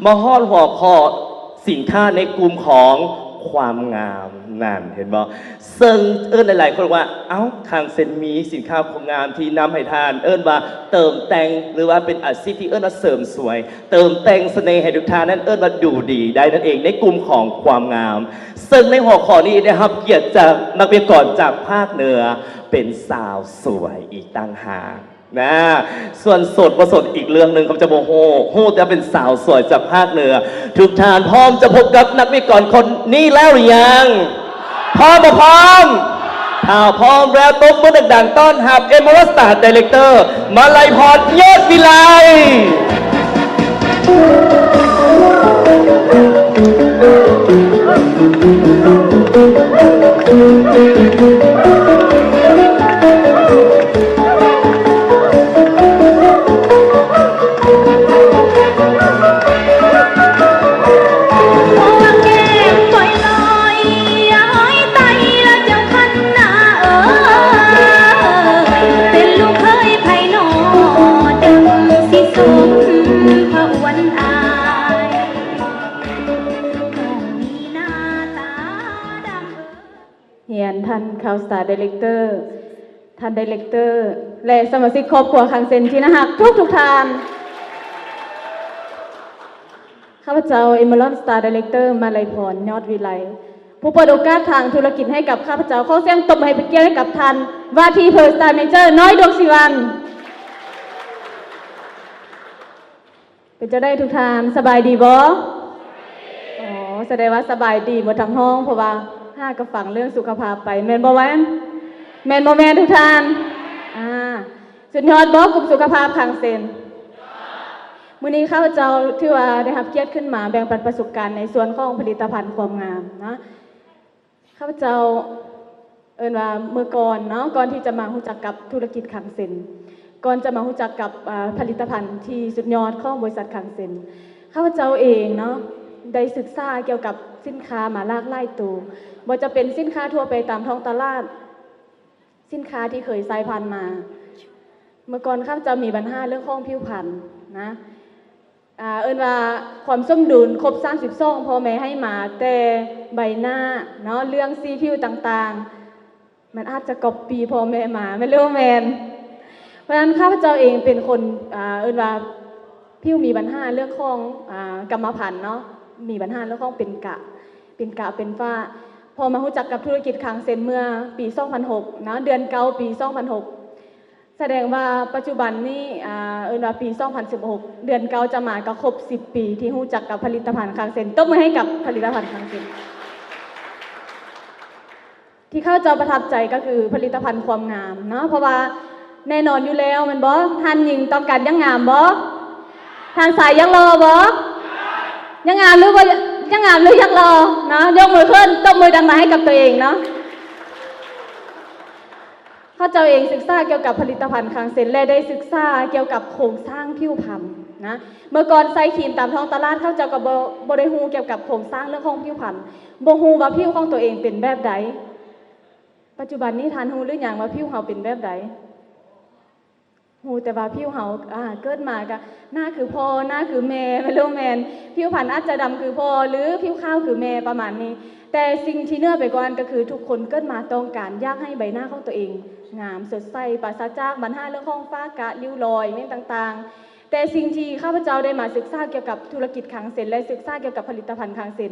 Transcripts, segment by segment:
ມາຮອດຫົວຂໍ້ສິນຄ້າໃນກຸ່ມຂອງຄວາມງາມນັ້ນ ເຫັນບໍ່? ເຊິ່ງເອີ້ນຫຼາຍໆຄົນວ່າ ເອົ້າ ຄາງເຊັນມີສິນຄ້າຄວາມງາມທີ່ນຳໃຫ້ທ່ານເອີ້ນວ່າເຕີມແຕ່ງ ຫຼືວ່າເປັນອາຊີບທີ່ເອີ້ນວ່າເສີມສວຍ ເຕີມແຕ່ງສະເໜ່ໃຫ້ທຸກທ່ານນັ້ນ ເອີ້ນວ່າດູດີໄດ້ນັ້ນເອງ ໃນກຸ່ມຂອງຄວາມງາມ. ເຊິ່ງໃນຫົວຂໍ້ນີ້ໄດ້ຮັບກຽດຈາກນັກວິທະຍາກອນຈາກພາກເໜືອ ເປັນສາວສວຍອີກຕ່າງຫາກ. ນະ ສ່ວນໂສດບໍ່ໂສດອີກເລື່ອງໜຶ່ງ ຂ້າພະເຈົ້າບໍ່ຮູ້ ຮູ້ແຕ່ເປັນສາວສວຍຈາກພາກເໜືອ. ທຸກທ່ານພ້ອມຈະພົບກັບນັກວິທະຍາກອນຄົນນີ້ແລ້ວຫຼືຍັງ? ພ້ອມບໍ່ພ້ອມ? ຖ້າພ້ອມແລ້ວ ຕົບມືດັງໆ ຕ້ອນຮັບ Emerald Star Director ມາໄລພອນ ຍອດວິໄລ. ຮຽນທ່ານ Crown Star Director ທ່ານ Director ແລະ ສະມາຊິກຄອບຄົວຄາງເຊັນທີ່ໜ້າຮັກທຸກໆທ່ານ. ຂ້າພະເຈົ້າ Emerald Star Director ມາໄລພອນ ຍອດວິໄລ ຜູ້ເປີດໂອກາດທາງທຸລະກິດໃຫ້ກັບຂ້າພະເຈົ້າ. ຂໍສຽງຕົບໃຫ້ເປັນກຽດໃຫ້ກັບທ່ານ ວ່າທີ່ Pearl Star Manager ນ້ອຍ ດວງສີວັນ. ເປັນຈັ່ງໃດທຸກທ່ານ ສະບາຍດີບໍ່? ອໍ ສະແດງວ່າສະບາຍດີໝົດທັງຫ້ອງ ເພາະວ່າຫາກະຟັງເລື່ອງສຸຂະພາບໄປ ແມ່ນບໍ່ແມ່ນ? ແມ່ນບໍ່ແມ່ນທຸກທ່ານ? ອາ ສຸດຍອດບໍ່ກຸ່ມສຸຂະພາບຄາງເຊັນ? ມື້ນີ້ຂ້າພະເຈົ້າຖືວ່າໄດ້ຮັບກຽດຂຶ້ນມາແບ່ງປັນປະສົບການໃນສ່ວນຂອງຜະລິດຕະພັນຄວາມງາມນະ. ຂ້າພະເຈົ້າເອີ້ນວ່າເມື່ອກ່ອນເນາະ ກ່ອນທີ່ຈະມາຮູ້ຈັກກັບທຸລະກິດຄັງເຊັນ ກ່ອນຈະມາຮູ້ຈັກກັບ ອາ ຜະລິດຕະພັນທີ່ສຸດຍອດຂອງບໍລິສັດຄັງເຊັນ ຂ້າພະເຈົ້າເອງເນາະ ໄດ້ສຶກສາກ່ຽວກັບສິນຄ້າມາຫຼາກຫຼາຍໂຕ ບໍ່ວ່າຈະເປັນສິນຄ້າທົ່ວໄປຕາມທ້ອງຕະຫຼາດ ສິນຄ້າທີ່ເຄີຍໃຊ້ຜ່ານມາ. ເມື່ອກ່ອນຂ້າພະເຈົ້າມີບັນຫາເລື່ອງຂອງຜິວພັນນະ ອາ ເອີ້ນວ່າຄວາມສົມດຸນຄົບສາມສິບສອງ ພໍ່ແມ່ໃຫ້ມາ ແຕ່ໃບໜ້າເນາະ ເລື່ອງສີຜິວຕ່າງໆ ມັນອາດຈະກັອບປີ້ພໍ່ແມ່ມາ ແມ່ນຫຼືບໍ່ແມ່ນ? ເພາະສະນັ້ນ ຂ້າພະເຈົ້າເອງເປັນຄົນ ອາ ເອີ້ນວ່າຜິວມີບັນຫາເລື່ອງຂອງ ອາ ກຳມະພັນເນາະ ມີບັນຫາເລື່ອງຂອງເປັນກະ ເປັນກະເປັນຝ້າ. ພໍມາຮູ້ຈັກກັບທຸລະກິດຄັງເຊັນເມື່ອປີສອງພັນຫົກເນາະ ເດືອນເກົ້າປີສອງພັນຫົກ ສະແດງວ່າປັດຈຸບັນນີ້ ອາ ເອີ້ນວ່າປີສອງພັນສິບຫົກ ເດືອນເກົ້າຈະມາກະຄົບສິບປີທີ່ຮູ້ຈັກກັບຜະລິດຕະພັນຄັງເຊັນ. ຕົບມືໃຫ້ກັບຜະລິດຕະພັນຄັງເຊັນ. ທີ່ຂ້າພະເຈົ້າປະທັບໃຈກະຄືຜະລິດຕະພັນຄວາມງາມເນາະ ເພາະວ່າແນ່ນອນຢູ່ແລ້ວແມ່ນບໍ່? ທ່ານຍິງຕ້ອງການຍັງງາມບໍ່? ທ່ານຊາຍຢາກຫຼໍ່ບໍ່? ຍັງງາມຫຼືບໍ່? ຍັງງາມຫຼືຢາກຫຼໍ່ເນາະ? ຍົກມືຂຶ້ນ ຕົບມືດັງໆໃຫ້ກັບຕົວເອງເນາະ. ເຂົາເຈົ້າເອງສຶກສາກ່ຽວກັບຜະລິດຕະພັນຄັງເຊັນ ແລະ ໄດ້ສຶກສາກ່ຽວກັບໂຄງສ້າງຜິວພັນນະ. ເມື່ອກ່ອນໃຊ້ຄຣີມຕາມທ້ອງຕະຫຼາດ ເຂົາເຈົ້າກໍບໍ່ ບໍ່ໄດ້ຮູ້ກ່ຽວກັບໂຄງສ້າງເລື່ອງຂອງຜິວພັນ ບໍ່ຮູ້ວ່າຜິວຂອງຕົວເອງເປັນແບບໃດ. ປັດຈຸບັນນີ້ທ່ານຮູ້ຫຼືຍັງວ່າຜິວເຮົາເປັນແບບໃດ? ຮູ້ແຕ່ວ່າຜິວເຮົາ ອາ ເກີດມາກະໜ້າຄືພໍ່ ໜ້າຄືແມ່ ແມ່ນຫຼືບໍ່ແມ່ນ? ຜິວພັນອາດຈະດຳຄືພໍ່ ຫຼື ຜິວຂາວຄືແມ່ ປະມານນີ້. ແຕ່ສິ່ງທີ່ເໜືອໄປກວ່ານັ້ນກະຄື ທຸກຄົນເກີດມາຕ້ອງການຢາກໃຫ້ໃບໜ້າຂອງຕົວເອງງາມສົດໃສ ປາສະຈາກບັນຫາເລື່ອງຂອງຝ້າກະ ລິ້ວລອຍ ແມ່ນຕ່າງໆ. ແຕ່ສິ່ງທີ່ຂ້າພະເຈົ້າໄດ້ມາສຶກສາກ່ຽວກັບທຸລະກິດຄັງເຊັນ ແລະ ສຶກສາກ່ຽວກັບຜະລິດຕະພັນຄັງເຊັນ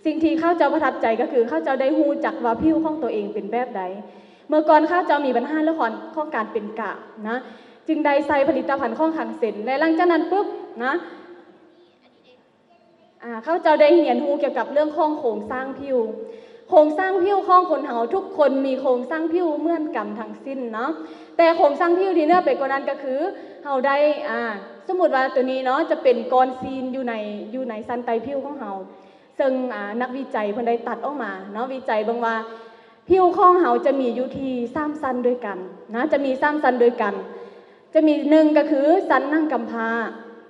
ສິ່ງທີ່ຂ້າພະເຈົ້າປະທັບໃຈກະຄື ຂ້າພະເຈົ້າໄດ້ຮູ້ຈັກວ່າຜິວຂອງຕົວເອງເປັນແບບໃດ. ເມື່ອກ່ອນຂ້າພະເຈົ້າມີບັນຫາເລື່ອງຂອງ ຂອງການເປັນກະນະ ຈຶ່ງໄດ້ໃຊ້ຜະລິດຕະພັນຂອງຄັງເຊັນ ແລະ ຫຼັງຈາກນັ້ນປຶບນະ ອາ ຂ້າພະເຈົ້າໄດ້ຮຽນຮູ້ກ່ຽວກັບເລື່ອງຂອງໂຄງສ້າງຜິວ. ໂຄງສ້າງຜິວຂອງຄົນເຮົາ ທຸກຄົນມີໂຄງສ້າງຜິວເໝືອນກັນທັງສິ້ນເນາະ ແຕ່ໂຄງສ້າງຜິວທີ່ເໜືອໄປກວ່ານັ້ນກະຄື ເຮົາໄດ້ ອາ ສົມມຸດວ່າໂຕນີ້ເນາະ ຈະເປັນກ້ອນຊີ້ນຢູ່ໃນ ຢູ່ໃນຊັ້ນໃຕ້ຜິວຂອງເຮົາ ເຊິ່ງ ອາ ນັກວິໄຈເພິ່ນໄດ້ຕັດອອກມາເນາະ ວິໄຈເບິ່ງວ່າ ຜິວຂອງເຮົາຈະມີຢູ່ທີ່ສາມຊັ້ນດ້ວຍກັນນະ ຈະມີສາມຊັ້ນດ້ວຍກັນ ຈະມີ ໜຶ່ງ ກະຄືຊັ້ນໜັງກຳພ້າ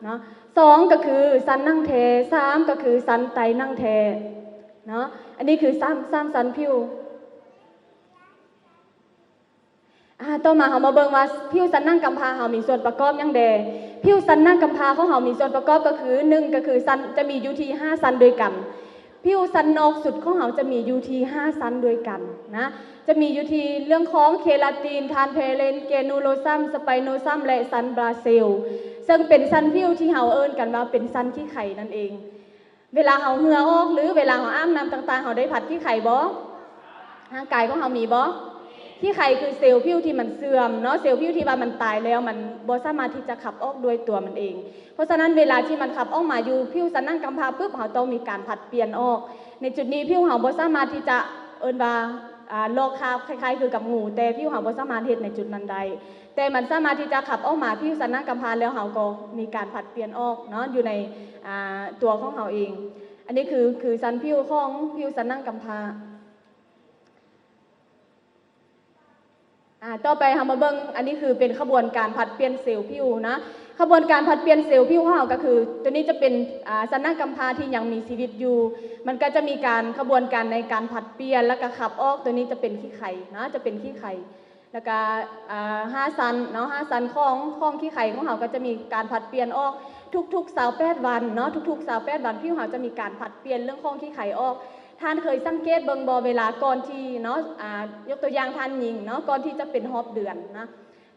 ເນາະ ສອງ ກະຄືຊັ້ນໜັງແທ້ ສາມ ກະຄືຊັ້ນໃຕ້ໜັງແທ້ເນາະ. ອັນນີ້ຄືສາມ ສາມຊັ້ນຜິວ. ອ່າ ຕໍ່ມາເຮົາມາເບິ່ງວ່າຜິວສັນໜັງກຳພ້າເຮົາມີສ່ວນປະກອບຫຍັງແດ່. ຜິວສັນໜັງກຳພ້າຂອງເຮົາມີສ່ວນປະກອບກໍຄື ໜຶ່ງ ກໍຄືຊັ້ນ ຈະມີຢູ່ທີ່ຫ້າຊັ້ນດ້ວຍກັນ. ຜິວຊັ້ນນອກສຸດຂອງເຮົາຈະມີຢູ່ທີ່ຫ້າຊັ້ນດ້ວຍກັນນະ, ຈະມີຢູ່ທີ່ເລື່ອງຂອງເຄລາຕິນ, ທານແພລິນ, ແກນູໂລຊຳ, ສະໄປໂນຊຳ ແລະ ຊັ້ນບາເຊວ, ເຊິ່ງເປັນຊັ້ນຜິວທີ່ເຮົາເອີ້ນກັນວ່າເປັນຊັ້ນຂີ້ໄຄນັ້ນເອງ. ເວລາເຮົາເຫື່ອອອກ ຫຼື ເວລາເຮົາອາບນ້ຳຕ່າງໆ ເຮົາໄດ້ພັດຂີ້ໄຄບໍ່? ຮ່າງກາຍຂອງເຮົາມີບໍ່? ຂີ້ໄຄຄືເຊວຜິວທີ່ມັນເສື່ອມເນາະ, ເຊວຜິວທີ່ວ່າມັນຕາຍແລ້ວ ມັນບໍ່ສາມາດທີ່ຈະຂັບອອກດ້ວຍຕົວມັນເອງ. ເພາະສະນັ້ນ ເວລາທີ່ມັນຂັບອອກມາຢູ່ຜິວສັນໜັງກຳພ້າປຶບ ເຮົາຕ້ອງມີການຜັດປ່ຽນອອກ. ໃນຈຸດນີ້ ຜິວເຮົາບໍ່ສາມາດທີ່ຈະ ເອີ້ນວ່າ ອາ ລອກຄາບ ຄ້າຍໆຄືກັບງູ, ແຕ່ຜິວເຮົາບໍ່ສາມາດເຮັດໃນຈຸດນັ້ນໄດ້. ແຕ່ມັນສາມາດທີ່ຈະຂັບອອກມາຜິວສັນໜັງກຳພ້າ ແລ້ວເຮົາກໍມີການຜັດປ່ຽນອອກເນາະ ຢູ່ໃນ ອາ ຕົວຂອງເຮົາເອງ. ອັນນີ້ຄື ຄືຊັ້ນຜິວຂອງຜິວສັນໜັງກຳພ້າ. ອາ ຕໍ່ໄປເຮົາມາເບິ່ງ ອັນນີ້ຄືເປັນຂະບວນການຜັດປ່ຽນເຊວຜິວນະ. ຂະບວນການຜັດປ່ຽນເຊວຜິວຂອງເຮົາກໍຄື ຕົວນີ້ຈະເປັນ ອາ ສັນໜັງກຳພ້າທີ່ຍັງມີຊີວິດຢູ່. ມັນກໍຈະມີການ ຂະບວນການໃນການຜັດປ່ຽນ ແລ້ວກໍຂັບອອກ. ຕົວນີ້ຈະເປັນຂີ້ໄຄນະ, ຈະເປັນຂີ້ໄຄ. ແລ້ວກະ ອາ ຫ້າຊັ້ນເນາະ, ຫ້າຊັ້ນຂອງ ຂອງຂີ້ໄຄຂອງເຮົາກໍຈະມີການຜັດປ່ຽນອອກທຸກໆຊາວແປດວັນເນາະ, ທຸກໆຊາວແປດວັນ ຜິວເຮົາຈະມີການຜັດປ່ຽນເລື່ອງຂອງຂີ້ໄຄອອກ. ທ່ານເຄີຍສັງເກດເບິ່ງບໍ່ ເວລາກ່ອນທີ່ເນາະ ອາ ຍົກຕົວຢ່າງທ່ານຍິງເນາະ ກ່ອນທີ່ຈະເປັນຮອບເດືອນນະ,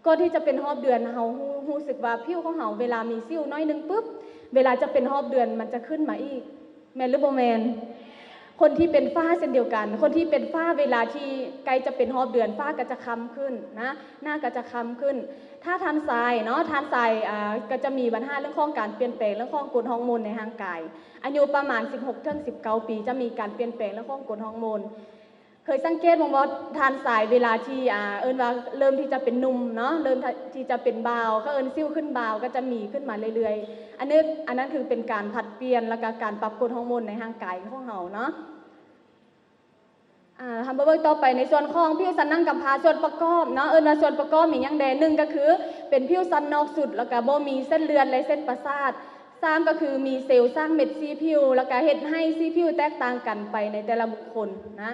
ກ່ອນທີ່ຈະເປັນຮອບເດືອນ ເຮົາຮູ້ ຮູ້ສຶກວ່າຜິວຂອງເຮົາເວລາມີສິວໜ້ອຍໜຶ່ງປຶບ ເວລາຈະເປັນຮອບເດືອນມັນຈະຂຶ້ນມາອີກ. ແມ່ນຫຼືບໍ່ແມ່ນ? ຄົນທີ່ເປັນຝ້າເຊັ່ນດຽວກັນ, ຄົນທີ່ເປັນຝ້າເວລາທີ່ໃກ້ຈະເປັນຮອບເດືອນ ຝ້າກໍຈະຄ້ຳຂຶ້ນນະ, ໜ້າກໍຈະຄ້ຳຂຶ້ນ. ຖ້າທ່ານຊາຍເນາະ, ທ່ານຊາຍ ອາ ກໍຈະມີບັນຫາເລື່ອງຂອງການປ່ຽນແປງເລື່ອງຂອງກົດຮອກໂມນໃນຮ່າງກາຍ. ອາຍຸປະມານສິບຫົກເຖິງສິບເກົ້າປີ ຈະມີການປ່ຽນແປງເລື່ອງຂອງກົດຮອກໂມນ. ເຄີຍສັງເກດບໍ່ວ່າທ່ານຊາຍ ເວລາທີ່ ອາ ເອີ້ນວ່າເລີ່ມທີ່ຈະເປັນໜຸ່ມເນາະ, ເລີ່ມທີ່ຈະເປັນບ່າວ, ເຂົາເອີ້ນສິວຂຶ້ນບ່າວ ກໍຈະມີຂຶ້ນມາເລື້ອຍໆ. ອັນນີ້ ອັນນັ້ນຄືເປັນການຜັດປ່ຽນ ແລ້ວກໍການປັບກົດຮອກໂມນໃນຮ່າງກາຍຂອງເຮົາເນາະ. ອາ ເຮົາມາເບິ່ງຕໍ່ໄປໃນສ່ວນຂອງຜິວສັນໜັງກຳພ້າ ສ່ວນປະກອບເນາະ, ເອີ້ນວ່າສ່ວນປະກອບມີຫຍັງແດ່? ໜຶ່ງ ກໍຄືເປັນຜິວສັນນອກສຸດ ແລ້ວກໍບໍ່ມີເສັ້ນເລືອດ ແລະ ເສັ້ນປະສາດ. ສາມ ກໍຄືມີເຊວສ້າງເມັດສີຜິວ ແລ້ວກໍເຮັດໃຫ້ສີຜິວແຕກຕ່າງກັນໄປໃນແຕ່ລະບຸກຄົນນະ.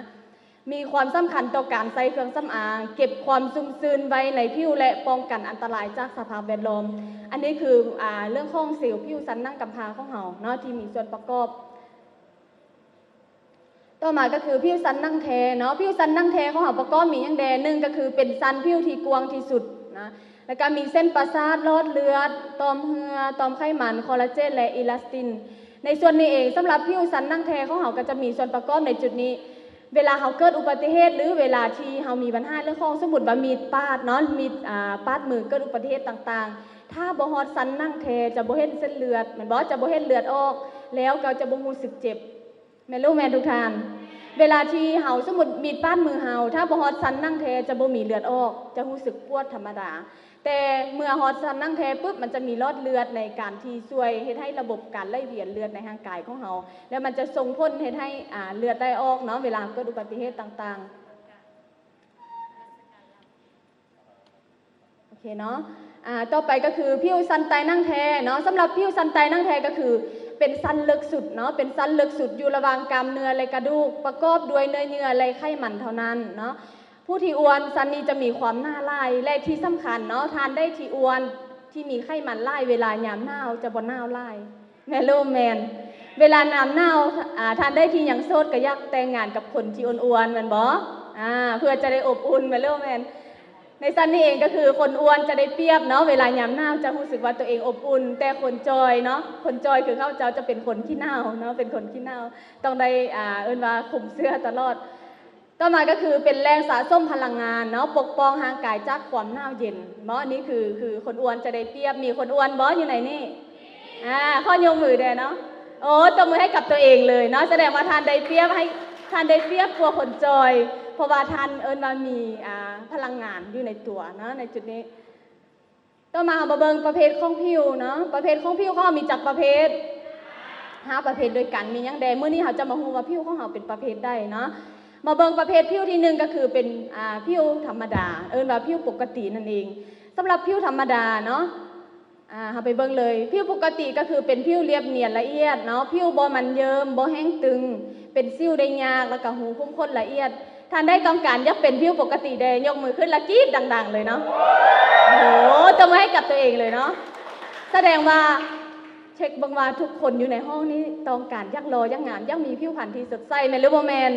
ມີຄວາມສຳຄັນຕໍ່ການໃຊ້ເຄື່ອງສຳອາງ, ເກັບຄວາມຊຸ່ມຊື່ນໄວ້ໃນຜິວ ແລະ ປ້ອງກັນອັນຕະລາຍຈາກສະພາບແວດລ້ອມ. ອັນນີ້ຄື ອາ ເລື່ອງຂອງເຊວຜິວສັນໜັງກຳພ້າຂອງເຮົາເນາະ ທີ່ມີສ່ວນປະກອບ. ຕໍ່ມາກໍຄືຜິວສັນໜັງແທ້ເນາະ, ຜິວສັນໜັງແທ້ຂອງເຮົາປະກອບມີຫຍັງແດ່? ໜຶ່ງ ກໍຄືເປັນຊັ້ນຜິວທີ່ກວ້າງທີ່ສຸດນະ, ແລ້ວກໍມີເສັ້ນປະສາດ, ຫຼອດເລືອດ, ຕ່ອມເຫື່ອ, ຕ່ອມໄຂມັນ, ຄໍລາເຈນ ແລະ ອີລາສຕິນ. ໃນສ່ວນນີ້ເອງ ສຳລັບຜິວສັນໜັງແທ້ຂອງເຮົາກໍຈະມີສ່ວນປະກອບໃນຈຸດນີ້. ເວລາເຮົາເກີດອຸບັດຕິເຫດ ຫຼື ເວລາທີ່ເຮົາມີບັນຫາເລື່ອງຂອງ ສົມມຸດວ່າມີດປາດເນາະ, ມີດ ອາ ປາດມື ເກີດອຸບັດຕິເຫດຕ່າງໆ, ຖ້າບໍ່ຮອດສັນໜັງແທ້ຈະບໍ່ເຫັນເສັ້ນເລືອດ ແມ່ນບໍ່? ຈະບໍ່ເຫັນເລືອດອອກ ແລ້ວກໍຈະບໍ່ຮູ້ສຶກເຈັບ. ແມ່ນຫຼືບໍ່ແມ່ນທຸກທ່ານ? ເວລາທີ່ເຮົາ ສົມມຸດມີດປາດມືເຮົາ ຖ້າບໍ່ຮອດສັນໜັງແທ້ຈະບໍ່ມີເລືອດອອກ, ຈະຮູ້ສຶກປວດທຳມະດາ. ແຕ່ເມື່ອຮອດສັນໜັງແທ້ປຶບ ມັນຈະມີຫຼອດເລືອດໃນການທີ່ຊ່ວຍເຮັດໃຫ້ລະບົບການໄຫຼວຽນເລືອດໃນຮ່າງກາຍຂອງເຮົາ ແລ້ວມັນຈະສົ່ງຜົນເຮັດໃຫ້ ອາ ເລືອດໄຫຼອອກເນາະ ເວລາເກີດອຸບັດຕິເຫດຕ່າງໆ. ໂອເຄເນາະ. ອາ ຕໍ່ໄປກໍຄືຜິວສັນໃຕ້ໜັງແທ້ເນາະ. ສຳລັບຜິວສັນໃຕ້ໜັງແທ້ກໍຄືເປັນຊັ້ນເລິກສຸດເນາະ, ເປັນຊັ້ນເລິກສຸດຢູ່ລະຫວ່າງກ້າມເນື້ອ ແລະ ກະດູກ, ປະກອບດ້ວຍເນື້ອເຍື່ອ ແລະ ໄຂມັນເທົ່ານັ້ນເນາະ. ຜູ້ທີ່ອ້ວນ ຊັ້ນນີ້ຈະມີຄວາມໜາຫຼາຍ ແລະ ທີ່ສຳຄັນເນາະ, ທ່ານໃດທີ່ອ້ວນ ທີ່ມີໄຂມັນຫຼາຍ ເວລາຍາມໜາວຈະບໍ່ໜາວຫຼາຍ. ແມ່ນຫຼືບໍ່ແມ່ນ? ເວລາຍາມໜາວ ອາ ທ່ານໃດທີ່ຍັງໂສດກໍຢາກແຕ່ງງານກັບຄົນທີ່ອ້ວນໆ ແມ່ນບໍ່? ອາ ເພື່ອຈະໄດ້ອົບອຸ່ນ ແມ່ນຫຼືບໍ່ແມ່ນ? ໃນຊັ້ນນີ້ເອງກໍຄືຄົນອ້ວນຈະໄດ້ປຽບເນາະ, ເວລາຍາມໜາວຈະຮູ້ສຶກວ່າຕົວເອງອົບອຸ່ນ, ແຕ່ຄົນຈ່ອຍເນາະ, ຄົນຈ່ອຍຄືເຂົາເຈົ້າຈະເປັນຄົນຂີ້ໜາວເນາະ, ເປັນຄົນຂີ້ໜາວ, ຕ້ອງໄດ້ ອາ ເອີ້ນວ່າຄຸມເສື້ອຕະຫຼອດ. ຕໍ່ມາກໍຄືເປັນແຫຼ່ງສະສົມພະລັງງານເນາະ, ປົກປ້ອງຮ່າງກາຍຈາກຄວາມໜາວເຢັນເນາະ. ນີ້ຄື ຄືຄົນອ້ວນຈະໄດ້ປຽບ. ມີຄົນອ້ວນບໍ່ຢູ່ໃນນີ້? ອາ ຂໍຍົກມືແດ່ເນາະ. ໂອ້ ຕົບມືໃຫ້ກັບຕົວເອງເລີຍເນາະ. ສະແດງວ່າທ່ານໄດ້ປຽບ ໃຫ້ ທ່ານໄດ້ປຽບກວ່າຄົນຈ່ອຍ, ເພາະວ່າທ່ານ ເອີ້ນວ່າມີ ອາ ພະລັງງານຢູ່ໃນຕົວເນາະ ໃນຈຸດນີ້. ຕໍ່ມາເຮົາມາເບິ່ງປະເພດຂອງຜິວເນາະ. ປະເພດຂອງຜິວຂອງເຮົາມີຈັກປະເພດ? ຫ້າປະເພດດ້ວຍກັນ. ມີຫຍັງແດ່? ມື້ນີ້ເຮົາຈະມາຮູ້ວ່າຜິວຂອງເຮົາເປັນປະເພດໃດເນາະ. ມາເບິ່ງປະເພດຜິວທີໜຶ່ງ ກໍຄືເປັນ ອາ ຜິວທຳມະດາ, ເອີ້ນວ່າຜິວປົກກະຕິນັ້ນເອງ. ສຳລັບຜິວທຳມະດາເນາະ ອາ ເຮົາໄປເບິ່ງເລີຍ. ຜິວປົກກະຕິກໍຄືເປັນຜິວລຽບນຽນລະອຽດເນາະ, ຜິວບໍ່ມັນເຍິ້ມ, ບໍ່ແຫ້ງຕຶງ, ເປັນສິວໄດ້ຍາກ, ແລ້ວກໍຮູຂຸມຂົນລະອຽດ. ທ່ານໃດຕ້ອງການຢາກເປັນຜິວປົກກະຕິແດ່ ຍົກມືຂຶ້ນ ແລ້ວກຣີດດັງໆເລີຍເນາະ. ໂອ້ໂຫ ຕົບມືໃຫ້ກັບຕົວເອງເລີຍເນາະ. ສະແດງວ່າ ເຊັກເບິ່ງວ່າທຸກຄົນຢູ່ໃນຫ້ອງນີ້ຕ້ອງການຢາກຫຼໍ່ ຢາກງາມ ຢາກມີຜິວພັນທີ່ສົດໃສ ແມ່ນຫຼືບໍ່ແມ່ນ?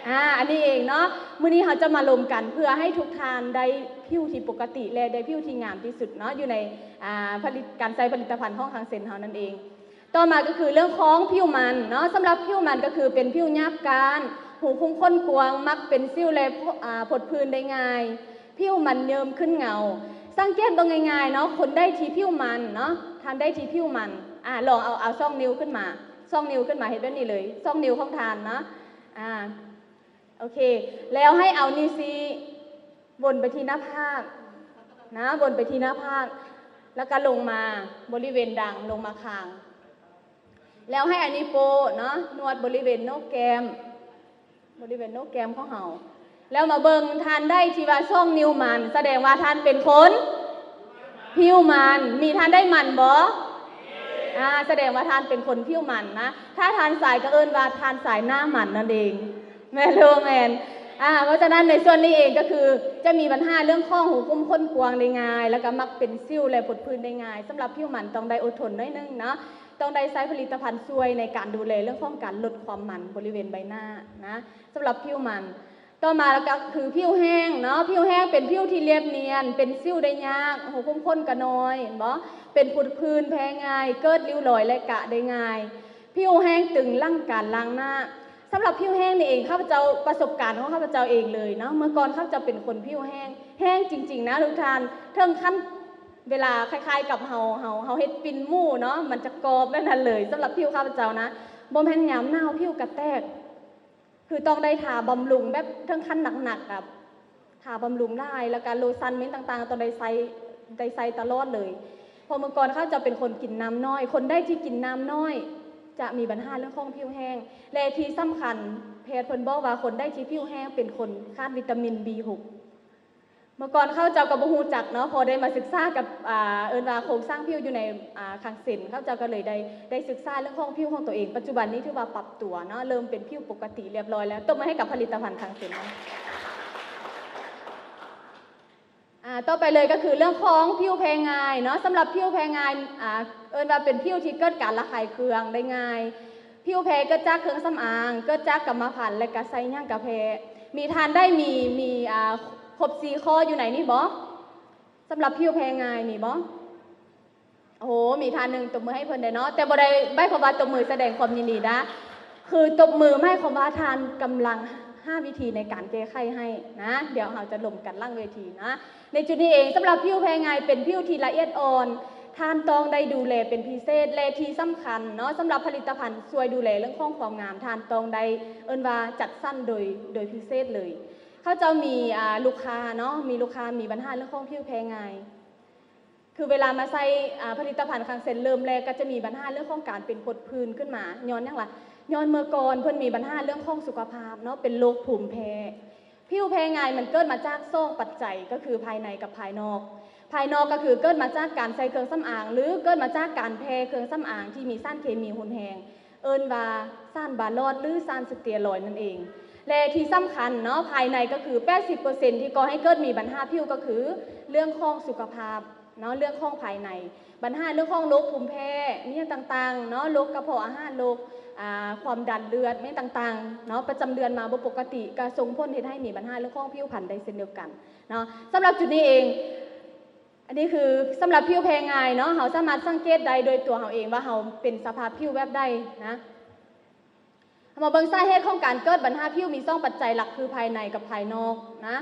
ອາ ອັນນີ້ເອງເນາະ. ມື້ນີ້ເຮົາຈະມາລົມກັນເພື່ອໃຫ້ທຸກທ່ານໄດ້ຜິວທີ່ປົກກະຕິ ແລະ ໄດ້ຜິວທີ່ງາມທີ່ສຸດເນາະ ຢູ່ໃນ ອາ ຜະລິດ ການໃຊ້ຜະລິດຕະພັນຂອງຄັງເຊັນເຮົານັ້ນເອງ. ຕໍ່ມາກໍຄືເລື່ອງຂອງຜິວມັນເນາະ. ສຳລັບຜິວມັນກໍຄືເປັນຜິວຫຍາບກ້ານ, ຮູຂຸມຂົນກວ້າງ, ມັກເປັນສິວ ແລະ ພົ- ອາ ພົດຜື່ນໄດ້ງ່າຍ, ຜິວມັນເຍິ້ມຂຶ້ນເງົາ. ສັງເກດເບິ່ງງ່າຍໆເນາະ, ຄົນໃດທີ່ຜິວມັນເນາະ, ທ່ານໃດທີ່ຜິວມັນ, ອາ ລອງເອົາ ເອົາສອງນິ້ວຂຶ້ນມາ, ສອງນິ້ວຂຶ້ນມາ ເຮັດແບບນີ້ເລີຍ, ສອງນິ້ວຂອງທ່ານເນາະ. ອາ ໂອເຄ ແລ້ວໃຫ້ເອົານິ້ວຊີ້ວົນໄປທີ່ໜ້າຜາກນະ, ວົນໄປທີ່ໜ້າຜາກ ແລ້ວກໍລົງມາບໍລິເວນດັງ ລົງມາຄາງ ແລ້ວໃຫ້ເອົານິ້ວໂປ້ເນາະ ນວດບໍລິເວນໂໜກແກ້ມ ບໍລິເວນໂໜກແກ້ມຂອງເຮົາ. ແລ້ວມາເບິ່ງ ທ່ານໃດທີ່ວ່າສອງນິ້ວມັນ ສະແດງວ່າທ່ານເປັນຄົນຜິວມັນ. ມີທ່ານໃດມັນບໍ່? ອາ ສະແດງວ່າທ່ານເປັນຄົນຜິວມັນນະ. ຖ້າທ່ານຊາຍກໍເອີ້ນວ່າທ່ານຊາຍໜ້າມັນນັ້ນເອງ. ແມ່ນຫຼືບໍ່ແມ່ນ? ອາ ເພາະສະນັ້ນໃນສ່ວນນີ້ເອງກໍຄືຈະມີບັນຫາເລື່ອງຂອງຮູຂຸມຂົນກວ້າງໄດ້ງ່າຍ ແລ້ວກໍມັກເປັນສິວ ແລະ ພົດຜື່ນໄດ້ງ່າຍ. ສຳລັບຜິວມັນຕ້ອງໄດ້ອົດທົນໜ້ອຍໜຶ່ງເນາະ, ຕ້ອງໄດ້ໃຊ້ຜະລິດຕະພັນຊ່ວຍໃນການດູແລເລື່ອງຂອງການລົດຄວາມມັນບໍລິເວນໃບໜ້ານະ ສຳລັບຜິວມັນ. ຕໍ່ມາແລ້ວກໍຄືຜິວແຫ້ງເນາະ, ຜິວແຫ້ງເປັນຜິວທີ່ລຽບນຽນ, ເປັນສິວໄດ້ຍາກ, ຮູຂຸມຂົນກໍນ້ອຍ ເຫັນບໍ່? ເປັນຜົດຜື່ນແພ້ງ່າຍ, ເກີດລິ້ວລອຍ ແລະ ກະໄດ້ງ່າຍ. ຜິວແຫ້ງຕຶງຫຼັງການລ້າງໜ້າ. ສຳລັບຜິວແຫ້ງນີ້ເອງ ຂ້າພະເຈົ້າ ປະສົບການຂອງຂ້າພະເຈົ້າເອງເລີຍເນາະ, ເມື່ອກ່ອນຂ້າພະເຈົ້າເປັນຄົນຜິວແຫ້ງ, ແຫ້ງຈິງໆນະທຸກທ່ານ, ເຖິງຂັ້ນເວລາຄ້າຍໆກັບເຮົາ ເຮົາ ເຮົາເຮັດປິ່ນໝູເນາະ, ມັນຈະກອບແບບນັ້ນເລີຍ. ສຳລັບຜິວຂ້າພະເຈົ້ານະ, ບໍ່ແມ່ນຍາມໜາວຜິວກະແຕກ, ຄືຕ້ອງໄດ້ທາບຳລຸງແບບເຖິງຂັ້ນໜັກໆ ແບບ ທາບຳລຸງຫຼາຍ ແລ້ວກະໂລຊັນເມັນຕ່າງໆ ຕ້ອງໄດ້ໃຊ້ ໄດ້ໃຊ້ຕະຫຼອດເລີຍ. ເພາະເມື່ອກ່ອນຂ້າພະເຈົ້າເປັນຄົນກິນນ້ຳໜ້ອຍ, ຄົນໃດທີ່ກິນນ້ຳໜ້ອຍຈະມີບັນຫາເລື່ອງຂອງຜິວແຫ້ງ ແລະ ທີ່ສຳຄັນ ແພດເພິ່ນບອກວ່າຄົນໃດທີ່ຜິວແຫ້ງເປັນຄົນຂາດວິຕາມິນ ບີຫົກ. ເມື່ອກ່ອນຂ້າພະເຈົ້າກໍບໍ່ຮູ້ຈັກເນາະ, ພໍໄດ້ມາສຶກສາກັບ ອ່າ ເອີ້ນວ່າໂຄງສ້າງຜິວຢູ່ໃນ ອ່າ ຄັງເຊັນ, ຂ້າພະເຈົ້າກໍເລີຍໄດ້ ໄດ້ສຶກສາເລື່ອງຂອງຜິວຂອງຕົວເອງ. ປັດຈຸບັນນີ້ຖືວ່າປັບຕົວເນາະ, ເລີ່ມເປັນຜິວປົກກະຕິລຽບຮ້ອຍແລ້ວ. ຕົບມືໃຫ້ກັບຜະລິດຕະພັນຄັງເຊັນເນາະ. ອ່າ ຕໍ່ໄປເລີຍກໍຄືເລື່ອງຂອງຜິວແພ້ງ່າຍເນາະ. ສຳລັບຜິວແພ້ງ່າຍ ອ່າ ເອີ້ນວ່າເປັນຜິວທີ່ເກີດການລະຄາຍເຄືອງໄດ້ງ່າຍ. ຜິວແພ້ເກີດຈາກເຄື່ອງສຳອາງ, ເກີດຈາກກຳມະພັນ ແລະ ກະໃຊ້ຫຍັງກະແພ້. ມີທ່ານໃດມີ ມີ ອ່າ ຄົບສີ່ຂໍ້ຢູ່ໃນນີ້ບໍ່? ສຳລັບຜິວແພ້ງ່າຍມີບໍ່? ໂອ້ໂຫ ມີທ່ານໜຶ່ງ ຕົບມືໃຫ້ເພິ່ນແດ່ເນາະ, ແຕ່ບໍ່ໄດ້ໝາຍຄວາມວ່າຕົບມືສະແດງຄວາມຍິນດີນະ, ຄືຕົບມືໝາຍຄວາມວ່າທ່ານກຳລັງຫາວິທີໃນການແກ້ໄຂໃຫ້ນະ. ດຽວເຮົາຈະລົມກັນຫຼັງເວທີນະ. ໃນຈຸດນີ້ເອງ ສຳລັບຜິວແພ້ງ່າຍເປັນຜິວທີ່ລະອຽດອ່ອນ, ທ່ານຕ້ອງໄດ້ດູແລເປັນພິເສດ ແລະ ທີ່ສຳຄັນເນາະ, ສຳລັບຜະລິດຕະພັນຊ່ວຍດູແລເລື່ອງຂອງຄວາມງາມ ທ່ານຕ້ອງໄດ້ ເອີ້ນວ່າຈັດສັນໂດຍ ໂດຍພິເສດເລີຍ. ເຂົາເຈົ້າມີ ອ່າ ລູກຄ້າເນາະ, ມີລູກຄ້າມີບັນຫາເລື່ອງຂອງຜິວແພ້ງ່າຍ. ຄືເວລາມາໃຊ້ ອ່າ ຜະລິດຕະພັນຄັງເຊັນ ເລີ່ມແລກກໍຈະມີບັນຫາເລື່ອງຂອງການເປັນຜົດຜື່ນຂຶ້ນມາ. ຍ້ອນຫຍັງລະ? ຍ້ອນເມື່ອກ່ອນເພິ່ນມີບັນຫາເລື່ອງຂອງສຸຂະພາບເນາະ, ເປັນໂລກພູມແພ້. ຜິວແພ້ງ່າຍມັນເກີດມາຈາກສອງປັດໄຈ, ກໍຄືພາຍໃນກັບພາຍນອກ. ພາຍນອກກໍຄືເກີດມາຈາກການໃຊ້ເຄື່ອງສຳອາງ ຫຼື ເກີດມາຈາກການແຜ່ເຄື່ອງສຳອາງທີ່ມີສານເຄມີຮຸນແຮງ. ເອີ້ນວ່າສານບາຫຼອດ ຫຼື ສານສະເຕີຍຣອຍນັ້ນເອງ. ແລະ ທີ່ສຳຄັນເນາະ, ພາຍໃນກໍຄືແປດສິບເປີເຊັນທີ່ກໍ່ໃຫ້ເກີດມີບັນຫາຜິວ ກໍຄືເລື່ອງຂອງສຸຂະພາບເນາະ, ເລື່ອງຂອງພາຍໃນ, ບັນຫາເລື່ອງຂອງໂລກພູມແພ້ ມີຫຍັງຕ່າງໆເນາະ, ໂລກກະເພາະອາຫານ, ໂລກ ອ່າ ຄວາມດັນເລືອດ ມີຫຍັງຕ່າງໆເນາະ, ປະຈຳເດືອນມາບໍ່ປົກກະຕິ ກໍສົ່ງຜົນເຮັດໃຫ້ມີບັນຫາເລື່ອງຂອງຜິວພັນໄດ້ເຊັ່ນດຽວກັນເນາະ. ສຳລັບຈຸດນີ້ເອງ ອັນນີ້ຄືສຳລັບຜິວແພ້ງ່າຍເນາະ, ເຮົາສາມາດສັງເກດໄດ້ໂດຍຕົວເຮົາເອງວ່າເຮົາເປັນສະພາບຜິວແບບໃດນະ. ເຮົາມາເບິ່ງສາເຫດຂອງການເກີດບັນຫາຜິວມີສອງປັດໄຈຫຼັກ ຄືພາຍໃນກັບພາຍນອກນະ.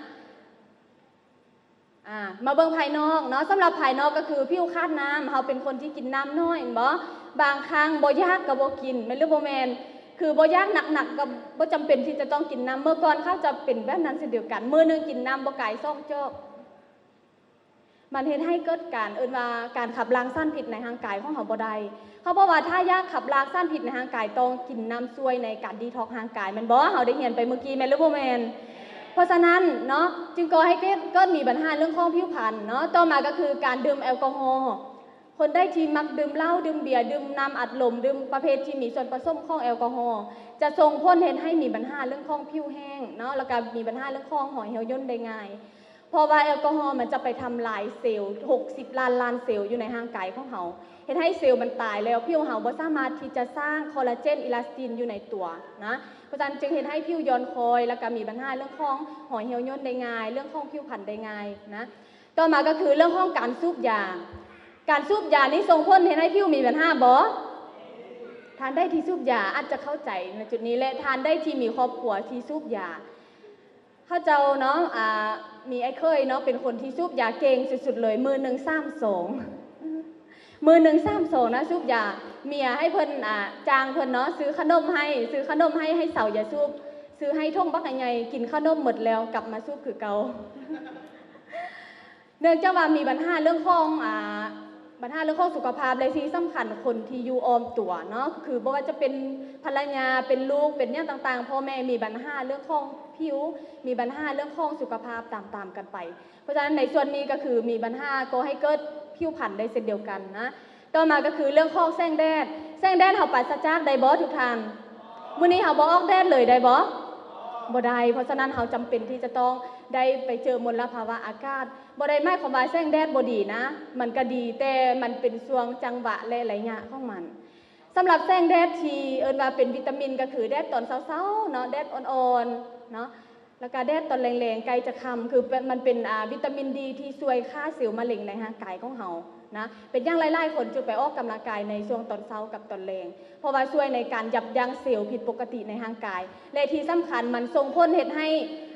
ອາ ມາເບິ່ງພາຍນອກເນາະ, ສຳລັບພາຍນອກກໍຄືຜິວຂາດນ້ຳ, ເຮົາເປັນຄົນທີ່ກິນນ້ຳໜ້ອຍແມ່ນບໍ່? ບາງຄັ້ງບໍ່ຢາກກໍບໍ່ກິນ, ແມ່ນຫຼືບໍ່ແມ່ນ? ຄືບໍ່ຢາກໜັກໆ ກໍບໍ່ຈຳເປັນທີ່ຈະຕ້ອງກິນນ້ຳ. ເມື່ອກ່ອນເຂົາຈະເປັນແບບນັ້ນເຊັ່ນດຽວກັນ, ມື້ໜຶ່ງກິນນ້ຳບໍ່ກາຍສອງຈອກ. ມັນເຮັດໃຫ້ເກີດການ ເອີ້ນວ່າການຂັບລ້າງສານພິດໃນຮ່າງກາຍຂອງເຮົາບໍ່ໄດ້. ເຂົາບອກວ່າຖ້າຢາກຂັບລ້າງສານພິດໃນຮ່າງກາຍ ຕ້ອງກິນນ້ຳຊ່ວຍໃນການດີທັອກຮ່າງກາຍ ແມ່ນບໍ່? ເຮົາໄດ້ຮຽນໄປເມື່ອກີ້ ແມ່ນຫຼືບໍ່ແມ່ນ? ເພາະສະນັ້ນເນາະ ຈຶ່ງກໍ່ໃຫ້ເກີດ ເກີດມີບັນຫາເລື່ອງຂອງຜິວພັນເນາະ. ຕໍ່ມາກໍຄືການດື່ມແອລກໍຮໍ. ຄົນໃດທີ່ມັກດື່ມເຫຼົ້າ, ດື່ມເບຍ, ດື່ມນ້ຳອັດລົມ, ດື່ມປະເພດທີ່ມີສ່ວນປະສົມຂອງແອລກໍຮໍ ຈະສົ່ງຜົນເຮັດໃຫ້ມີບັນຫາເລື່ອງຂອງຜິວແຫ້ງເນາະ, ແລ້ວກໍມີບັນຫາເລື່ອງຂອງຫອຍຫ່ຽວຍ່ນໄດ້ງ່າຍ. ເພາະວ່າແອລກໍຮໍມັນຈະໄປທຳລາຍເຊວ ຫົກສິບລ້ານລ້ານເຊວຢູ່ໃນຮ່າງກາຍຂອງເຮົາ, ເຮັດໃຫ້ເຊວມັນຕາຍແລ້ວ, ຜິວເຮົາບໍ່ສາມາດທີ່ຈະສ້າງຄໍລາເຈນ, ອີລາສຕິນຢູ່ໃນຕົວນະ. ເພາະສະນັ້ນຈຶ່ງເຮັດໃຫ້ຜິວຢ່ອນຄ້ອຍ ແລ້ວກໍມີບັນຫາເລື່ອງຂອງຫອຍຫ່ຽວຍ່ນໄດ້ງ່າຍ, ເລື່ອງຂອງຜິວພັນໄດ້ງ່າຍນະ. ຕໍ່ມາກໍຄືເລື່ອງຂອງການສູບຢາ. ການສູບຢານີ້ສົ່ງຜົນເຮັດໃຫ້ຜິວມີບັນຫາບໍ່? ທ່ານໃດທີ່ສູບຢາອາດຈະເຂົ້າໃຈໃນຈຸດນີ້ ແລະ ທ່ານໃດທີ່ມີຄອບຄົວທີ່ສູບຢາ. ເຂົາເຈົ້າເນາະ ອ່າ ມີອ້າຍເຂີຍເນາະ ເປັນຄົນທີ່ສູບຢາເກັ່ງສຸດໆເລີຍ, ມື້ໜຶ່ງສາມຊອງ ມື້ໜຶ່ງສາມຊອງນະ ສູບຢາ. ເມຍໃຫ້ເພິ່ນ ອ່າ ຈ້າງເພິ່ນເນາະ ຊື້ຂະໜົມໃຫ້, ຊື້ຂະໜົມໃຫ້ ໃຫ້ເຊົາຢາສູບ, ຊື້ໃຫ້ຖົງບັກໃຫຍ່ໆ ກິນຂະໜົມໝົດແລ້ວ ກັບມາສູບຄືເກົ່າ. ເນື່ອງຈາກວ່າມີບັນຫາເລື່ອງຂອງ ອ່າ ບັນຫາເລື່ອງຂອງສຸຂະພາບ ແລະ ທີ່ສຳຄັນຄົນທີ່ຢູ່ອ້ອມຕົວເນາະ ຄືບໍ່ວ່າຈະເປັນພັນລະຍາ, ເປັນລູກ, ເປັນຫຍັງຕ່າງໆ, ພໍ່ແມ່ມີບັນຫາເລື່ອງຂອງຜິວ, ມີບັນຫາເລື່ອງຂອງສຸຂະພາບຕາມໆກັນໄປ. ເພາະສະນັ້ນໃນສ່ວນນີ້ກໍຄືມີບັນຫາກໍ່ໃຫ້ເກີດຜິວພັນໄດ້ເຊັ່ນດຽວກັນນະ. ຕໍ່ມາກໍຄືເລື່ອງຂອງແສງແດດ. ແສງແດດເຮົາປາສະຈາກໄດ້ບໍ່ທຸກທ່ານ? ມື້ນີ້ເຮົາບໍ່ອອກແດດເລີຍໄດ້ບໍ່? ບໍ່ໄດ້. ເພາະສະນັ້ນເຮົາຈຳເປັນທີ່ຈະຕ້ອງໄດ້ໄປເຈີມົນລະພາວະອາກາດ. ບໍ່ໄດ້ໝາຍຄວາມວ່າແສງແດດບໍ່ດີນະ, ມັນກະດີ, ແຕ່ມັນເປັນຊ່ວງຈັງຫວະ ແລະ ໄລຍະຂອງມັນ. ສຳລັບແສງແດດທີ່ເອີ້ນວ່າເປັນວິຕາມິນ ກໍຄືແດດຕອນເຊົ້າໆເນາະ, ແດດອ່ອນໆເນາະ, ແລ້ວກະແດດຕອນແລງໆໃກ້ຈະຄ່ຳ ຄື ມັນເປັນ ອ່າ ວິຕາມິນດີທີ່ຊ່ວຍຂ້າເຊວມະເລັງໃນຮ່າງກາຍຂອງເຮົານະ. ເປັນຫຍັງຫຼາຍໆຄົນຈຶ່ງໄປອອກກຳລັງກາຍໃນຊ່ວງຕອນເຊົ້າກັບຕອນແລງ? ເພາະວ່າຊ່ວຍໃນການຢັບຢັ້ງເຊວຜິດປົກກະຕິໃນຮ່າງກາຍ ແລະ ທີ່ສຳຄັນມັນສົ່ງຜົນເຮັດໃຫ້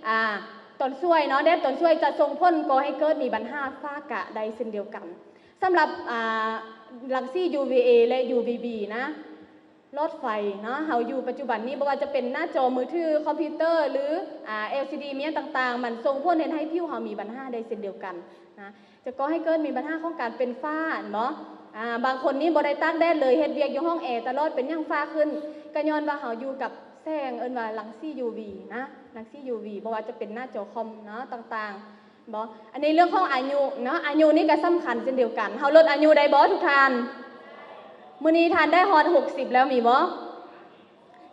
ອ່າ ຕອນສວຍເນາະ, ແດດຕອນສວຍຈະສົ່ງຜົນກໍ່ໃຫ້ເກີດມີບັນຫາຟ້າກະໄດ້ເຊັ່ນດຽວກັນ. ສຳລັບ ອ່າ ລັງສີ ຢູວີເອ ແລະ ຢູວີບີ ນະ, ຫຼອດໄຟເນາະ ເຮົາຢູ່ປັດຈຸບັນນີ້ ບໍ່ວ່າຈະເປັນໜ້າຈໍມືຖື, ຄອມພິວເຕີ ຫຼື ອ່າ ແອລຊີດີ ມີຫຍັງຕ່າງໆ ມັນສົ່ງຜົນເຮັດໃຫ້ຜິວເຮົາມີບັນຫາໄດ້ເຊັ່ນດຽວກັນນະ. ຈະກໍ່ໃຫ້ເກີດມີບັນຫາຂອງການເປັນຝ້າ ເຫັນບໍ່? ອ່າ ບາງຄົນນີ້ບໍ່ໄດ້ຕາກແດດເລີຍ, ເຮັດວຽກຢູ່ຫ້ອງແອຕະຫຼອດ, ເປັນຫຍັງຝ້າຂຶ້ນ? ກໍຍ້ອນວ່າເຮົາຢູ່ກັບແສງ ເອີ້ນວ່າລັງສີ ຢູວີ ນະ, ລັງສີ ຢູວີ ບໍ່ວ່າຈະເປັນໜ້າຈໍຄອມເນາະ ຕ່າງໆ ບໍ່? ອັນນີ້ເລື່ອງຂອງອາຍຸເນາະ, ອາຍຸນີ້ກໍສຳຄັນເຊັ່ນດຽວກັນ. ເຮົາລົດອາຍຸໄດ້ບໍ່ທຸກທ່ານ? ມື້ນີ້ທ່ານໄດ້ຮອດຫົກສິບແລ້ວມີບໍ່?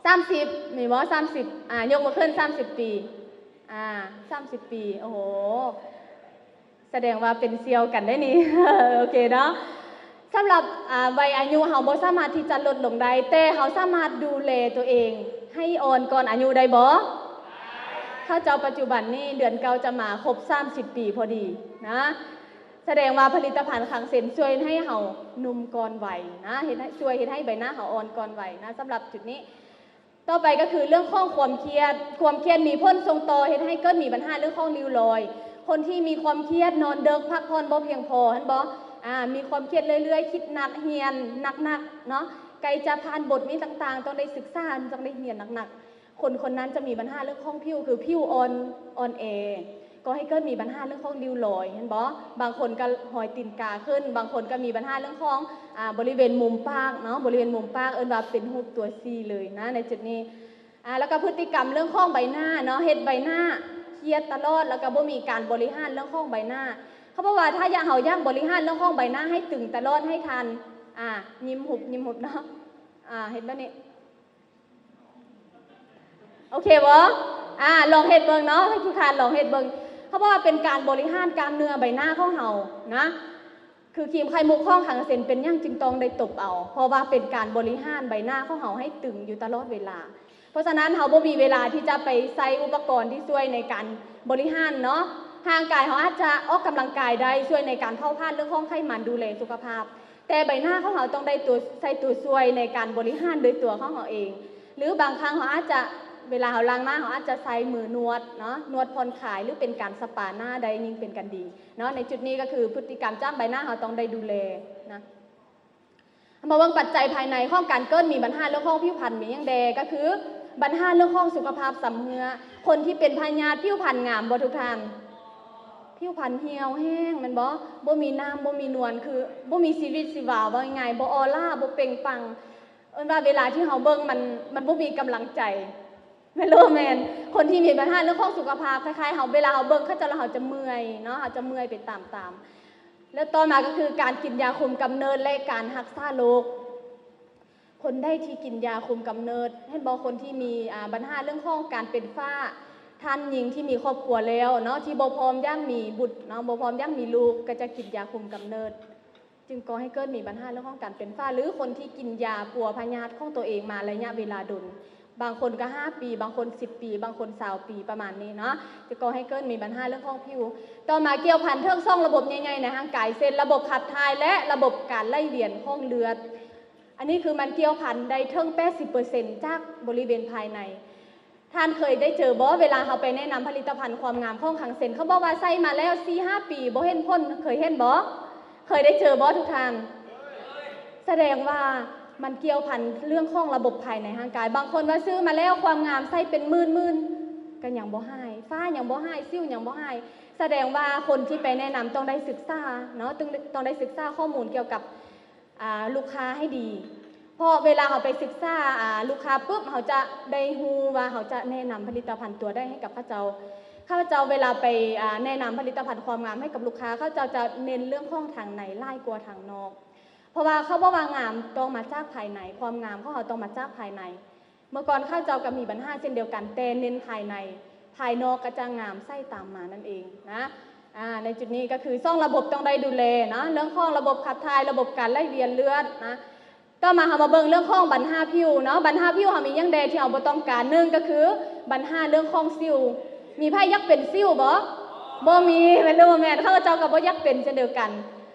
ສາມສິບ ມີບໍ່? ສາມສິບ ອ່າ ຍົກມືຂຶ້ນ ສາມສິບປີ ອ່າ ສາມສິບປີ ໂອ້ໂຫ ສະແດງວ່າເປັນສ່ຽວກັນໄດ໋ນີ້ ໂອເຄເນາະ. ສຳລັບ ອ່າ ໄວອາຍຸເຮົາບໍ່ສາມາດທີ່ຈະລົດລົງໄດ້, ແຕ່ເຮົາສາມາດດູແລຕົວເອງໃຫ້ອ່ອນກ່ອນອາຍຸໄດ້ບໍ່? ເຂົາເຈົ້າປັດຈຸບັນນີ້ເດືອນເກົ້າຈະມາຄົບສາມສິບປີພໍດີນະ. ສະແດງວ່າຜະລິດຕະພັນຄັງເຊັນຊ່ວຍໃຫ້ເຮົາໜຸ່ມກ່ອນໄວນະ, ເຮັດໃຫ້ ຊ່ວຍເຮັດໃຫ້ໃບໜ້າເຮົາອ່ອນກ່ອນໄວນະ ສຳລັບຈຸດນີ້. ຕໍ່ໄປກໍຄືເລື່ອງຂອງຄວາມຄຽດ. ຄວາມຄຽດມີຜົນສົ່ງຕໍ່ເຮັດໃຫ້ເກີດມີບັນຫາເລື່ອງຂອງລິ້ວລອຍ. ຄົນທີ່ມີຄວາມຄຽດ ນອນເດິກ ພັກຜ່ອນບໍ່ພຽງພໍ ເຫັນບໍ່? ອ່າ ມີຄວາມຄຽດເລື້ອຍໆ, ຄິດໜັກ, ຮຽນໜັກໆເນາະ, ໃກ້ຈະຜ່ານບົດນີ້ຕ່າງໆ ຕ້ອງໄດ້ສຶກສາ, ຕ້ອງໄດ້ຮຽນໜັກໆ. ຄົນຄົນນັ້ນຈະມີບັນຫາເລື່ອງຂອງຜິວ ຄືຜິວອ່ອນ ອ່ອນແອ, ກໍ່ໃຫ້ເກີດມີບັນຫາເລື່ອງຂອງລິ້ວລອຍ ເຫັນບໍ່? ບາງຄົນກໍຮອຍຕີນກາຂຶ້ນ, ບາງຄົນກໍມີບັນຫາເລື່ອງຂອງ ອ່າ ບໍລິເວນມຸມປາກເນາະ, ບໍລິເວນມຸມປາກເອີ້ນວ່າເປັນຮູບຕົວຊີເລີຍນະ ໃນຈຸດນີ້. ອ່າ ແລ້ວກໍພຶດຕິກຳເລື່ອງຂອງໃບໜ້າເນາະ, ເຮັດໃບໜ້າຄຽດຕະຫຼອດ ແລ້ວກໍບໍ່ມີການບໍລິຫານເລື່ອງຂອງໃບໜ້າ. ເຂົາບອກວ່າຖ້າຢາກ ເຮົາຢາກບໍລິຫານເລື່ອງຂອງໃບໜ້າໃຫ້ຕຶງຕະຫຼອດ, ໃຫ້ທ່ານ ອ່າ ຍິ້ມຫຸບ, ຍິ້ມຫຸບເນາະ, ອ່າ ເຮັດແບບນີ້. ໂອເຄບໍ່? ອ່າ ລອງເຮັດເບິ່ງເນາະ, ໃຫ້ທຸກທ່ານລອງເຮັດເບິ່ງ. ເຂົາບອກວ່າເປັນການບໍລິຫານກ້າມເນື້ອໃບໜ້າຂອງເຮົານະ, ຄືຄຣີມໄຂ່ມຸກຂອງຄັງເຊັນເປັນຫຍັງຈຶ່ງຕ້ອງໄດ້ຕົບເອົາ? ເພາະວ່າເປັນການບໍລິຫານໃບໜ້າຂອງເຮົາໃຫ້ຕຶງຢູ່ຕະຫຼອດເວລາ. ເພາະສະນັ້ນ ເຮົາບໍ່ມີເວລາທີ່ຈະໄປໃຊ້ອຸປະກອນທີ່ຊ່ວຍໃນການບໍລິຫານເນາະ. ຮ່າງກາຍເຮົາອາດຈະອອກກຳລັງກາຍໄດ້, ຊ່ວຍໃນການເຜົາຜານເລື່ອງຂອງໄຂມັນ, ດູແລສຸຂະພາບ. ແຕ່ໃບໜ້າຂອງເຮົາຕ້ອງໄດ້ຕົວ ໃຊ້ຕົວຊ່ວຍໃນການບໍລິຫານໂດຍຕົວຂອງເຮົາເອງ, ຫຼືບາງຄັ້ງເຮົາອາດຈະ ເວລາເຮົາລ້າງໜ້າ ເຮົາອາດຈະໃຊ້ມືນວດເນາະ, ນວດຜ່ອນຄາຍ ຫຼືເປັນການສະປາໜ້າໄດ້ຍິ່ງເປັນການດີເນາະ. ໃນຈຸດນີ້ກໍຄືພຶດຕິກຳຈາກໃບໜ້າເຮົາຕ້ອງໄດ້ດູແລນະ. ເຮົາມາເບິ່ງປັດໄຈພາຍໃນຂອງການເກີດມີບັນຫາເລື່ອງຂອງຜິວພັນມີຫຍັງແດ່? ກໍຄືບັນຫາເລື່ອງຂອງສຸຂະພາບຊຳເຮື້ອ. ຄົນທີ່ເປັນພະຍາດຜິວພັນງາມບໍ່ທຸກທ່ານ? ຜິວພັນຫ່ຽວແຫ້ງແມ່ນບໍ່? ບໍ່ມີນ້ຳ ບໍ່ມີນວນ ຄືບໍ່ມີຊີວິດຊີວາ, ເວົ້າງ່າຍໆ ບໍ່ອໍລ່າ ບໍ່ເປັ່ງປັງ. ເອີ້ນວ່າເວລາທີ່ເຮົາເບິ່ງມັນ ມັນບໍ່ມີກຳລັງໃຈ ແມ່ນຫຼືບໍ່ແມ່ນ? ຄົນທີ່ມີບັນຫາເລື່ອງຂອງສຸຂະພາບ ຄ້າຍໆເຮົາ ເວລາເຮົາເບິ່ງເຂົາເຈົ້າແລ້ວ ເຮົາຈະເມື່ອຍເນາະ, ເຮົາຈະເມື່ອຍໄປຕາມໆ. ແລ້ວຕໍ່ມາກໍຄືການກິນຢາຄຸມກຳເນີດ ແລະ ການຮັກສາໂລກ. ຄົນໃດທີ່ກິນຢາຄຸມກຳເນີດ ເຫັນບໍ່ ຄົນທີ່ມີ ອາ ບັນຫາເລື່ອງຂອງການເປັນຟ້າ, ທ່ານຍິງທີ່ມີຄອບຄົວແລ້ວເນາະ ທີ່ບໍ່ພ້ອມຢາກມີບຸດເນາະ ບໍ່ພ້ອມຢາກມີລູກ ກໍຈະກິນຢາຄຸມກຳເນີດ ຈຶ່ງກໍ່ໃຫ້ເກີດມີບັນຫາເລື່ອງຂອງການເປັນຟ້າ ຫຼື ຄົນທີ່ກິນຢາປົວພະຍາດຂອງຕົວເອງມາໄລຍະເວລາດົນ. ບາງຄົນກໍຫ້າປີ ບາງຄົນສິບປີ ບາງຄົນຊາວປີ ປະມານນີ້ເນາະ ຈະກໍ່ໃຫ້ເກີດມີບັນຫາເລື່ອງຂອງຜິວ. ຕໍ່ມາກ່ຽວພັນເຖິງສອງລະບົບໃຫຍ່ໆໃນຮ່າງກາຍ ເຊັ່ນ ລະບົບຂັບຖ່າຍ ແລະ ລະບົບການໄຫຼວຽນຂອງເລືອດ. ອັນນີ້ຄືມັນກ່ຽວພັນໄດ້ເຖິງແປດສິບເປີເຊັນຈາກບໍລິເວນພາຍໃນ. ທ່ານເຄີຍໄດ້ເຈີບໍ່ ເວລາເຮົາໄປແນະນຳຜະລິດຕະພັນຄວາມງາມຂອງຄັງເຊັນ ເຂົາບອກວ່າໃຊ້ມາແລ້ວສີ່ຫ້າປີບໍ່ເຫັນຜົນ ເຄີຍເຫັນບໍ່? ເຄີຍໄດ້ເຈີບໍ່ທຸກທ່ານ? ສະແດງວ່າມັນກ່ຽວພັນເລື່ອງຂອງລະບົບພາຍໃນຮ່າງກາຍ. ບາງຄົນວ່າຊື້ມາແລ້ວຄວາມງາມໃຊ້ເປັນໝື່ນໆ ກໍຍັງບໍ່ຫາຍ, ຝ້າຍັງບໍ່ຫາຍ, ສິວຍັງບໍ່ຫາຍ. ສະແດງວ່າຄົນທີ່ໄປແນະນຳຕ້ອງໄດ້ສຶກສາເນາະ, ຕ້ອງ ຕ້ອງໄດ້ສຶກສາຂໍ້ມູນກ່ຽວກັບ ອາ ລູກຄ້າໃຫ້ດີ ເພາະເວລາເຮົາໄປສຶກສາ ອາ ລູກຄ້າປຶບ ເຮົາຈະໄດ້ຮູ້ວ່າເຮົາຈະແນະນຳຜະລິດຕະພັນຕົວໃດໃຫ້ກັບເຂົາເຈົ້າ. ຂ້າພະເຈົ້າເວລາໄປ ອາ ແນະນຳຜະລິດຕະພັນຄວາມງາມໃຫ້ກັບລູກຄ້າ ເຂົາເຈົ້າຈະເນັ້ນເລື່ອງຂອງທາງໃນຫຼາຍກວ່າທາງນອກ ເພາະວ່າເຂົາບອກວ່າງາມຕ້ອງມາຈາກພາຍໃນ, ຄວາມງາມຂອງເຮົາຕ້ອງມາຈາກພາຍໃນ. ເມື່ອກ່ອນເຂົາເຈົ້າກໍມີບັນຫາເຊັ່ນດຽວກັນ ແຕ່ເນັ້ນພາຍໃນ, ພາຍນອກກໍຈະງາມໃສຕາມມານັ້ນເອງນະ. ອາ ໃນຈຸດນີ້ກໍຄືສອງລະບົບຕ້ອງໄດ້ດູແລເນາະ, ເລື່ອງຂອງລະບົບຂັບຖ່າຍ, ລະບົບການໄຫຼວຽນເລືອດນະ. ຕໍ່ມາເຮົາມາເບິ່ງເລື່ອງຂອງບັນຫາຜິວເນາະ, ບັນຫາຜິວເຮົາມີຫຍັງແດ່ທີ່ເຮົາບໍ່ຕ້ອງການ? ໜຶ່ງກໍຄືບັນຫາເລື່ອງຂອງສິວ. ມີໃຜຢາກເປັນສິວບໍ່? ບໍ່ມີ ແມ່ນຫຼືບໍ່ແມ່ນ? ຂ້າພະເຈົ້າກໍບໍ່ຢາກເປັນເຊັ່ນດຽວກັນ.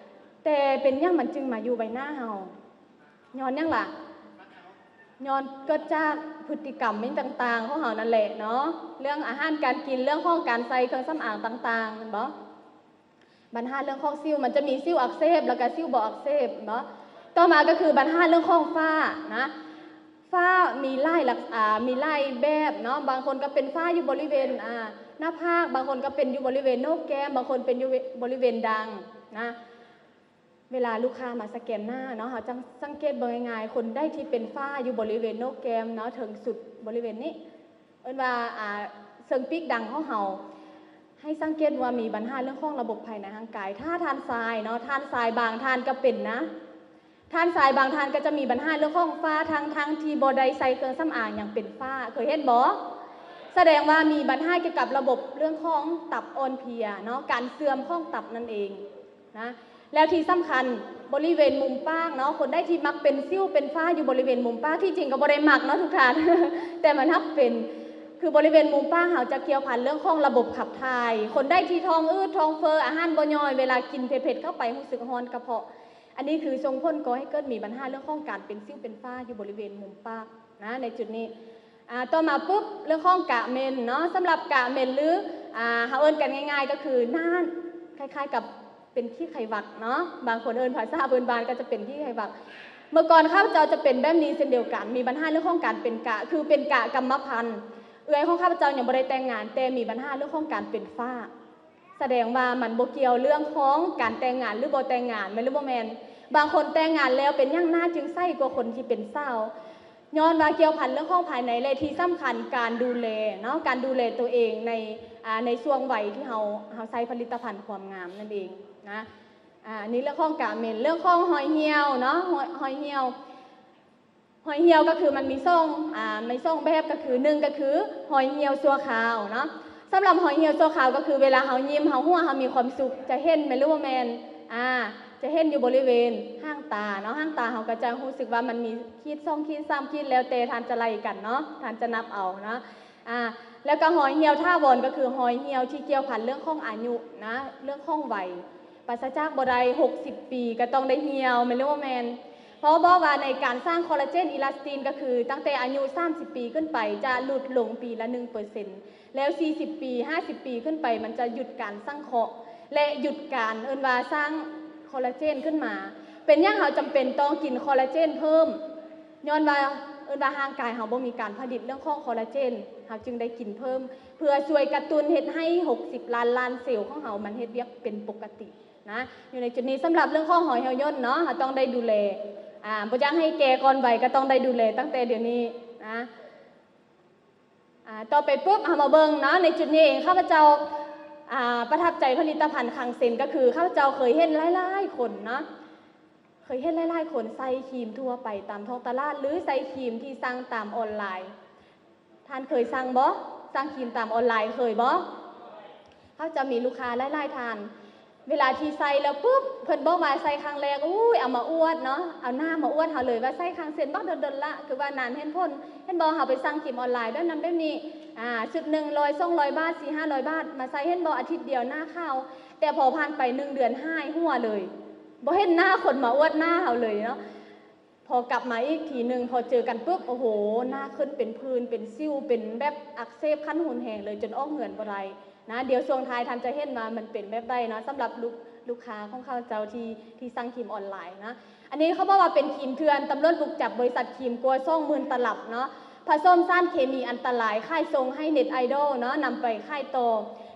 ແຕ່ເປັນຫຍັງມັນຈຶ່ງມາຢູ່ໃບໜ້າເຮົາ? ຍ້ອນຫຍັງລະ? ຍ້ອນເກີດຈາກພຶດຕິກຳອີ່ຫຍັງຕ່າງໆຂອງເຮົານັ້ນແຫຼະເນາະ, ເລື່ອງອາຫານການກິນ, ເລື່ອງຂອງການໃຊ້ເຄື່ອງສຳອາງຕ່າງໆ ແມ່ນບໍ່? ບັນຫາເລື່ອງຂອງສິວ ມັນຈະມີສິວອັກເສບ ແລ້ວກໍສິວບໍ່ອັກເສບ ແມ່ນບໍ່? ຕໍ່ມາກໍຄືບັນຫາເລື່ອງຂອງຝ້ານະ, ຝ້າມີຫຼາຍລັກ ອາ ມີຫຼາຍແບບເນາະ, ບາງຄົນກໍເປັນຝ້າຢູ່ບໍລິເວນ ອາ ໜ້າຜາກ, ບາງຄົນກໍເປັນຢູ່ບໍລິເວນໂໜກແກ້ມ, ບາງຄົນເປັນຢູ່ບໍລິເວນດັງນະ. ເວລາລູກຄ້າມາສະແກນໜ້າເນາະ ເຮົາຈັງສັງເກດເບິ່ງງ່າຍໆ ຄົນໃດທີ່ເປັນຝ້າຢູ່ບໍລິເວນໂໜກແກ້ມເນາະ ເທິງສຸດບໍລິເວນນີ້ ເອີ້ນວ່າ ອາ ເຊິ່ງປີກດັງຂອງເຮົາ ໃຫ້ສັງເກດວ່າມີບັນຫາເລື່ອງຂອງລະບົບພາຍໃນຮ່າງກາຍ. ຖ້າທ່ານຊາຍເນາະ ທ່ານຊາຍບາງທ່ານກໍເປັນນະ, ທ່ານຊາຍບາງທ່ານກໍຈະມີບັນຫາເລື່ອງຂອງຝ້າ ທັງໆທີ່ບໍ່ໄດ້ໃສ່ເຄື່ອງສຳອາງ ຍັງເປັນຝ້າ. ເຄີຍເຫັນບໍ່? ສະແດງວ່າມີບັນຫາກ່ຽວກັບລະບົບເລື່ອງຂອງຕັບອ່ອນເພຍເນາະ, ການເສື່ອມຂອງຕັບນັ້ນເອງ. ນະ ແລ້ວທີ່ສຳຄັນ ບໍລິເວນມຸມປາກເນາະ, ຄົນໃດທີ່ມັກເປັນສິວເປັນຝ້າຢູ່ບໍລິເວນມຸມປາກ ທີ່ຈິງກໍບໍ່ໄດ້ມັກເນາະທຸກທ່ານ ແຕ່ມັນຮັກເປັນ ຄືບໍລິເວນມຸມປາກເຮົາຈະກ່ຽວພັນເລື່ອງຂອງລະບົບຂັບຖ່າຍ. ຄົນໃດທີ່ທ້ອງອືດທ້ອງເຟີ້ ອາຫານບໍ່ຍ່ອຍ ເວລາກິນເຜັດໆເຂົ້າໄປຮູ້ສຶກຮ້ອນກະເພາະ. ອັນນີ້ຄືສົ່ງຜົນກໍ່ໃຫ້ເກີດມີບັນຫາເລື່ອງຂອງການເປັນສິວເປັນຝ້າຢູ່ບໍລິເວນມຸມປາກນະ ໃນຈຸດນີ້. ອາ ຕໍ່ມາປຶບ ເລື່ອງຂອງກະເມັນເນາະ, ສຳລັບກະເມັນ ຫຼື ອາ ເຮົາເອີ້ນກັນງ່າຍໆກໍຄືໜ້ານ ຄ້າຍໆກັບ ເປັນຂີ້ໄຄຫວັກເນາະ, ບາງຄົນເອີ້ນພາສາພື້ນບ້ານກໍຈະເປັນຂີ້ໄຄຫວັກ. ເມື່ອກ່ອນຂ້າພະເຈົ້າຈະເປັນແບບນີ້ເຊັ່ນດຽວກັນ, ມີບັນຫາເລື່ອງຂອງການເປັນກະ ຄືເປັນກະກຳມະພັນ. ເອື້ອຍຂອງຂ້າພະເຈົ້າຍັງບໍ່ໄດ້ແຕ່ງງານ ແຕ່ມີບັນຫາເລື່ອງຂອງການເປັນຝ້າ. ສະແດງວ່າມັນບໍ່ກ່ຽວເລື່ອງຂອງການແຕ່ງງານ ຫຼື ບໍ່ແຕ່ງງານ ແມ່ນ ຫຼື ບໍ່ແມ່ນ? ບາງຄົນແຕ່ງງານແລ້ວເປັນຫຍັງໜ້າຈຶ່ງໃສກວ່າຄົນທີ່ເປັນສາວ? ຍ້ອນວ່າກ່ຽວພັນເລື່ອງຂອງພາຍໃນ ແລະ ທີ່ສຳຄັນການດູແລເນາະ, ການດູແລຕົວເອງໃນ ອາ ໃນຊ່ວງໄວທີ່ເຮົາ ເຮົາໃຊ້ຜະລິດຕະພັນຄວາມງາມນັ້ນເອງນະ. ອາ ອັນນີ້ເລື່ອງຂອງກາເມັນ. ເລື່ອງຂອງຮອຍຫ່ຽວເນາະ, ຮອຍ ຮອຍຫ່ຽວ ຮອຍຫ່ຽວກໍຄືມັນມີສອງ ອາ ມີສອງແບບ ກໍຄື ໜຶ່ງກໍຄືຮອຍຫ່ຽວຊົ່ວຄາວເນາະ. ສຳລັບຮອຍຫ່ຽວຊົ່ວຄາວກໍຄືເວລາເຮົາຍິ້ມ ເຮົາຫົວ ເຮົາມີຄວາມສຸກ ຈະເຫັນແມ່ນ ຫຼື ບໍ່ແມ່ນ? ອາ ຈະເຫັນຢູ່ບໍລິເວນຫາງຕາເນາະ, ຫາງຕາເຮົາກໍຈະຮູ້ສຶກວ່າມັນມີຂີດ ສອງຂີດ ສາມຂີດ ແລ້ວແຕ່ທ່ານຈະໄລ່ກັນເນາະ, ທ່ານຈະນັບເອົາເນາະ. ອາ ແລ້ວກໍຮອຍຫ່ຽວຖາວອນ ກໍຄືຮອຍຫ່ຽວທີ່ກ່ຽວພັນເລື່ອງຂອງອາຍຸນະ, ເລື່ອງຂອງໄວ. ປາສະຈາກບໍ່ໄດ້ ຫົກສິບປີກໍຕ້ອງໄດ້ຫ່ຽວ ແມ່ນ ຫຼື ບໍ່ແມ່ນ? ເພາະບອກວ່າໃນການສ້າງຄໍລາເຈນ ອີລາສຕິນ ກໍຄືຕັ້ງແຕ່ອາຍຸສາມສິບປີຂຶ້ນໄປ ຈະຫຼຸດລົງປີລະໜຶ່ງເປີເຊັນ ແລ້ວສີ່ສິບປີ ຫ້າສິບປີຂຶ້ນໄປ ມັນຈະຢຸດການສັງເຄາະ ແລະ ຢຸດການ ເອີ້ນວ່າສ້າງຄໍລາເຈນຂຶ້ນມາ. ເປັນຫຍັງເຮົາຈຳເປັນຕ້ອງກິນຄໍລາເຈນເພີ່ມ? ຍ້ອນວ່າ ເອີ້ນວ່າຮ່າງກາຍເຮົາບໍ່ມີການຜະລິດເລື່ອງຂອງຄໍລາເຈນ, ເຮົາຈຶ່ງໄດ້ກິນເພີ່ມ ເພື່ອຊ່ວຍກະຕຸ້ນເຮັດໃຫ້ຫົກສິບລ້ານລ້ານເຊວຂອງເຮົາມັນເຮັດວຽກເປັນປົກກະຕິນະ. ຢູ່ໃນຈຸດນີ້ ສຳລັບເລື່ອງຂອງຮອຍຫ່ຽວຍ່ນເນາະ ເຮົາຕ້ອງໄດ້ດູແລ, ອາ ບໍ່ຢາກໃຫ້ແກ່ກ່ອນໄວ ກໍຕ້ອງໄດ້ດູແລຕັ້ງແຕ່ດຽວນີ້ນະ. ອາ ຕໍ່ໄປປຶບ ເຮົາມາເບິ່ງເນາະ ໃນຈຸດນີ້ເອງ ຂ້າພະເຈົ້າ ອ່າ ປະທັບໃຈຜະລິດຕະພັນຄັງເຊັນ ກໍຄືຂ້າພະເຈົ້າເຄີຍເຫັນຫຼາຍໆຄົນເນາະ ເຄີຍເຫັນຫຼາຍໆຄົນໃຊ້ຄຣີມທົ່ວໄປຕາມທ້ອງຕະຫຼາດ ຫຼື ໃຊ້ຄຣີມທີ່ສັ່ງຕາມອອນລາຍ. ທ່ານເຄີຍສັ່ງບໍ່? ສັ່ງຄຣີມຕາມອອນລາຍເຄີຍບໍ່? ເຮົາຈະມີລູກຄ້າຫຼາຍໆທ່ານ ເວລາທີ່ໃຊ້ແລ້ວປຶບ ເພິ່ນບອກວ່າໃຊ້ຄັ້ງແລກ ໂອ້ຍ ເອົາມາອວດເນາະ ເອົາໜ້າມາອວດເຮົາເລີຍວ່າໃຊ້ຄັງເຊັນບັກດົນໆລະ ຄືວ່ານານເຫັນຜົນ. ເຫັນບໍ່? ເຮົາໄປສັ່ງຄຣີມອອນລາຍແບບນັ້ນແບບນີ້ ອ່າ ຊຸດໜຶ່ງຮ້ອຍ ສອງຮ້ອຍບາດ ສີ່ຫ້າຮ້ອຍບາດ ມາໃຊ້ເຫັນບໍ່? ອາທິດດຽວໜ້າຂາວ ແຕ່ພໍຜ່ານໄປໜຶ່ງເດືອນຫາຍຫົວເລີຍ ບໍ່ເຫັນໜ້າຄົນມາອວດໜ້າເຮົາເລີຍເນາະ. ພໍກັບມາອີກທີໜຶ່ງ ພໍເຈີກັນປຶບ ໂອ້ໂຫ ໜ້າຂຶ້ນເປັນຜື່ນ ເປັນສິວ ເປັນແບບອັກເສບຂັ້ນຮຸນແຮງເລີຍ ຈົນອອກເຮືອນບໍ່ໄດ້ນະ. ດຽວຊ່ວງທ້າຍທ່ານຈະເຫັນວ່າມັນເປັນແບບໃດເນາະ ສຳລັບລູກ ລູກຄ້າຂອງຂ້າພະເຈົ້າທີ່ ທີ່ສັ່ງຄຣີມອອນລາຍນະ. ອັນນີ້ເຂົາບອກວ່າເປັນຄຣີມເຖື່ອນ ຕຳຫຼວດບຸກຈັບບໍລິສັດຄຣີມກວ່າສອງໝື່ນຕະລັບເນາະ ຜະສົມສານເຄມີອັນຕະລາຍ ຂາຍສົ່ງໃຫ້ເນັດໄອດອລເນາະ ນຳໄປຂາຍຕໍ່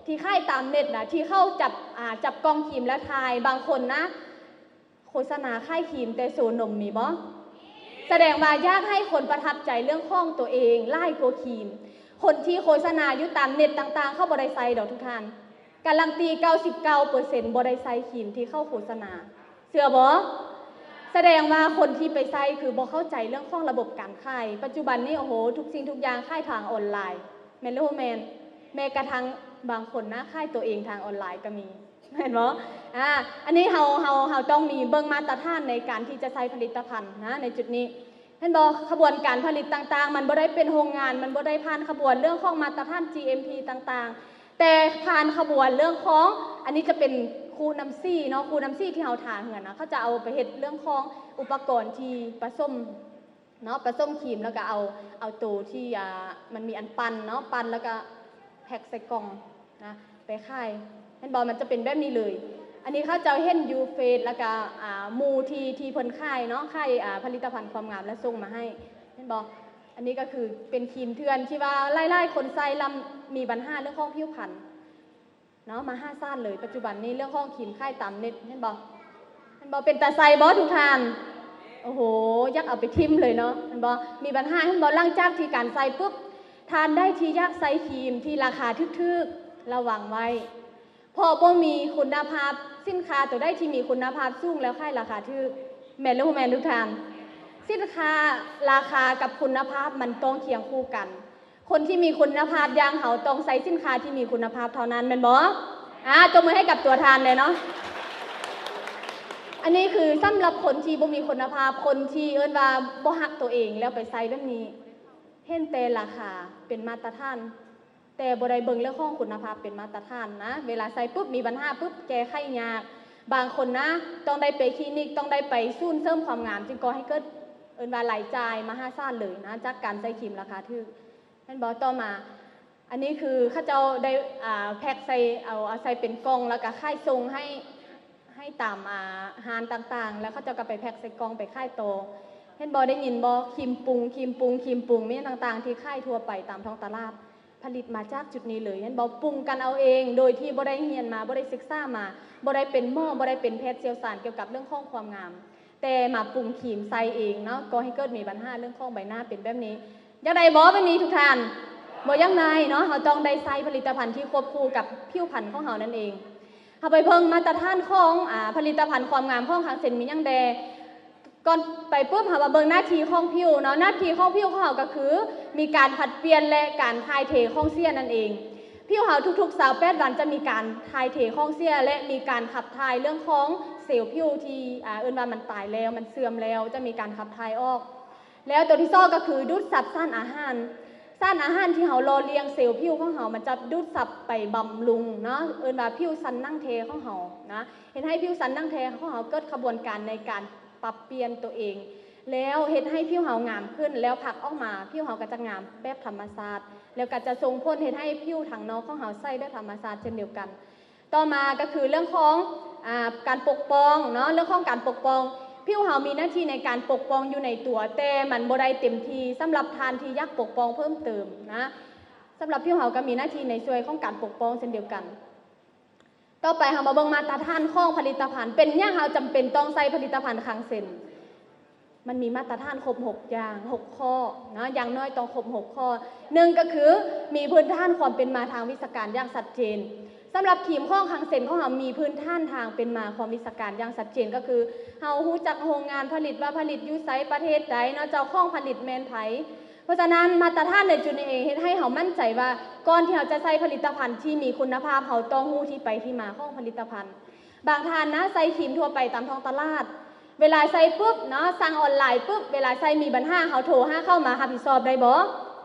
ທີ່ຂາຍຕາມເນັດນະ ທີ່ເຂົາຈັບ ອ່າ ຈັບກ່ອງຄຣີມແລ້ວຖ່າຍ ບາງຄົນນະ ໂຄສະນາຂາຍຄຣີມແຕ່ໂຊນົມມີບໍ່? ສະແດງວ່າຢາກໃຫ້ຄົນປະທັບໃຈເລື່ອງຂອງຕົວເອງຫຼາຍກວ່າຄຣີມ. ຄົນທີ່ໂຄສະນາຢູ່ຕາມເນັດຕ່າງໆ ເຂົາບໍ່ໄດ້ໃຊ້ດອກທຸກທ່ານ. ກາຣັນຕີເກົ້າສິບເກົ້າເປີເຊັນ ບໍ່ໄດ້ໃຊ້ຄຣີມທີ່ເຂົາໂຄສະນາ. ເຊື່ອບໍ່? ສະແດງວ່າຄົນທີ່ໄປໃຊ້ຄືບໍ່ເຂົ້າໃຈເລື່ອງຂອງລະບົບການຂາຍ. ປັດຈຸບັນນີ້ ໂອ້ໂຫ ທຸກສິ່ງທຸກຢ່າງຂາຍທາງອອນລາຍ. ແມ່ນຫຼືບໍ່ແມ່ນ? ແມ້ກະທັ່ງບາງຄົນນະ ຂາຍຕົວເອງທາງອອນລາຍກໍມີ. ແມ່ນບໍ່? ອາ ອັນນີ້ເຮົາ ເຮົາ ເຮົາຕ້ອງມີເບິ່ງມາດຕະຖານໃນການທີ່ຈະໃຊ້ຜະລິດຕະພັນນະ ໃນຈຸດນີ້. ເຫັນບໍ່? ຂະບວນການຜະລິດຕ່າງໆ ມັນບໍ່ໄດ້ເປັນໂຮງງານ ມັນບໍ່ໄດ້ຜ່ານຂະບວນເລື່ອງຂອງມາດຕະຖານ ຈີເອັມພີ ຕ່າງໆ ແຕ່ຜ່ານຂະບວນເລື່ອງຂອງ ອັນນີ້ຈະເປັນຄູນ້ຳສີເນາະ ຄູນ້ຳສີທີ່ເຮົາທາເຮືອນນະ ເຂົາຈະເອົາໄປເຮັດເລື່ອງຂອງອຸປະກອນທີ່ປະສົມ ເນາະ ປະສົມຄຣີມ ແລ້ວກໍເອົາ ເອົາໂຕທີ່ ອ່າ ມັນມີອັນປັ່ນເນາະ ປັ່ນແລ້ວກໍແພັກໃສ່ກ່ອງນະ ໄປຂາຍ. ເຫັນບໍ່? ມັນຈະເປັນແບບນີ້ເລີຍ. ອັນນີ້ເຂົາເຈົ້າເຫັນຢູ່ເຟສ ແລ້ວກໍ ອ່າ ໝູ່ທີ່ ທີ່ເພິ່ນຂາຍເນາະ ຂາຍ ອ່າ ຜະລິດຕະພັນຄວາມງາມ ແລ້ວສົ່ງມາໃຫ້. ເຫັນບໍ່? ອັນນີ້ກໍຄືເປັນຄຣີມເຖື່ອນທີ່ວ່າຫຼາຍໆຄົນໃຊ້ແລ້ວມີບັນຫາເລື່ອງຂອງຜິວພັນ ເນາະ ມະຫາສານເລີຍ. ປັດຈຸບັນນີ້ເລື່ອງຂອງຄຣີມຂາຍຕາມເນັດ ເຫັນບໍ່? ເຫັນບໍ່? ເປັນຕາໃສ່ບໍ່ທຸກທ່ານ? ໂອ້ໂຫ ຢາກເອົາໄປຖິ້ມເລີຍເນາະ ເຫັນບໍ່? ມີບັນຫາ ເຫັນບໍ່? ຫຼັງຈາກທີ່ການໃສ່ປຶບ ທ່ານໃດທີ່ຢາກໃຊ້ຄຣີມທີ່ລາຄາຖືກໆ ລະວັງໄວ້ ເພາະບໍ່ມີຄຸນນະພາບ. ສິນຄ້າຕົວໃດທີ່ມີຄຸນນະພາບສູງແລ້ວຂາຍລາຄາຖືກ ແມ່ນຫຼືບໍ່ແມ່ນທຸກທ່ານ? ສິນຄ້າ ລາຄາກັບຄຸນນະພາບມັນຕ້ອງຄຽງຄູ່ກັນ. ຄົນທີ່ມີຄຸນນະພາບຢ່າງເຮົາຕ້ອງໃຊ້ສິນຄ້າທີ່ມີຄຸນນະພາບເທົ່ານັ້ນ ແມ່ນບໍ່? ອາ ຕົບມືໃຫ້ກັບຕົວທ່ານແດ່ເນາະ. ອັນນີ້ຄືສຳລັບຄົນທີ່ບໍ່ມີຄຸນນະພາບ ຄົນທີ່ເອີ້ນວ່າບໍ່ຮັກຕົວເອງ ແລ້ວໄປໃຊ້ແບບນີ້ ເຫັນແຕ່ລາຄາເປັນມາດຕະຖານ ແຕ່ບໍ່ໄດ້ເບິ່ງເລື່ອງຂອງຄຸນນະພາບເປັນມາດຕະຖານນະ. ເວລາໃຊ້ປຶບ ມີບັນຫາປຶບ ແກ້ໄຂຍາກ. ບາງຄົນນະ ຕ້ອງໄດ້ໄປຄລີນິກ ຕ້ອງໄດ້ໄປສູນເສີມຄວາມງາມ ຈຶ່ງກໍ່ໃຫ້ເກີດ ເອີ້ນວ່າລາຍຈ່າຍມະຫາສານເລີຍນະ ຈາກການໃຊ້ຄຣີມລາຄາຖືກ. ແມ່ນບໍ່? ຕໍ່ມາ ອັນນີ້ຄືເຂົາເຈົ້າໄດ້ ອ່າ ແພັກໃສ່ ເອົາ ເອົາໃສ່ເປັນກ່ອງ ແລ້ວກໍຂາຍສົ່ງໃຫ້ ໃຫ້ຕາມ ອ່າ ຮ້ານຕ່າງໆ ແລ້ວເຂົາເຈົ້າກໍໄປແພັກໃສ່ກ່ອງໄປຂາຍຕໍ່. ເຫັນບໍ່? ໄດ້ຍິນບໍ່? ຄຣີມປຸງ ຄຣີມປຸງ ຄຣີມປຸງ ມີຫຍັງຕ່າງໆ ທີ່ຂາຍທົ່ວໄປຕາມທ້ອງຕະຫຼາດ ຜະລິດມາຈາກຈຸດນີ້ເລີຍ. ເຫັນບໍ່? ປຸງກັນເອົາເອງ ໂດຍທີ່ບໍ່ໄດ້ຮຽນມາ ບໍ່ໄດ້ສຶກສາມາ ບໍ່ໄດ້ເປັນໝໍ ບໍ່ໄດ້ເປັນແພດຊ່ຽວຊານກ່ຽວກັບເລື່ອງຂອງຄວາມງາມ ແຕ່ມາປຸງຄຣີມໃສ່ເອງເນາະ ກໍ່ໃຫ້ເກີດມີບັນຫາເລື່ອງຂອງໃບໜ້າເປັນແບບນີ້. ຢາກໄດ້ບໍ່ແບບນີ້ທຸກທ່ານ? ບໍ່ຢາກໄດ້ເນາະ. ເຮົາຕ້ອງໄດ້ໃຊ້ຜະລິດຕະພັນທີ່ຄວບຄູ່ກັບຜິວພັນຂອງເຮົານັ້ນເອງ. ເຮົາໄປເບິ່ງມາດຕະຖານຂອງ ອາ ຜະລິດຕະພັນຄວາມງາມຂອງຄັງເຊັນມີຫຍັງແດ່. ກ່ອນໄປປຶບ ເຮົາມາເບິ່ງໜ້າທີ່ຂອງຜິວເນາະ. ໜ້າທີ່ຂອງຜິວຂອງເຮົາກໍຄື ມີການຜັດປ່ຽນ ແລະ ການຖ່າຍເທຂອງເສຍນັ້ນເອງ. ຜິວເຮົາທຸກໆຊາວແປດວັນຈະມີການຖ່າຍເທຂອງເສຍ ແລະ ມີການຂັບຖ່າຍເລື່ອງຂອງເຊວຜິວທີ່ ອາ ເອີ້ນວ່າມັນຕາຍແລ້ວ ມັນເສື່ອມແລ້ວ ຈະມີການຂັບຖ່າຍອອກ. ແລ້ວຕົວທີສອງກໍຄືດູດຊັບສານອາຫານ. ສານອາຫານທີ່ເຮົາຫຼໍ່ລ້ຽງເຊວຜິວຂອງເຮົາ ມັນຈະດູດຊັບໄປບຳລຸງເນາະ ເອີ້ນວ່າຜິວສັນໜັງແທ້ຂອງເຮົານະ ເຮັດໃຫ້ຜິວສັນໜັງແທ້ຂອງເຮົາເກີດຂະບວນການໃນການປັບປ່ຽນຕົວເອງ ແລ້ວເຮັດໃຫ້ຜິວເຮົາງາມຂຶ້ນ ແລ້ວພັກອອກມາ ຜິວເຮົາກໍຈະງາມແບບທຳມະຊາດ ແລ້ວກໍຈະສົ່ງຜົນເຮັດໃຫ້ຜິວທາງນອກຂອງເຮົາໃສແບບທຳມະຊາດເຊັ່ນດຽວກັນ. ຕໍ່ມາກໍຄືເລື່ອງຂອງ ອາ ການປົກປ້ອງເນາະ ເລື່ອງຂອງການປົກປ້ອງ. ຜິວເຮົາມີໜ້າທີ່ໃນການປົກປ້ອງຢູ່ໃນຕົວ ແຕ່ມັນບໍ່ໄດ້ເຕັມທີ່ສຳລັບທ່ານທີ່ຢາກປົກປ້ອງເພີ່ມເຕີມນະ. ສຳລັບຜິວເຮົາກໍມີໜ້າທີ່ໃນສ່ວນຂອງການປົກປ້ອງເຊັ່ນດຽວກັນ. ຕໍ່ໄປເຮົາມາເບິ່ງມາດຕະຖານຂອງຜະລິດຕະພັນ. ເປັນຫຍັງເຮົາຈຳເປັນຕ້ອງໃຊ້ຜະລິດຕະພັນຄັງເຊັນ? ມັນມີມາດຕະຖານຄົບຫົກຢ່າງ ຫົກຂໍ້ເນາະ ຢ່າງໜ້ອຍຕ້ອງຄົບຫົກຂໍ້. ໜຶ່ງກໍຄືມີພື້ນຖານຄວາມເປັນມາທາງວິຊາການຢ່າງຊັດເຈນ. ສຳລັບຄຣີມຂອງຄັງເຊັນຂອງເຮົາມີພື້ນຖານທາງເປັນມາຂອງວິຊາການຢ່າງຊັດເຈນ ກໍຄືເຮົາຮູ້ຈັກໂຮງງານຜະລິດວ່າຜະລິດຢູ່ໃສ ປະເທດໃດເນາະ ເຈົ້າຂອງຜະລິດແມ່ນໃຜ. ເພາະສະນັ້ນ ມາດຕະຖານໃນຈຸດນີ້ເອງເຮັດໃຫ້ເຮົາໝັ້ນໃຈວ່າ ກ່ອນທີ່ເຮົາຈະໃຊ້ຜະລິດຕະພັນທີ່ມີຄຸນນະພາບ ເຮົາຕ້ອງຮູ້ທີ່ໄປທີ່ມາຂອງຜະລິດຕະພັນ. ບາງທ່ານນະ ໃຊ້ຄຣີມທົ່ວໄປຕາມທ້ອງຕະຫຼາດ ເວລາໃຊ້ປຶບເນາະ ສັ່ງອອນລາຍປຶບ ເວລາໃຊ້ມີບັນຫາ ເຮົາໂທຫາເຂົາມາຮັບຜິດຊອບໄດ້ບໍ່?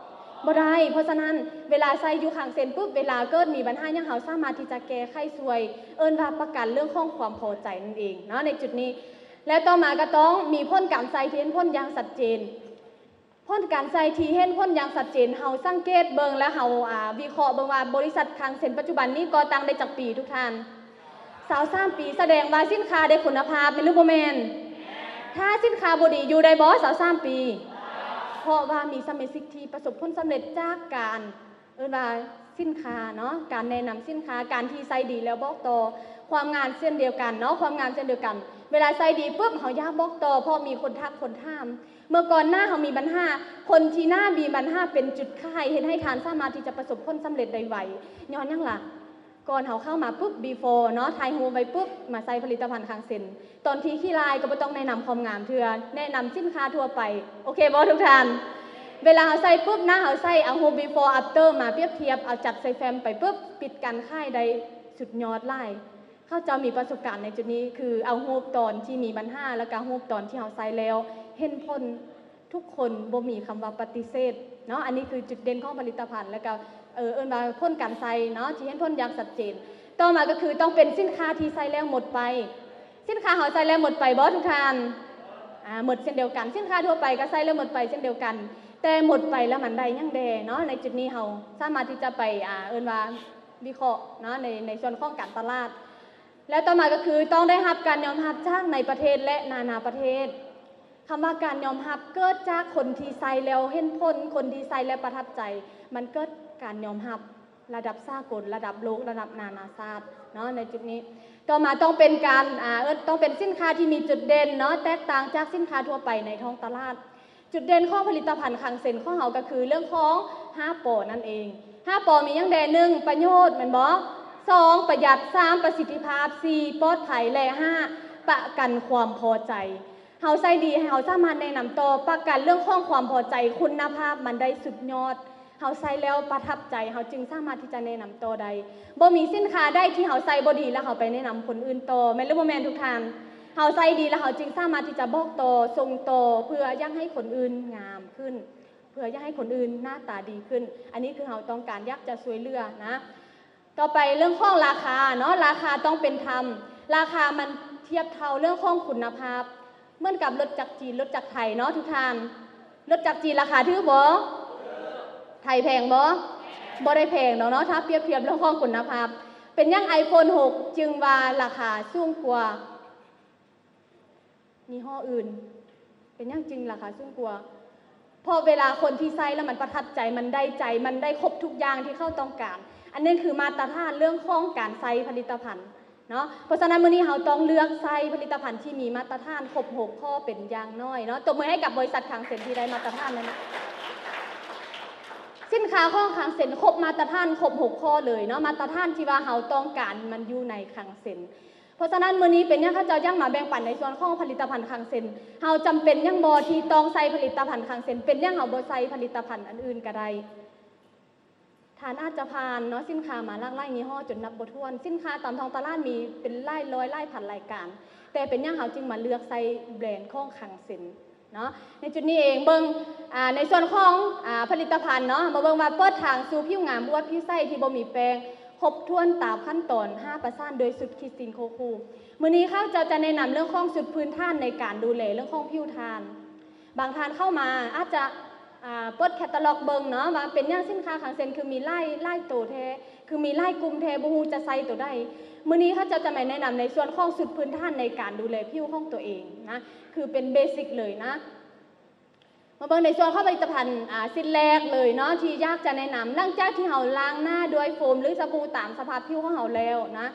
ບໍ່ໄດ້. ເພາະສະນັ້ນ ເວລາໃຊ້ຢູ່ຄັງເຊັນປຶບ ເວລາເກີດມີບັນຫາຫຍັງ ເຮົາສາມາດທີ່ຈະແກ້ໄຂຊ່ວຍ ເອີ້ນວ່າປະກັນເລື່ອງຂອງຄວາມພໍໃຈນັ້ນເອງເນາະ ໃນຈຸດນີ້. ແລ້ວຕໍ່ມາກໍຕ້ອງມີຜົນການໃຊ້ທີ່ເຫັນຜົນຢ່າງຊັດເຈນ. ຜົນການໃຊ້ທີ່ເຫັນຜົນຢ່າງຊັດເຈນ ເຮົາສັງເກດເບິ່ງ ແລະ ເຮົາ ອາ ວິເຄາະເບິ່ງວ່າ ບໍລິສັດຄັງເຊັນປັດຈຸບັນນີ້ກໍ່ຕັ້ງໄດ້ຈັກປີທຸກທ່ານ? ຊາວສາມປີ ສະແດງວ່າສິນຄ້າໄດ້ຄຸນນະພາບ ແມ່ນຫຼືບໍ່ແມ່ນ? ຖ້າສິນຄ້າບໍ່ດີ ຢູ່ໄດ້ບໍ່ຊາວສາມປີ? ເພາະວ່າມີສະມາຊິກທີ່ປະສົບຜົນສຳເລັດຈາກການ ເອີ້ນວ່າສິນຄ້າເນາະ ການແນະນຳສິນຄ້າ ການທີ່ໃຊ້ດີແລ້ວບອກຕໍ່. ຄວາມງາມເຊັ່ນດຽວກັນເນາະ ຄວາມງາມເຊັ່ນດຽວກັນ ເວລາໃຊ້ດີປຶບ ເຮົາຢາກບອກຕໍ່ ເພາະມີຄົນທັກຄົນຖາມ. ເມື່ອກ່ອນໜ້າເຮົາມີບັນຫາ ຄົນທີ່ໜ້າມີບັນຫາເປັນຈຸດຂາຍ ເຮັດໃຫ້ທ່ານສາມາດທີ່ຈະປະສົບຜົນສຳເລັດໄດ້ໄວ. ຍ້ອນຫຍັງລະ? ກ່ອນເຮົາເຂົ້າມາປຶບ before ເນາະ ຖ່າຍຮູບໄວ້ປຶບ ມາໃຊ້ຜະລິດຕະພັນຄັງເຊັນ ຕອນທີ່ຂີ້ລາຍກໍບໍ່ຕ້ອງແນະນຳຄວາມງາມເທື່ອ ແນະນຳສິນຄ້າທົ່ວໄປ. ໂອເຄບໍ່ທຸກທ່ານ? ເວລາເຮົາໃຊ້ປຶບ ໜ້າເຮົາໃຊ້ ເອົາຮູບ before after ມາປຽບທຽບ ເອົາຈັດໃສ່ແຟ້ມໄປປຶບ ປິດການຂາຍໄດ້ສຸດຍອດຫຼາຍ. ເຂົາເຈົ້າມີປະສົບການໃນຈຸດນີ້ ຄືເອົາຮູບຕອນທີ່ມີບັນຫາ ແລ້ວກະຮູບຕອນທີ່ເຮົາໃຊ້ແລ້ວເຫັນຜົນ. ທຸກຄົນບໍ່ມີຄຳວ່າປະຕິເສດເນາະ ອັນນີ້ຄືຈຸດເດັ່ນຂອງຜະລິດຕະພັນ ແລ້ວກໍ ເອີ້ນວ່າຜົນການໃຊ້ເນາະ ທີ່ເຫັນຜົນຢ່າງຊັດເຈນ. ຕໍ່ມາກໍຄືຕ້ອງເປັນສິນຄ້າທີ່ໃຊ້ແລ້ວໝົດໄປ. ສິນຄ້າເຮົາໃຊ້ແລ້ວໝົດໄປບໍ່ທຸກທ່ານ? ອາ ໝົດເຊັ່ນດຽວກັນ. ສິນຄ້າທົ່ວໄປກໍໃຊ້ແລ້ວໝົດໄປເຊັ່ນດຽວກັນ ແຕ່ໝົດໄປແລ້ວມັນໄດ້ຫຍັງແດ່ເນາະ? ໃນຈຸດນີ້ເຮົາສາມາດທີ່ຈະໄປ ອາ ເອີ້ນວ່າວິເຄາະເນາະ ໃນ ໃນສ່ວນຂອງການຕະຫຼາດ. ແລ້ວຕໍ່ມາກໍຄືຕ້ອງໄດ້ຮັບການຍອມຮັບຈາກໃນປະເທດ ແລະ ນານາປະເທດ. ຄຳວ່າການຍອມຮັບເກີດຈາກຄົນທີ່ໃຊ້ແລ້ວເຫັນຜົນ, ຄົນທີ່ໃຊ້ແລ້ວປະທັບໃຈ, ມັນເກີດການຍອມຮັບລະດັບສາກົນ, ລະດັບໂລກ, ລະດັບນານາຊາດເນາະ ໃນຈຸດນີ້. ຕໍ່ມາຕ້ອງເປັນການ, ອາ, ເອີ້ນ, ຕ້ອງເປັນສິນຄ້າທີ່ມີຈຸດເດັ່ນເນາະ, ແຕກຕ່າງຈາກສິນຄ້າທົ່ວໄປໃນທ້ອງຕະຫຼາດ. ຈຸດເດັ່ນຂອງຜະລິດຕະພັນຄັງເຊັນຂອງເຮົາກໍຄືເລື່ອງຂອງຫ້າ ປ ນັ້ນເອງ. ຫ້າ ປ ມີຫຍັງແດ່? ໜຶ່ງ ປະໂຫຍດ ແມ່ນບໍ່? ສອງ ປະຢັດ, ສາມ ປະສິດທິພາບ, ສີ່ ປອດໄພ ແລະ ຫ້າ ປະກັນຄວາມພໍໃຈ. ເຮົາໃຊ້ດີ ເຮົາສາມາດແນະນຳຕໍ່ ປະກັນເລື່ອງຂອງຄວາມພໍໃຈ, ຄຸນນະພາບມັນໄດ້ສຸດຍອດ. ເຮົາໃຊ້ແລ້ວປະທັບໃຈ, ເຮົາຈຶ່ງສາມາດທີ່ຈະແນະນຳຕໍ່ໄດ້. ບໍ່ມີສິນຄ້າໃດທີ່ເຮົາໃຊ້ບໍ່ດີ ແລ້ວເຮົາໄປແນະນຳຄົນອື່ນຕໍ່, ແມ່ນຫຼືບໍ່ແມ່ນທຸກທ່ານ? ເຮົາໃຊ້ດີ ແລ້ວເຮົາຈຶ່ງສາມາດທີ່ຈະບອກຕໍ່, ສົ່ງຕໍ່ ເພື່ອຢາກໃຫ້ຄົນອື່ນງາມຂຶ້ນ, ເພື່ອຢາກໃຫ້ຄົນອື່ນໜ້າຕາດີຂຶ້ນ. ອັນນີ້ຄືເຮົາຕ້ອງການຢາກຈະຊ່ວຍເຫຼືອນະ. ຕໍ່ໄປເລື່ອງຂອງລາຄາເນາະ, ລາຄາຕ້ອງເປັນທຳ, ລາຄາມັນທຽບເທົ່າເລື່ອງຂອງຄຸນນະພາບ. ເໝືອນກັບລົດຈັກຈີນ, ລົດຈັກໄທເນາະທຸກທ່ານ. ລົດຈັກຈີນລາຄາຖືກບໍ່? ໄທແພງບໍ່? ບໍ່ໄດ້ແພງດອກເນາະ ຖ້າປຽບທຽບເລື່ອງຂອງຄຸນນະພາບ. ເປັນຫຍັງ iPhone ຫົກ ຈຶ່ງວ່າລາຄາສູງກວ່າຍີ່ຫໍ້ອື່ນ? ເປັນຫຍັງຈຶ່ງລາຄາສູງກວ່າ? ເພາະເວລາຄົນທີ່ໃຊ້ແລ້ວມັນປະທັບໃຈ, ມັນໄດ້ໃຈ, ມັນໄດ້ຄົບທຸກຢ່າງທີ່ເຂົາຕ້ອງການ. ອັນນັ້ນຄືມາດຕະຖານເລື່ອງຂອງການໃຊ້ຜະລິດຕະພັນເນາະ. ເພາະສະນັ້ນ ມື້ນີ້ເຮົາຕ້ອງເລືອກໃຊ້ຜະລິດຕະພັນທີ່ມີມາດຕະຖານຄົບຫົກຂໍ້ເປັນຢ່າງໜ້ອຍເນາະ. ຕົບມືໃຫ້ກັບບໍລິສັດຄັງເຊັນທີ່ໄດ້ມາດຕະຖານນັ້ນ. ສິນຄ້າຂອງຄັງເຊັນຄົບມາດຕະຖານຄົບຫົກຂໍ້ເລີຍເນາະ, ມາດຕະຖານທີ່ວ່າເຮົາຕ້ອງການມັນຢູ່ໃນຄັງເຊັນ. ເພາະສະນັ້ນ ມື້ນີ້ເປັນຫຍັງຂ້າເຈົ້າຢາກມາແບ່ງປັນໃນສ່ວນຂອງຜະລິດຕະພັນຄັງເຊັນ? ເຮົາຈຳເປັນຫຍັງບໍ່ທີ່ຕ້ອງໃຊ້ຜະລິດຕະພັນຄັງເຊັນ? ເປັນຫຍັງເຮົາບໍ່ໃຊ້ຜະລິດຕະພັນອັນອື່ນກໍໄດ້? ທ່ານອາດຈະຜ່ານເນາະ ສິນຄ້າມາຫຼາກຫຼາຍຍີ່ຫໍ້ຈົນນັບບໍ່ຖ້ວນ. ສິນຄ້າຕາມທ້ອງຕະຫຼາດມີເປັນຫຼາຍຮ້ອຍຫຼາຍພັນລາຍການ, ແຕ່ເປັນຫຍັງເຮົາຈຶ່ງມາເລືອກໃຊ້ແບຣນຂອງຄັງເຊັນເນາະ? ໃນຈຸດນີ້ເອງ ເບິ່ງ ອາ ໃນສ່ວນຂອງ ອາ ຜະລິດຕະພັນເນາະ, ມາເບິ່ງວ່າເປີດທາງສູ່ຜິວງາມອວດຜິວໃສທີ່ບໍ່ມີແປ້ງ, ຄົບຖ້ວນຕາມຂັ້ນຕອນ ຫ້າ ປະສານໂດຍຊຸດຄິດຊິນໂຄຄູ. ມື້ນີ້ຂ້າພະເຈົ້າຈະແນະນຳເລື່ອງຂອງຊຸດພື້ນຖານໃນການດູແລເລື່ອງຂອງຜິວທ່ານ. ບາງທ່ານເຂົ້າມາອາດຈະ ອາ ເປີດແຄດຕາລັອກເບິ່ງເນາະ ວ່າເປັນຫຍັງສິນຄ້າຄັງເຊັນຄືມີຫຼາຍ ຫຼາຍໂຕແທ້, ຄືມີຫຼາຍກຸ່ມແທ້, ບໍ່ຮູ້ຈະໃຊ້ໂຕໃດ. ມື້ນີ້ຂ້າພະເຈົ້າຈະມາແນະນຳໃນສ່ວນຂອງຊຸດພື້ນຖານໃນການດູແລຜິວຂອງຕົວເອງນະ, ຄືເປັນເບສິກເລີຍນະ. ມາເບິ່ງໃນສ່ວນຂອງຜະລິດຕະພັນ ອາ ຊິ້ນແລກເລີຍເນາະ ທີ່ຢາກຈະແນະນຳ ຫຼັງຈາກທີ່ເຮົາລ້າງໜ້າດ້ວຍໂຟມ ຫຼື ສະບູຕາມສະພາບຜິວຂອງເຮົາແລ້ວນະ,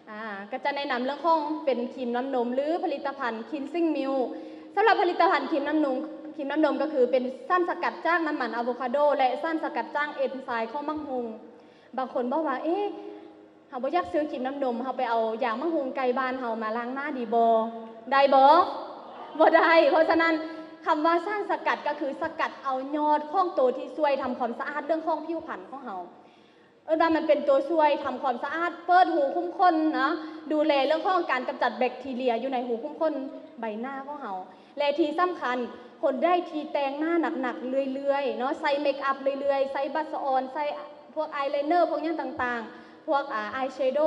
ອາ ກໍຈະແນະນຳເລື່ອງຂອງເປັນຄຣີມນ້ຳນົມ ຫຼື ຜະລິດຕະພັນ Cleansing Milk. ສຳລັບຜະລິດຕະພັນຄຣີມນ້ຳນົມ, ຄຣີມນ້ຳນົມກໍຄືເປັນສານສະກັດຈາກນ້ຳມັນອາໂວຄາໂດ ແລະ ສານສະກັດຈາກເອັນໄຊຂອງໝາກຫຸ່ງ. ບາງຄົນບອກວ່າ ເອະ ເຮົາບໍ່ຢາກຊື້ຄຣີມນ້ຳນົມ ເຮົາໄປເອົາຢາງໝາກຫຸ່ງໄກ່ບ້ານເຮົາມາລ້າງໜ້າດີບໍ່? ໄດ້ບໍ່? ບໍ່ໄດ້. ເພາະສະນັ້ນ ຄຳວ່າສານສະກັດກໍຄືສະກັດເອົາຍອດຂອງໂຕທີ່ຊ່ວຍທຳຄວາມສະອາດເລື່ອງຂອງຜິວພັນຂອງເຮົາ. ເອີ້ນວ່າມັນເປັນຕົວຊ່ວຍທຳຄວາມສະອາດ ເປີດຮູຂຸມຂົນເນາະ ດູແລເລື່ອງຂອງການກຳຈັດແບັກທີເຣຍຢູ່ໃນຮູຂຸມຂົນໃບໜ້າຂອງເຮົາ ແລະທີ່ສຳຄັນ ຄົນໃດທີ່ແຕ່ງໜ້າໜັກໆເລື້ອຍໆເນາະ ໃສ່ເມກອັບເລື້ອຍໆ ໃສ່ບລັດອອນ ໃສ່ພວກອາຍໄລເນີ ພວກຫຍັງຕ່າງໆ ພວກອາ ອາຍແຊໂດ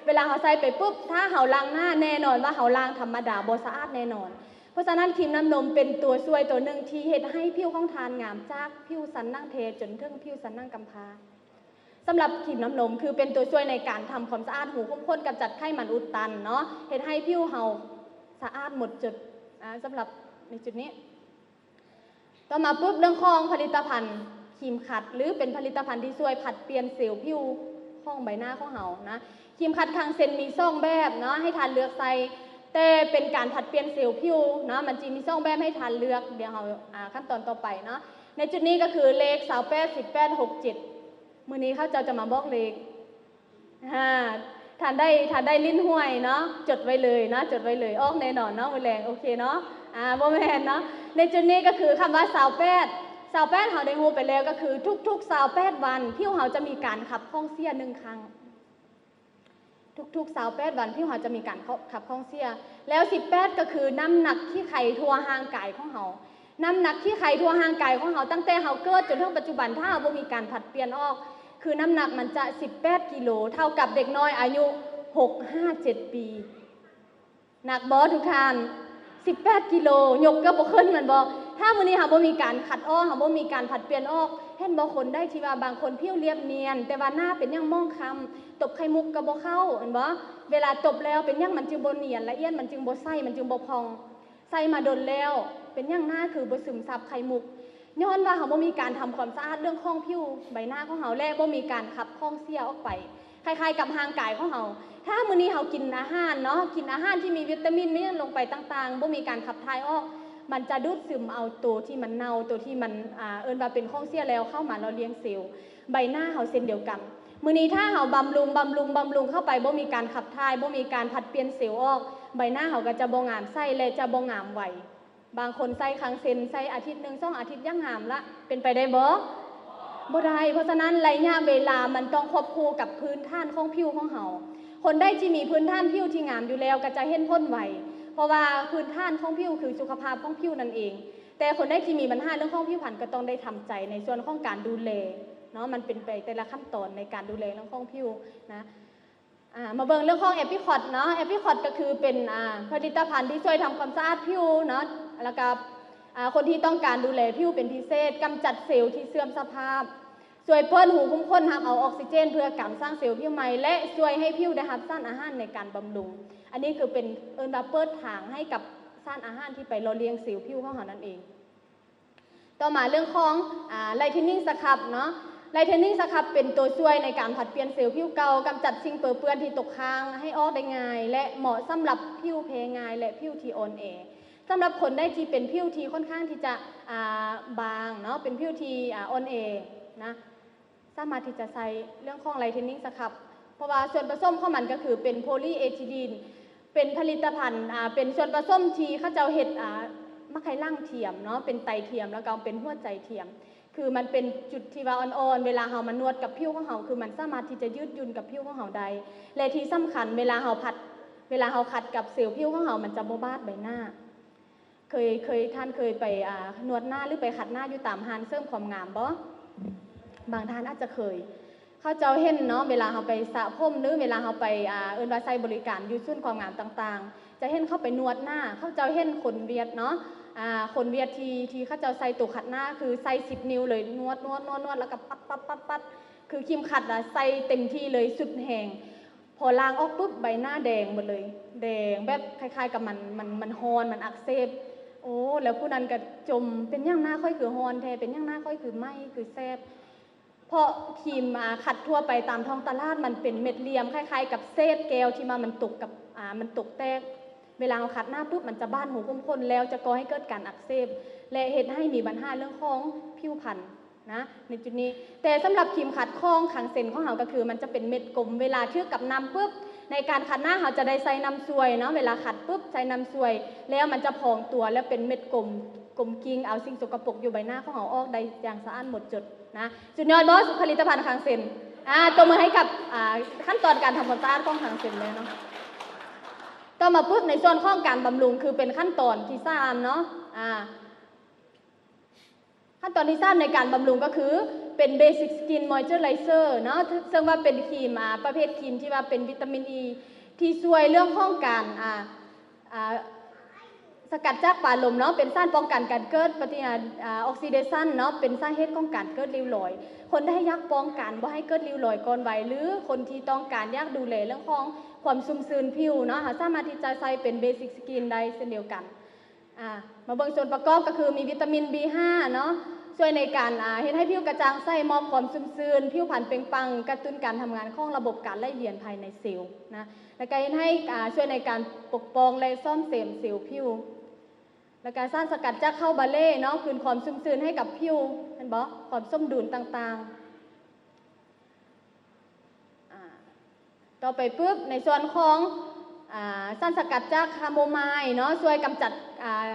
ເວລາເຮົາໃສ່ໄປປຶບ ຖ້າເຮົາລ້າງໜ້າ ແນ່ນອນວ່າເຮົາລ້າງທຳມະດາບໍ່ສະອາດແນ່ນອນ. ເພາະສະນັ້ນ ຄຣີມນ້ຳນົມເປັນຕົວຊ່ວຍຕົວໜຶ່ງທີ່ເຮັດໃຫ້ຜິວຂອງທ່ານງາມຈາກຜິວສັນໜັງແທ້ຈົນເຖິງຜິວສັນໜັງກຳພ້າ. ສຳລັບຄຣີມນ້ຳນົມ ຄືເປັນຕົວຊ່ວຍໃນການທຳຄວາມສະອາດຮູຂຸມຂົນ ກຳຈັດໄຂມັນອຸດຕັນເນາະ ເຮັດໃຫ້ຜິວເຮົາສະອາດໝົດຈົດ ອາ ສຳລັບໃນຈຸດນີ້. ຕໍ່ມາປຶບ ເລື່ອງຂອງຜະລິດຕະພັນຄຣີມຂັດ ຫຼື ເປັນຜະລິດຕະພັນທີ່ຊ່ວຍຜັດປ່ຽນເຊວຜິວຂອງໃບໜ້າຂອງເຮົານະ. ຄຣີມຂັດຄັງເຊັນມີສອງແບບເນາະ ໃຫ້ທ່ານເລືອກໃຊ້ ແຕ່ເປັນການຜັດປ່ຽນເຊວຜິວເນາະ ມັນຈະມີສອງແບບໃຫ້ທ່ານເລືອກ. ດຽວເຮົາ ອາ ຂັ້ນຕອນຕໍ່ໄປເນາະ ໃນຈຸດນີ້ກໍຄືເລກ ຊາວແປດ ສິບແປດ ຫົກເຈັດ. ມື້ນີ້ເຂົາເຈົ້າຈະມາບອກເລກ ອາ ທ່ານໄດ້ ທ່ານໄດ້ຫຼິ້ນຫວຍເນາະ ຈົດໄວ້ເລີຍເນາະ ຈົດໄວ້ເລີຍ ອອກແນ່ນອນເນາະມື້ແລງ ໂອເຄເນາະ. ອາ ບໍ່ແມ່ນເນາະ ໃນຈຸດນີ້ກໍຄືຄຳວ່າ ຊາວແປດ ຊາວແປດ ເຮົາໄດ້ຮູ້ໄປແລ້ວ ກໍຄືທຸກໆຊາວແປດວັນ ຜິວເຮົາຈະມີການຂັບຂອງເສຍໜຶ່ງຄັ້ງ. ທຸກໆຊາວແປດວັນ ຜິວເຮົາຈະມີການຂັບຂອງເສຍ. ແລ້ວ ສິບແປດ ກໍຄືນ້ຳໜັກຂີ້ໄຄທົ່ວຮ່າງກາຍຂອງເຮົາ. ນ້ຳໜັກຂີ້ໄຄທົ່ວຮ່າງກາຍຂອງເຮົາ ຕັ້ງແຕ່ເຮົາເກີດຈົນເຖິງປັດຈຸບັນ ຖ້າເຮົາບໍ່ມີການຜັດປ່ຽນອອກ ຄືນ້ຳໜັກມັນຈະສິບແປດກິໂລ ເທົ່າກັບເດັກນ້ອຍອາຍຸຫົກຫາເຈັດປີ. ໜັກບໍ່ທຸກທ່ານ? ສິບແປດກິໂລ ຍົກເກືອບບໍ່ຂຶ້ນແມ່ນບໍ່? ຖ້າມື້ນີ້ເຮົາບໍ່ມີການຂັດອອກ ເຮົາບໍ່ມີການຜັດປ່ຽນອອກ ເຫັນບໍ່? ຄົນໃດທີ່ວ່າບາງຄົນຜິວລຽບນຽນ ແຕ່ວ່າໜ້າເປັນຫຍັງໝອງຄ້ຳ ຕົບໄຂ່ມຸກກໍບໍ່ເຂົ້າ ແມ່ນບໍ່? ເວລາຕົບແລ້ວເປັນຫຍັງມັນຈຶ່ງບໍ່ນຽນລະອຽດ ມັນຈຶ່ງບໍ່ໃສ ມັນຈຶ່ງບໍ່ຜ່ອງ? ໃຊ້ມາດົນແລ້ວ ເປັນຫຍັງໜ້າຄືບໍ່ຊຶມຊັບໄຂ່ມຸກ? ຍ້ອນວ່າເຮົາບໍ່ມີການທຳຄວາມສະອາດເລື່ອງຂອງຜິວໃບໜ້າຂອງເຮົາ ແລະ ບໍ່ມີການຂັບຂອງເສຍອອກໄປ. ຄ້າຍໆກັບຮ່າງກາຍຂອງເຮົາ ຖ້າມື້ນີ້ເຮົາກິນອາຫານເນາະ ກິນອາຫານທີ່ມີວິຕາມິນ ມີຫຍັງລົງໄປຕ່າງໆ ບໍ່ມີການຂັບຖ່າຍອອກ ມັນຈະດູດຊຶມເອົາໂຕທີ່ມັນເນົ່າ ໂຕທີ່ມັນ ອາ ເອີ້ນວ່າເປັນຂອງເສຍແລ້ວເຂົ້າມາຫຼໍ່ລ້ຽງເຊວ. ໃບໜ້າເຮົາເຊັ່ນດຽວກັນ ມື້ນີ້ຖ້າເຮົາບຳລຸງ ບຳລຸງ ບຳລຸງເຂົ້າໄປ ບໍ່ມີການຂັບຖ່າຍ ບໍ່ມີການຜັດປ່ຽນເຊວອອກ ໃບໜ້າເຮົາກໍຈະບໍ່ງາມໃສ ແລະ ຈະບໍ່ງາມໄວ. ບາງຄົນໃຊ້ຄັ້ງເຊັ່ນ ໃຊ້ອາທິດໜຶ່ງ ສອງອາທິດ ຢ່າງງາມລະ ເປັນໄປໄດ້ບໍ່? ບໍ່ໄດ້. ເພາະສະນັ້ນ ໄລຍະເວລາມັນຕ້ອງຄວບຄູ່ກັບພື້ນຖານຂອງຜິວຂອງເຮົາ. ຄົນໃດທີ່ມີພື້ນຖານຜິວທີ່ງາມຢູ່ແລ້ວ ກໍຈະເຫັນຜົນໄວ ເພາະວ່າພື້ນຖານຂອງຜິວຄືສຸຂະພາບຂອງຜິວນັ້ນເອງ. ແຕ່ຄົນໃດທີ່ມີບັນຫາເລື່ອງຂອງຜິວພັນ ກໍຕ້ອງໄດ້ທຳໃຈໃນສ່ວນຂອງການດູແລເນາະ ມັນເປັນໄປແຕ່ລະຂັ້ນຕອນໃນການດູແລເລື່ອງຂອງຜິວນະ. ອາ ມາເບິ່ງເລື່ອງຂອງ Apricot ເນາະ Apricot ກໍຄືເປັນ ອາ ຜະລິດຕະພັນທີ່ຊ່ວຍທຳຄວາມສະອາດຜິວເນາະ ແລ້ວກໍ ອາ ຄົນທີ່ຕ້ອງການດູແລຜິວເປັນພິເສດ ກຳຈັດເຊວທີ່ເສື່ອມສະພາບ ຊ່ວຍເປີດຮູຂຸມຂົນຮັບເອົາອອກຊີເຈນ ເພື່ອກຳສ້າງເຊວຜິວໃໝ່ ແລະ ຊ່ວຍໃຫ້ຜິວໄດ້ຮັບສານອາຫານໃນການບຳລຸງ. ອັນນີ້ຄືເປັນ ເອີ້ນວ່າເປີດທາງໃຫ້ກັບສານອາຫານທີ່ໄປຫຼໍ່ລ້ຽງເຊວຜິວຂອງເຮົານັ້ນເອງ. ຕໍ່ມາເລື່ອງຂອງ ອາ Lightening Scrub ເນາະ Lightening Scrub ເປັນຕົວຊ່ວຍໃນການຜັດປ່ຽນເຊວຜິວເກົ່າ ກຳຈັດສິ່ງເປິເປື້ອນທີ່ຕົກຄ້າງໃຫ້ອອກໄດ້ງ່າຍ ແລະ ເໝາະສຳລັບຜິວແພ້ງ່າຍ ແລະ ຜິວທີ່ອ່ອນແອ. ສຳລັບຄົນໃດທີ່ເປັນຜິວທີ່ຄ່ອນຂ້າງທີ່ຈະ ອາ ບາງເນາະ ເປັນຜິວທີ່ ອາ ອ່ອນແອນະ ສາມາດທີ່ຈະໃຊ້ເລື່ອງຂອງ Lightening Scrub ເພາະວ່າສ່ວນປະສົມຂອງມັນກໍຄືເປັນໂພລີເອທິລີນ ເປັນຜະລິດຕະພັນ ອາ ເປັນສ່ວນປະສົມທີ່ເຂົາເຈົ້າເຮັດ ອາ ໝາກໄຂ່ຫຼັງທຽມເນາະ ເປັນໄຕທຽມ ແລ້ວກໍເປັນຫົວໃຈທຽມ ຄືມັນເປັນຈຸດທີ່ວ່າອ່ອນໆ ເວລາເຮົາມານວດກັບຜິວຂອງເຮົາ ຄືມັນສາມາດທີ່ຈະຍືດຫຍຸ້ນກັບຜິວຂອງເຮົາໄດ້ ແລະ ທີ່ສຳຄັນ ເວລາເຮົາພັດ ເວລາເຮົາຂັດກັບເຊວຜິວຂອງເຮົາ ມັນຈະບໍ່ບາດໃບໜ້າ. ເຄີຍ ເຄີຍ ທ່ານເຄີຍໄປ ອາ ນວດໜ້າ ຫຼື ໄປຂັດໜ້າຢູ່ຕາມຮ້ານເສີມຄວາມງາມບໍ່? ບາງທ່ານອາດຈະເຄີຍ ເຂົາເຈົ້າເຫັນເນາະ ເວລາເຮົາໄປສະຜົມ ຫຼື ເວລາເຮົາໄປ ອາ ເອີ້ນວ່າໃຊ້ບໍລິການຢູ່ສູນຄວາມງາມຕ່າງໆ ຈະເຫັນເຂົາໄປນວດໜ້າ ເຂົາເຈົ້າເຫັນຄົນຫວຽດເນາະ ອາ ຄົນຫວຽດທີ່ ທີ່ເຂົາເຈົ້າໃສ່ໂຕຂັດໜ້າ ຄືໃສ່ສິບນິ້ວເລີຍ ນວດ ນວດ ນວດ ນວດ ແລ້ວກໍປັດ ປັດ ປັດ ປັດ ຄືຄຣີມຂັດນະ ໃສ່ເຕັມທີ່ເລີຍ ສຸດແຮງ. ພໍລ້າງອອກປຶບ ໃບໜ້າແດງໝົດເລີຍ ແດງແບບຄ້າຍໆກັບມັນ ມັນ ມັນຮ້ອນ ມັນອັກເສບ. ໂອ້ ແລ້ວຜູ້ນັ້ນກໍຈົ່ມ ເປັນຫຍັງໜ້າຂ້ອຍຄືຮ້ອນແທ້? ເປັນຫຍັງໜ້າຂ້ອຍຄືໄໝ້ ຄືແສບ? ເພາະຄຣີມ ອາ ຂັດທົ່ວໄປຕາມທ້ອງຕະຫຼາດ ມັນເປັນເມັດຫຼ່ຽມ ຄ້າຍໆກັບເສດແກ້ວທີ່ວ່າມັນຕົກກັບ ອາ ມັນຕົກແຕກ. ເວລາເຮົາຂັດໜ້າປຶບ ມັນຈະບາດຮູຂຸມຂົນ ແລ້ວຈະກໍ່ໃຫ້ເກີດການອັກເສບ ແລະ ເຮັດໃຫ້ມີບັນຫາເລື່ອງຂອງຜິວພັນ. ນະ ໃນຈຸດນີ້. ແຕ່ສຳລັບຄຣີມຂັດຂອງຄັງເຊັນຂອງເຮົາ ກໍຄືມັນຈະເປັນເມັດກົມ ເວລາຖືກກັບນ້ຳປຶບ ໃນການຂັດໜ້າເຮົາຈະໄດ້ໃສ່ນ້ຳຊ່ວຍເນາະ ເວລາຂັດປຶບໃສ່ນ້ຳຊ່ວຍ ແລ້ວມັນຈະພອງຕົວ ແລ້ວເປັນເມັດກົມ ກົມກິ່ງ ເອົາສິ່ງສົກກະປົກຢູ່ໃບໜ້າຂອງເຮົາອອກໄດ້ຢ່າງສະອາດໝົດຈົດນະ. ສຸດຍອດບໍ່ ຜະລິດຕະພັນຄັງເຊັນ? ອ່າ ຕົບມືໃຫ້ກັບ ອ່າ ຂັ້ນຕອນການທຳຄວາມສະອາດຂອງຄັງເຊັນແລ້ວເນາະ. ຕໍ່ມາປຶບ ໃນສ່ວນຂອງການບຳລຸງ ຄືເປັນຂັ້ນຕອນທີສາມເນາະ ອ່າ ຂັ້ນຕອນທີສາມໃນການບຳລຸງກໍຄືເປັນ Basic Skin Moisturizer ເນາະ ເຊິ່ງວ່າເປັນຄຣີມ ອ່າ ປະເພດຄຣີມທີ່ວ່າເປັນວິຕາມິນອີ ທີ່ຊ່ວຍເລື່ອງຂອງການ ອ່າ ອ່າ ສະກັດຈາກປາລົມເນາະ ເປັນສານປ້ອງກັນການເກີດປະຕິ ອ່າ ອອກຊີເດຊັນເນາະ ເປັນສາເຫດຂອງການເກີດລິ້ວລອຍ. ຄົນໃດຢາກປ້ອງກັນບໍ່ໃຫ້ເກີດລິ້ວລອຍກ່ອນໄວ ຫຼື ຄົນທີ່ຕ້ອງການຢາກດູແລເລື່ອງຂອງຄວາມຊຸ່ມຊື່ນຜິວເນາະ ເຮົາສາມາດທີ່ຈະໃຊ້ເປັນ Basic Skin ໄດ້ເຊັ່ນດຽວກັນ. ອ່າ ມາເບິ່ງສ່ວນປະກອບກໍຄືມີວິຕາມິນບີຫ້າເນາະ ຊ່ວຍໃນການ ອ່າ ເຮັດໃຫ້ຜິວກະຈ່າງໃສ ມອບຄວາມຊຸ່ມຊື່ນ ຜິວພັນເປັ່ງປັງ ກະຕຸ້ນການທຳງານຂອງລະບົບການໄຫຼວຽນພາຍໃນເຊວນະ ແລ້ວກະເຮັດໃຫ້ ອ່າ ຊ່ວຍໃນການປົກປ້ອງ ແລະ ສ້ອມແຊມເຊວຜິວ ແລ້ວກະສານສະກັດຈາກເຂົ້າບາເລ່ເນາະ ຄືນຄວາມຊຸ່ມຊື່ນໃຫ້ກັບຜິວ ເຫັນບໍ່ ຄວາມສົມດຸນຕ່າງໆ. ອ່າ ຕໍ່ໄປປຶບ ໃນສ່ວນຂອງ ອ່າ ສານສະກັດຈາກຄາໂມມາຍເນາະ ຊ່ວຍກຳຈັດ ອ່າ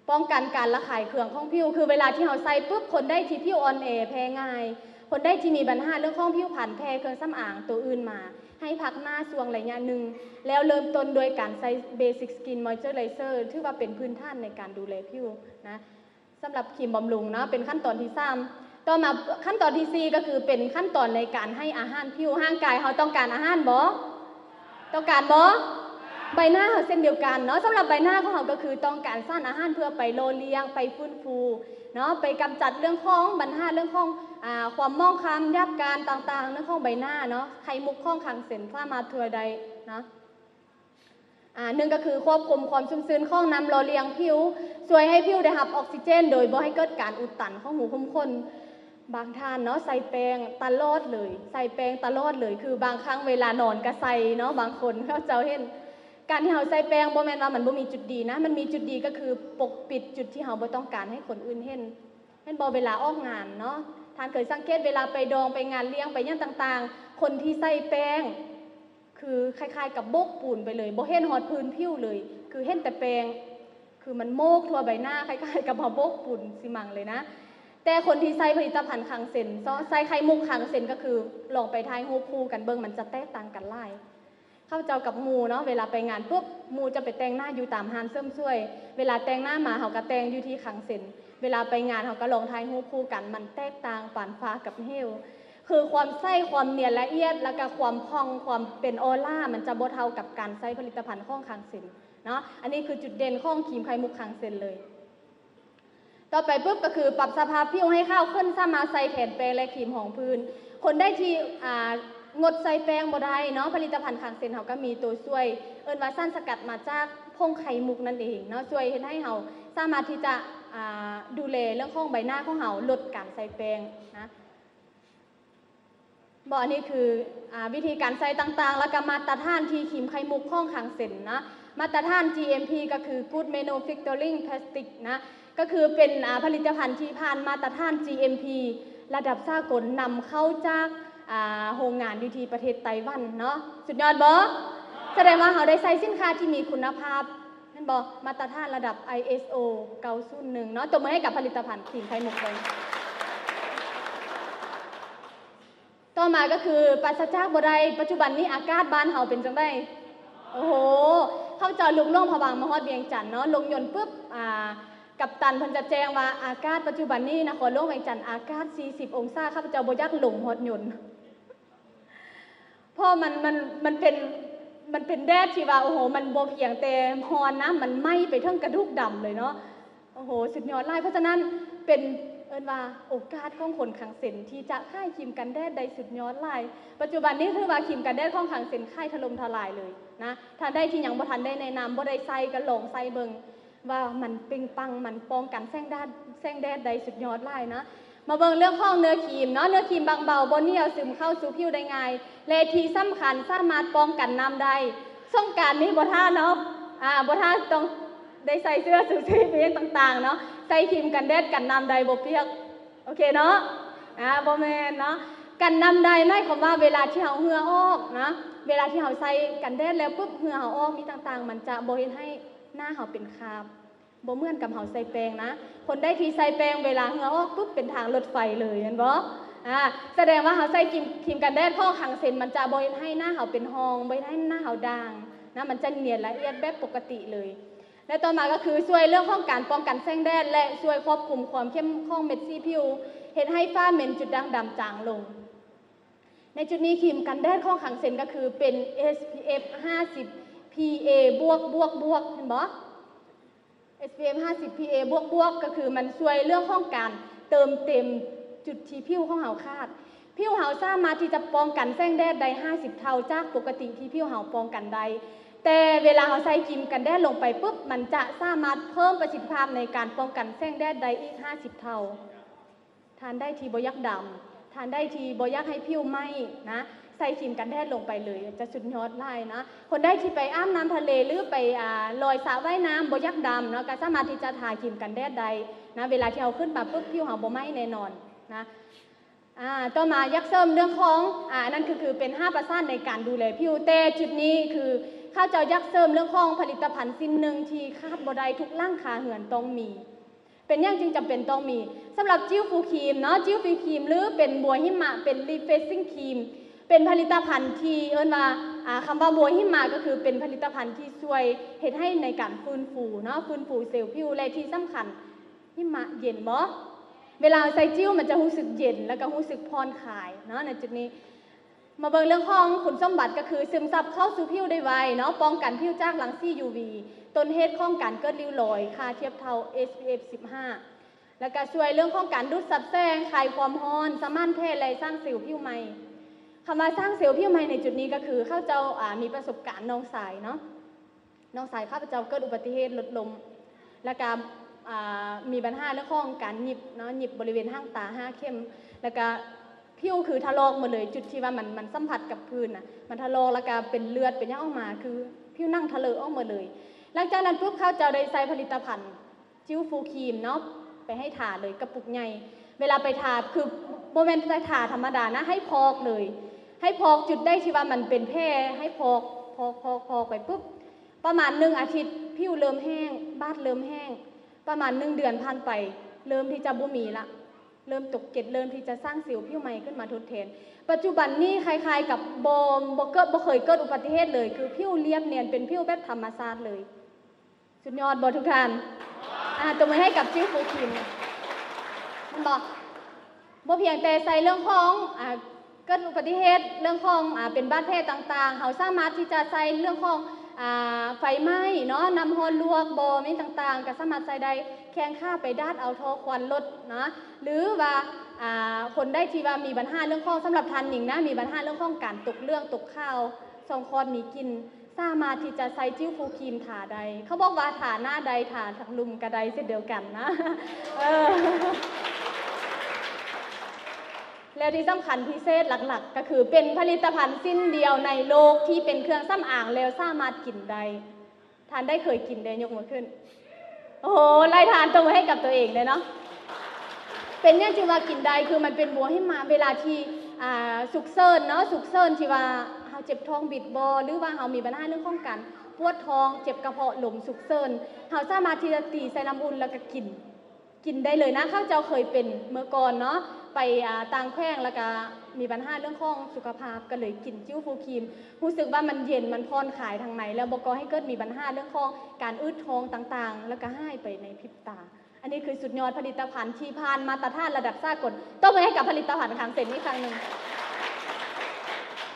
ປ້ອງກັນການລະຄາຍເຄືອງຂອງຜິວ ຄືເວລາທີ່ເຮົາໃຊ້ປຶບ ຄົນໃດທີ່ຜິວອ່ອນແອແພ້ງ່າຍ ຄົນໃດທີ່ມີບັນຫາເລື່ອງຂອງຜິວພັນແຜ່ເຄື່ອງສຳອາງໂຕອື່ນມາ ໃຫ້ພັກໜ້າຊ່ວງໄລຍະໜຶ່ງ ແລ້ວເລີ່ມຕົ້ນດ້ວຍການໃຊ້ Basic Skin Moisturizer ຖືວ່າເປັນພື້ນຖານໃນການດູແລຜິວນະ. ສຳລັບຄຣີມບຳລຸງເນາະ ເປັນຂັ້ນຕອນທີສາມ. ຕໍ່ມາຂັ້ນຕອນທີສີ່ ກໍຄືເປັນຂັ້ນຕອນໃນການໃຫ້ອາຫານຜິວ. ຮ່າງກາຍເຮົາຕ້ອງການອາຫານບໍ່? ຕ້ອງການບໍ່? ໃບໜ້າເຮົາເຊັ່ນດຽວກັນເນາະ. ສຳລັບໃບໜ້າຂອງເຮົາກໍຄືຕ້ອງການສານອາຫານເພື່ອໄປຫຼໍ່ລ້ຽງ, ໄປຟື້ນຟູເນາະ, ໄປກຳຈັດເລື່ອງຂອງບັນຫາເລື່ອງຂອງ ອາ ຄວາມໝອງຄ້ຳ, ຫຍາບການຕ່າງໆ ເລື່ອງຂອງໃບໜ້າເນາະ. ໄຂ່ມຸກຂອງຄັງເຊັນສາມາດຊ່ວຍໄດ້ເນາະ. ອາ ໜຶ່ງກໍຄືຄວບຄຸມຄວາມຊຸ່ມຊື່ນຂອງນ້ຳຫຼໍ່ລ້ຽງຜິວ, ຊ່ວຍໃຫ້ຜິວໄດ້ຮັບອອກຊີເຈນໂດຍບໍ່ໃຫ້ເກີດການອຸດຕັນຂອງຮູຂຸມຂົນ. ບາງທ່ານເນາະ ໃສ່ແປ້ງຕະຫຼອດເລີຍ, ໃສ່ແປ້ງຕະຫຼອດເລີຍ, ຄືບາງຄັ້ງເວລານອນກໍໃສ່ເນາະ, ບາງຄົນເຂົາເຈົ້າເຫັນ. ການທີ່ເຮົາໃສ່ແປ້ງບໍ່ແມ່ນວ່າມັນບໍ່ມີຈຸດດີນະ, ມັນມີຈຸດດີກໍຄືປົກປິດຈຸດທີ່ເຮົາບໍ່ຕ້ອງການໃຫ້ຄົນອື່ນເຫັນ. ແມ່ນບໍ່? ເວລາອອກງານເນາະ, ທ່ານເຄີຍສັງເກດເວລາໄປດອງ, ໄປງານລ້ຽງ, ໄປຫຍັງຕ່າງໆ, ຄົນທີ່ໃສ່ແປ້ງ ຄືຄ້າຍໆກັບໂບກປູນໄປເລີຍ, ບໍ່ເຫັນຮອດພື້ນຜິວເລີຍ, ຄືເຫັນແຕ່ແປ້ງ, ຄືມັນໂໝກທົ່ວໃບໜ້າ, ຄ້າຍໆກັບເຮົາໂບກປູນຊີມັງເລີຍນະ. ແຕ່ຄົນທີ່ໃຊ້ຜະລິດຕະພັນຄັງເຊັນ, ໃຊ້ໄຂ່ມຸກຄັງເຊັນ, ກໍຄືລອງໄປຖ່າຍຮູບຄູ່ກັນເບິ່ງ, ມັນຈະແຕກຕ່າງກັນຫຼາຍ. ຂ້າພະເຈົ້າກັບໝູ່ເນາະ ເວລາໄປງານປຸບ ໝູ່ຈະໄປແຕ່ງໜ້າຢູ່ຕາມຮ້ານເສີມສວຍ, ເວລາແຕ່ງໜ້າມາເຮົາກໍແຕ່ງຢູ່ທີ່ຄັງເຊັນ, ເວລາໄປງານເຮົາກໍລອງຖ່າຍຮູບຄູ່ກັນ, ມັນແຕກຕ່າງປານຟ້າກັບເຫວ. ຄືຄວາມໃສ, ຄວາມນຽນລະອຽດ, ແລ້ວກໍຄວາມຜ່ອງ, ຄວາມເປັນອອລາ, ມັນຈະບໍ່ເທົ່າກັບການໃຊ້ຜະລິດຕະພັນຂອງຄັງເຊັນເນາະ. ອັນນີ້ຄືຈຸດເດັ່ນຂອງຄຣີມໄຂ່ມຸກຄັງເຊັນເລີຍ. ຕໍ່ໄປປຶບກໍຄືປັບສະພາບຜິວໃຫ້ຂາວຂຶ້ນ, ສາມາດໃຊ້ແທນແປ້ງ ແລະ ຄຣີມຮອງພື້ນ. ຄົນໃດທີ່ ອ່າ ງົດໃຊ້ແປ້ງບໍ່ໄດ້ເນາະ, ຜະລິດຕະພັນຄັງເຊັນເຮົາກໍມີຕົວຊ່ວຍ, ເອີ້ນວ່າສານສະກັດມາຈາກຜົງໄຂ່ມຸກນັ້ນເອງເນາະ, ຊ່ວຍເຮັດໃຫ້ເຮົາສາມາດທີ່ຈະ ອ່າ ດູແລເລື່ອງຂອງໃບໜ້າຂອງເຮົາ, ລົດການໃຊ້ແປ້ງນະ. ບໍ່ ອັນນີ້ຄື ອ່າ ວິທີການໃຊ້ຕ່າງໆ ແລ້ວກໍມາດຕະຖານທີ່ຄຣີມໄຂ່ມຸກຂອງຄັງເຊັນນະ. ມາດຕະຖານ ຈີເອັມພີ ກໍຄື Good Manufacturing Practice ນະ, ກໍຄືເປັນ ອ່າ ຜະລິດຕະພັນທີ່ຜ່ານມາດຕະຖານ ຈີເອັມພີ ລະດັບສາກົນ, ນຳເຂົ້າຈາກ ອ່າ ໂຮງງານຢູ່ທີ່ປະເທດໄຕ້ຫວັນເນາະ. ສຸດຍອດບໍ່? ສະແດງວ່າເຮົາໄດ້ໃຊ້ສິນຄ້າທີ່ມີຄຸນນະພາບ. ແມ່ນບໍ່? ມາດຕະຖານລະດັບ ໄອເອສໂອ ເກົ້າສູນໜຶ່ງເນາະ. ຕົບມືໃຫ້ກັບຜະລິດຕະພັນຄຣີມໄຂ່ມຸກເບິ່ງ. ຕໍ່ມາກໍຄືປາສະຈາກບໍ່ໄດ້, ປັດຈຸບັນນີ້ອາກາດບ້ານເຮົາເປັນຈັ່ງໃດ? ໂອ້ໂຫ ຂ້າພະເຈົ້າລຸກຫຼວງພະບາງມາຮອດວຽງຈັນເນາະ, ລົງຍົນປຶບ ອ່າ ກັບຕັນເພິ່ນຈະແຈ້ງວ່າອາກາດປັດຈຸບັນນີ້ນະຄອນຫຼວງວຽງຈັນອາກາດສີ່ສິບອົງສາ, ຂ້າພະເຈົ້າບໍ່ຢາກລົງຮອດຍົນ. ເພາະມັນ ມັນ ມັນເປັນ ມັນເປັນແດດທີ່ວ່າ ໂອ້ໂຫ ມັນບໍ່ພຽງແຕ່ຮ້ອນນະ, ມັນໄໝ້ໄປເຖິງກະດູກດຳເລີຍເນາະ. ໂອ້ໂຫ ສຸດຍອດຫຼາຍ. ເພາະສະນັ້ນເປັນ ເອີ້ນວ່າໂອກາດຂອງຄົນຄັງເຊັນທີ່ຈະຂາຍຄຣີມກັນແດດໄດ້ສຸດຍອດຫຼາຍ. ປັດຈຸບັນນີ້ຖືວ່າຄຣີມກັນແດດຂອງຄັງເຊັນຂາຍຖະຫຼົ່ມທະລາຍເລີຍນະ. ທ່ານໃດທີ່ຍັງບໍ່ທັນໄດ້ແນະນຳ, ບໍ່ໄດ້ໃຊ້, ກໍລອງໃຊ້ເບິ່ງ. ວ່າມັນເປັ່ງປັງ, ມັນປ້ອງກັນແສງແດດ, ແສງແດດໄດ້ສຸດຍອດຫຼາຍນະ. ມາເບິ່ງເລື່ອງຂອງເນື້ອຄຣີມເນາະ, ເນື້ອຄຣີມບາງເບົາ, ບໍ່ໜຽວ, ຊຶມເຂົ້າສູ່ຜິວໄດ້ງ່າຍ ແລະ ທີ່ສຳຄັນສາມາດປ້ອງກັນນ້ຳໄດ້. ສົງການນີ້ບໍ່ທ່າເນາະ, ອ່າ ບໍ່ທ່າຕ້ອງໄດ້ໃສ່ເສື້ອຊູຊີບອີ່ຫຍັງຕ່າງໆເນາະ, ໃສ່ຄຣີມກັນແດດກັນນ້ຳໄດ້ ບໍ່ປຽກ. ໂອເຄເນາະ. ອາ ບໍ່ແມ່ນເນາະ. ກັນນ້ຳໄດ້ ໝາຍຄວາມວ່າເວລາທີ່ເຮົາເຫື່ອອອກນະ, ເວລາທີ່ເຮົາໃສ່ກັນແດດແລ້ວປຶບ ເຫື່ອເຮົາອອກ ມີຕ່າງໆ ມັນຈະບໍ່ເຮັດໃຫ້ໜ້າເຮົາເປັນຄາບ, ບໍ່ເໝືອນກັບເຮົາໃສ່ແປ້ງນະ. ຄົນໃດທີ່ໃສ່ແປ້ງ ເວລາເຫື່ອອອກປຶບ ເປັນທາງລົດໄຟເລີຍ ແມ່ນບໍ່? ອາ ສະແດງວ່າເຮົາໃສ່ຄຣີມ ຄຣີມກັນແດດຂອງຄັງເຊັນ ມັນຈະບໍ່ເຮັດໃຫ້ໜ້າເຮົາເປັນຮ່ອງ, ບໍ່ເຮັດໃຫ້ໜ້າເຮົາດ່າງນະ, ມັນຈະນຽນລະອຽດແບບປົກກະຕິເລີຍ. ແລະ ຕໍ່ມາກໍຄືຊ່ວຍເລື່ອງຂອງການປ້ອງກັນແສງແດດ ແລະ ຊ່ວຍຄວບຄຸມຄວາມເຂັ້ມຂອງເມັດສີຜິວ, ເຮັດໃຫ້ຝ້າເມັນ ຈຸດດ່າງດຳຈາງລົງ. ໃນຈຸດນີ້ຄຣີມກັນແດດຂອງຄັງເຊັນກໍຄືເປັນ ເອສ ພີ ເອັຟ ຫ້າສິບ ພີ ເອ ບວກ ບວກ ບວກ ເຫັນບໍ່? ເອສ ພີ ເອັຟ ຫ້າສິບ ພີ ເອ ບວກ ບວກ ກໍຄືມັນຊ່ວຍເລື່ອງຂອງການເຕີມເຕັມຈຸດທີ່ຜິວຂອງເຮົາຂາດ. ຜິວເຮົາສາມາດທີ່ຈະປ້ອງກັນແສງແດດໄດ້ຫ້າສິບເທົ່າຈາກປົກກະຕິທີ່ຜິວເຮົາປ້ອງກັນໄດ້, ແຕ່ເວລາເຮົາໃສ່ຄຣີມກັນແດດລົງໄປປຶບ ມັນຈະສາມາດເພີ່ມປະສິດທິພາບໃນການປ້ອງກັນແສງແດດໄດ້ອີກຫ້າສິບເທົ່າ. ທ່ານໃດທີ່ບໍ່ຢາກດຳ, ທ່ານໃດທີ່ບໍ່ຢາກໃຫ້ຜິວໄໝ້ນະ, ໃສ່ຄຣີມກັນແດດລົງໄປເລີຍ ຈະສຸດຍອດຫຼາຍນະ. ຄົນໃດທີ່ໄປອາບນ້ຳທະເລ ຫຼື ໄປ ອາ ລອຍສະວ່າຍນ້ຳ ບໍ່ຢາກດຳເນາະ ກໍສາມາດທີ່ຈະທາຄຣີມກັນແດດໄດ້ນະ, ເວລາທີ່ເຮົາຂຶ້ນມາປຶບ ຜິວເຮົາບໍ່ໄໝ້ແນ່ນອນນະ. ອາ ຕໍ່ມາຢາກເສີມເລື່ອງຂອງ ອາ ອັນນັ້ນຄື ຄືເປັນຫ້າປະສານໃນການດູແລຜິວ, ແຕ່ຈຸດນີ້ຄືຂ້າພະເຈົ້າຢາກເສີມເລື່ອງຂອງຜະລິດຕະພັນສິ່ງໜຶ່ງທີ່ຂາດບໍ່ໄດ້ ທຸກຫຼັງຄາເຮືອນຕ້ອງມີ. ເປັນຫຍັງຈຶ່ງຈຳເປັນຕ້ອງມີ? ສຳລັບຈິ້ວຟູຄຣີມເນາະ, ຈິ້ວຟູຄຣີມ ຫຼື ເປັນບົວຫິມະ ເປັນ refreshing cream ເປັນຜະລິດຕະພັນທີ່ເອີ້ນວ່າ ອາ ຄຳວ່າບົວຫິມະ ກໍຄືເປັນຜະລິດຕະພັນທີ່ຊ່ວຍເຮັດໃຫ້ໃນການຟື້ນຟູເນາະ, ຟື້ນຟູເຊວຜິວ ແລະ ທີ່ສຳຄັນ ຫິມະເຢັນບໍ່? ເວລາເຮົາໃສ່ຈິ້ວ ມັນຈະຮູ້ສຶກເຢັນ ແລ້ວກໍຮູ້ສຶກຜ່ອນຄາຍເນາະ ໃນຈຸດນີ້. ມາເບິ່ງເລື່ອງຂອງຄຸນສົມບັດ ກໍຄືຊຶມຊັບເຂົ້າສູ່ຜິວໄດ້ໄວເນາະ, ປ້ອງກັນຜິວຈາກລັງສີ ຢູວີ ຕົ້ນເຫດຂອງການເກີດລິ້ວລອຍ, ຄ່າທຽບເທົ່າ ເອສ ພີ ເອັຟ ສິບຫ້າ ແລ້ວກໍຊ່ວຍເລື່ອງຂອງການດູດຊັບແສງ, ຄາຍຄວາມຮ້ອນ, ສະໝານແຜ ແລະ ສ້າງເຊວຜິວໃໝ່. ຄຳວ່າສ້າງເຊວຜິວໃໝ່ໃນຈຸດນີ້ ກໍຄືເຂົາເຈົ້າ ອາ ມີປະສົບການນ້ອງຊາຍເນາະ. ນ້ອງຊາຍຂ້າພະເຈົ້າເກີດອຸບັດຕິເຫດລົດລົ້ມ ແລ້ວກະ ອາ ມີບັນຫາເລື່ອງຂອງການຫຍິບເນາະ, ຫຍິບບໍລິເວນຫາງຕາຫ້າເຂັມ ແລ້ວກະຜິວຄືຖະລອກໝົດເລີຍ, ຈຸດທີ່ວ່າມັນ ມັນສຳຜັດກັບພື້ນນະ ມັນຖະລອກ ແລ້ວກະເປັນເລືອດເປັນຫຍັງອອກມາ ຄືຜິວໜັງທະເລີອອກໝົດເລີຍ. ຫຼັງຈາກນັ້ນປຸບ ເຂົາເຈົ້າໄດ້ໃຊ້ຜະລິດຕະພັນ ຈິ້ວຟູຄຣີມເນາະ ໄປໃຫ້ທາເລີຍ ກະປຸກໃຫຍ່. ເວລາໄປທາ ຄືບໍ່ແມ່ນແຕ່ທາທຳມະດານະ, ໃຫ້ພອກເລີຍ, ໃຫ້ພອກຈຸດໃດທີ່ວ່າມັນເປັນແຜ ໃຫ້ພອກ ພອກ ພອກ ພອກໄປປຶບ ປະມານໜຶ່ງອາທິດ ຜິວເລີ່ມແຫ້ງ, ບາດເລີ່ມແຫ້ງ, ປະມານໜຶ່ງເດືອນຜ່ານໄປ ເລີ່ມທີ່ຈະບໍ່ມີລະ, ເລີ່ມຕົກເຈັດ, ເລີ່ມທີ່ຈະສ້າງເຊວຜິວໃໝ່ຂຶ້ນມາທົດແທນ. ປັດຈຸບັນນີ້ຄ້າຍໆກັບບໍ່ ບໍ່ເກີດ ບໍ່ເຄີຍເກີດອຸບັດຕິເຫດເລີຍ, ຄືຜິວລຽບນຽນ ເປັນຜິວແບບທຳມະຊາດເລີຍ. ສຸດຍອດບໍ່ທຸກທ່ານ? ອາ ຕົບມືໃຫ້ກັບຈິ້ວຟູຄຣີມ ແມ່ນບໍ່? ບໍ່ພຽງແຕ່ໃສ່ເລື່ອງຂອງ ອາ ເກີດອຸບັດຕິເຫດ ເລື່ອງຂອງ ອາ ເປັນບາດແຜຕ່າງໆ, ເຮົາສາມາດທີ່ຈະໃສ່ເລື່ອງຂອງ ອາ ໄຟໄໝ້ເນາະ, ນ້ຳຮ້ອນລວກບໍ່ ແມ່ນຕ່າງໆ ກໍສາມາດໃສ່ໄດ້. ແຂ້ງຂາໄປດາດເອົາທໍ່ຄວັນລົດນະ ຫຼືວ່າ ອາ ຄົນໃດທີ່ວ່າມີບັນຫາເລື່ອງຂອງ ສຳລັບທ່ານຍິງນະ ມີບັນຫາເລື່ອງຂອງການຕົກເຫຼື້ອງຕົກຂາວ ຊ່ອງຄອດມີກິ່ນ ສາມາດທີ່ຈະໃຊ້ຈິ້ວຟູຄຣີມທາໄດ້. ເຂົາບອກວ່າທາໜ້າໄດ້ ທາທັງລຸ່ມກໍໄດ້ເຊັ່ນດຽວກັນນະ. ເອີ ແລ້ວທີ່ສຳຄັນພິເສດຫຼັກໆ ກໍຄືເປັນຜະລິດຕະພັນຊິ້ນດຽວໃນໂລກທີ່ເປັນເຄື່ອງສຳອາງແລ້ວສາມາດກິນໄດ້. ທ່ານໃດເຄີຍກິນແດ່? ຍົກມືຂຶ້ນ. ໂອ້ໂຫ ຫຼາຍທ່ານຕົບມືໃຫ້ກັບຕົວເອງເດ້ເນາະ. ເປັນຫຍັງຈຶ່ງວ່າກິນໄດ້? ຄືມັນເປັນບົວຫິມະ ເວລາທີ່ ອ່າ ສຸກເສີນເນາະ, ສຸກເສີນທີ່ວ່າເຮົາເຈັບທ້ອງບິດບໍ່ ຫຼືວ່າເຮົາມີບັນຫາເລື່ອງຂອງການປວດທ້ອງ, ເຈັບກະເພາະລົມສຸກເສີນ, ເຮົາສາມາດທີ່ຈະຕີໃສ່ນ້ຳອຸ່ນແລ້ວກໍກິນ, ກິນໄດ້ເລີຍນະ. ຂ້າພະເຈົ້າເຄີຍເປັນເມື່ອກ່ອນເນາະ, ໄປ ອ່າ ຕ່າງແຂວງ ແລ້ວກໍມີບັນຫາເລື່ອງຂອງສຸຂະພາບ, ກໍເລີຍກິນຈິ້ວຟູຄຣີມ. ຮູ້ສຶກວ່າມັນເຢັນ, ມັນຜ່ອນຄາຍທາງໃນ ແລ້ວບໍ່ກໍ່ໃຫ້ເກີດມີບັນຫາເລື່ອງຂອງການອືດທ້ອງຕ່າງໆ ແລ້ວກໍຫາຍໄປໃນພິບຕາ. ອັນນີ້ຄືສຸດຍອດຜະລິດຕະພັນທີ່ຜ່ານມາດຕະຖານລະດັບສາກົນ. ຕົບມືໃຫ້ກັບຜະລິດຕະພັນຄັງເຊັນອີກຄັ້ງໜຶ່ງ.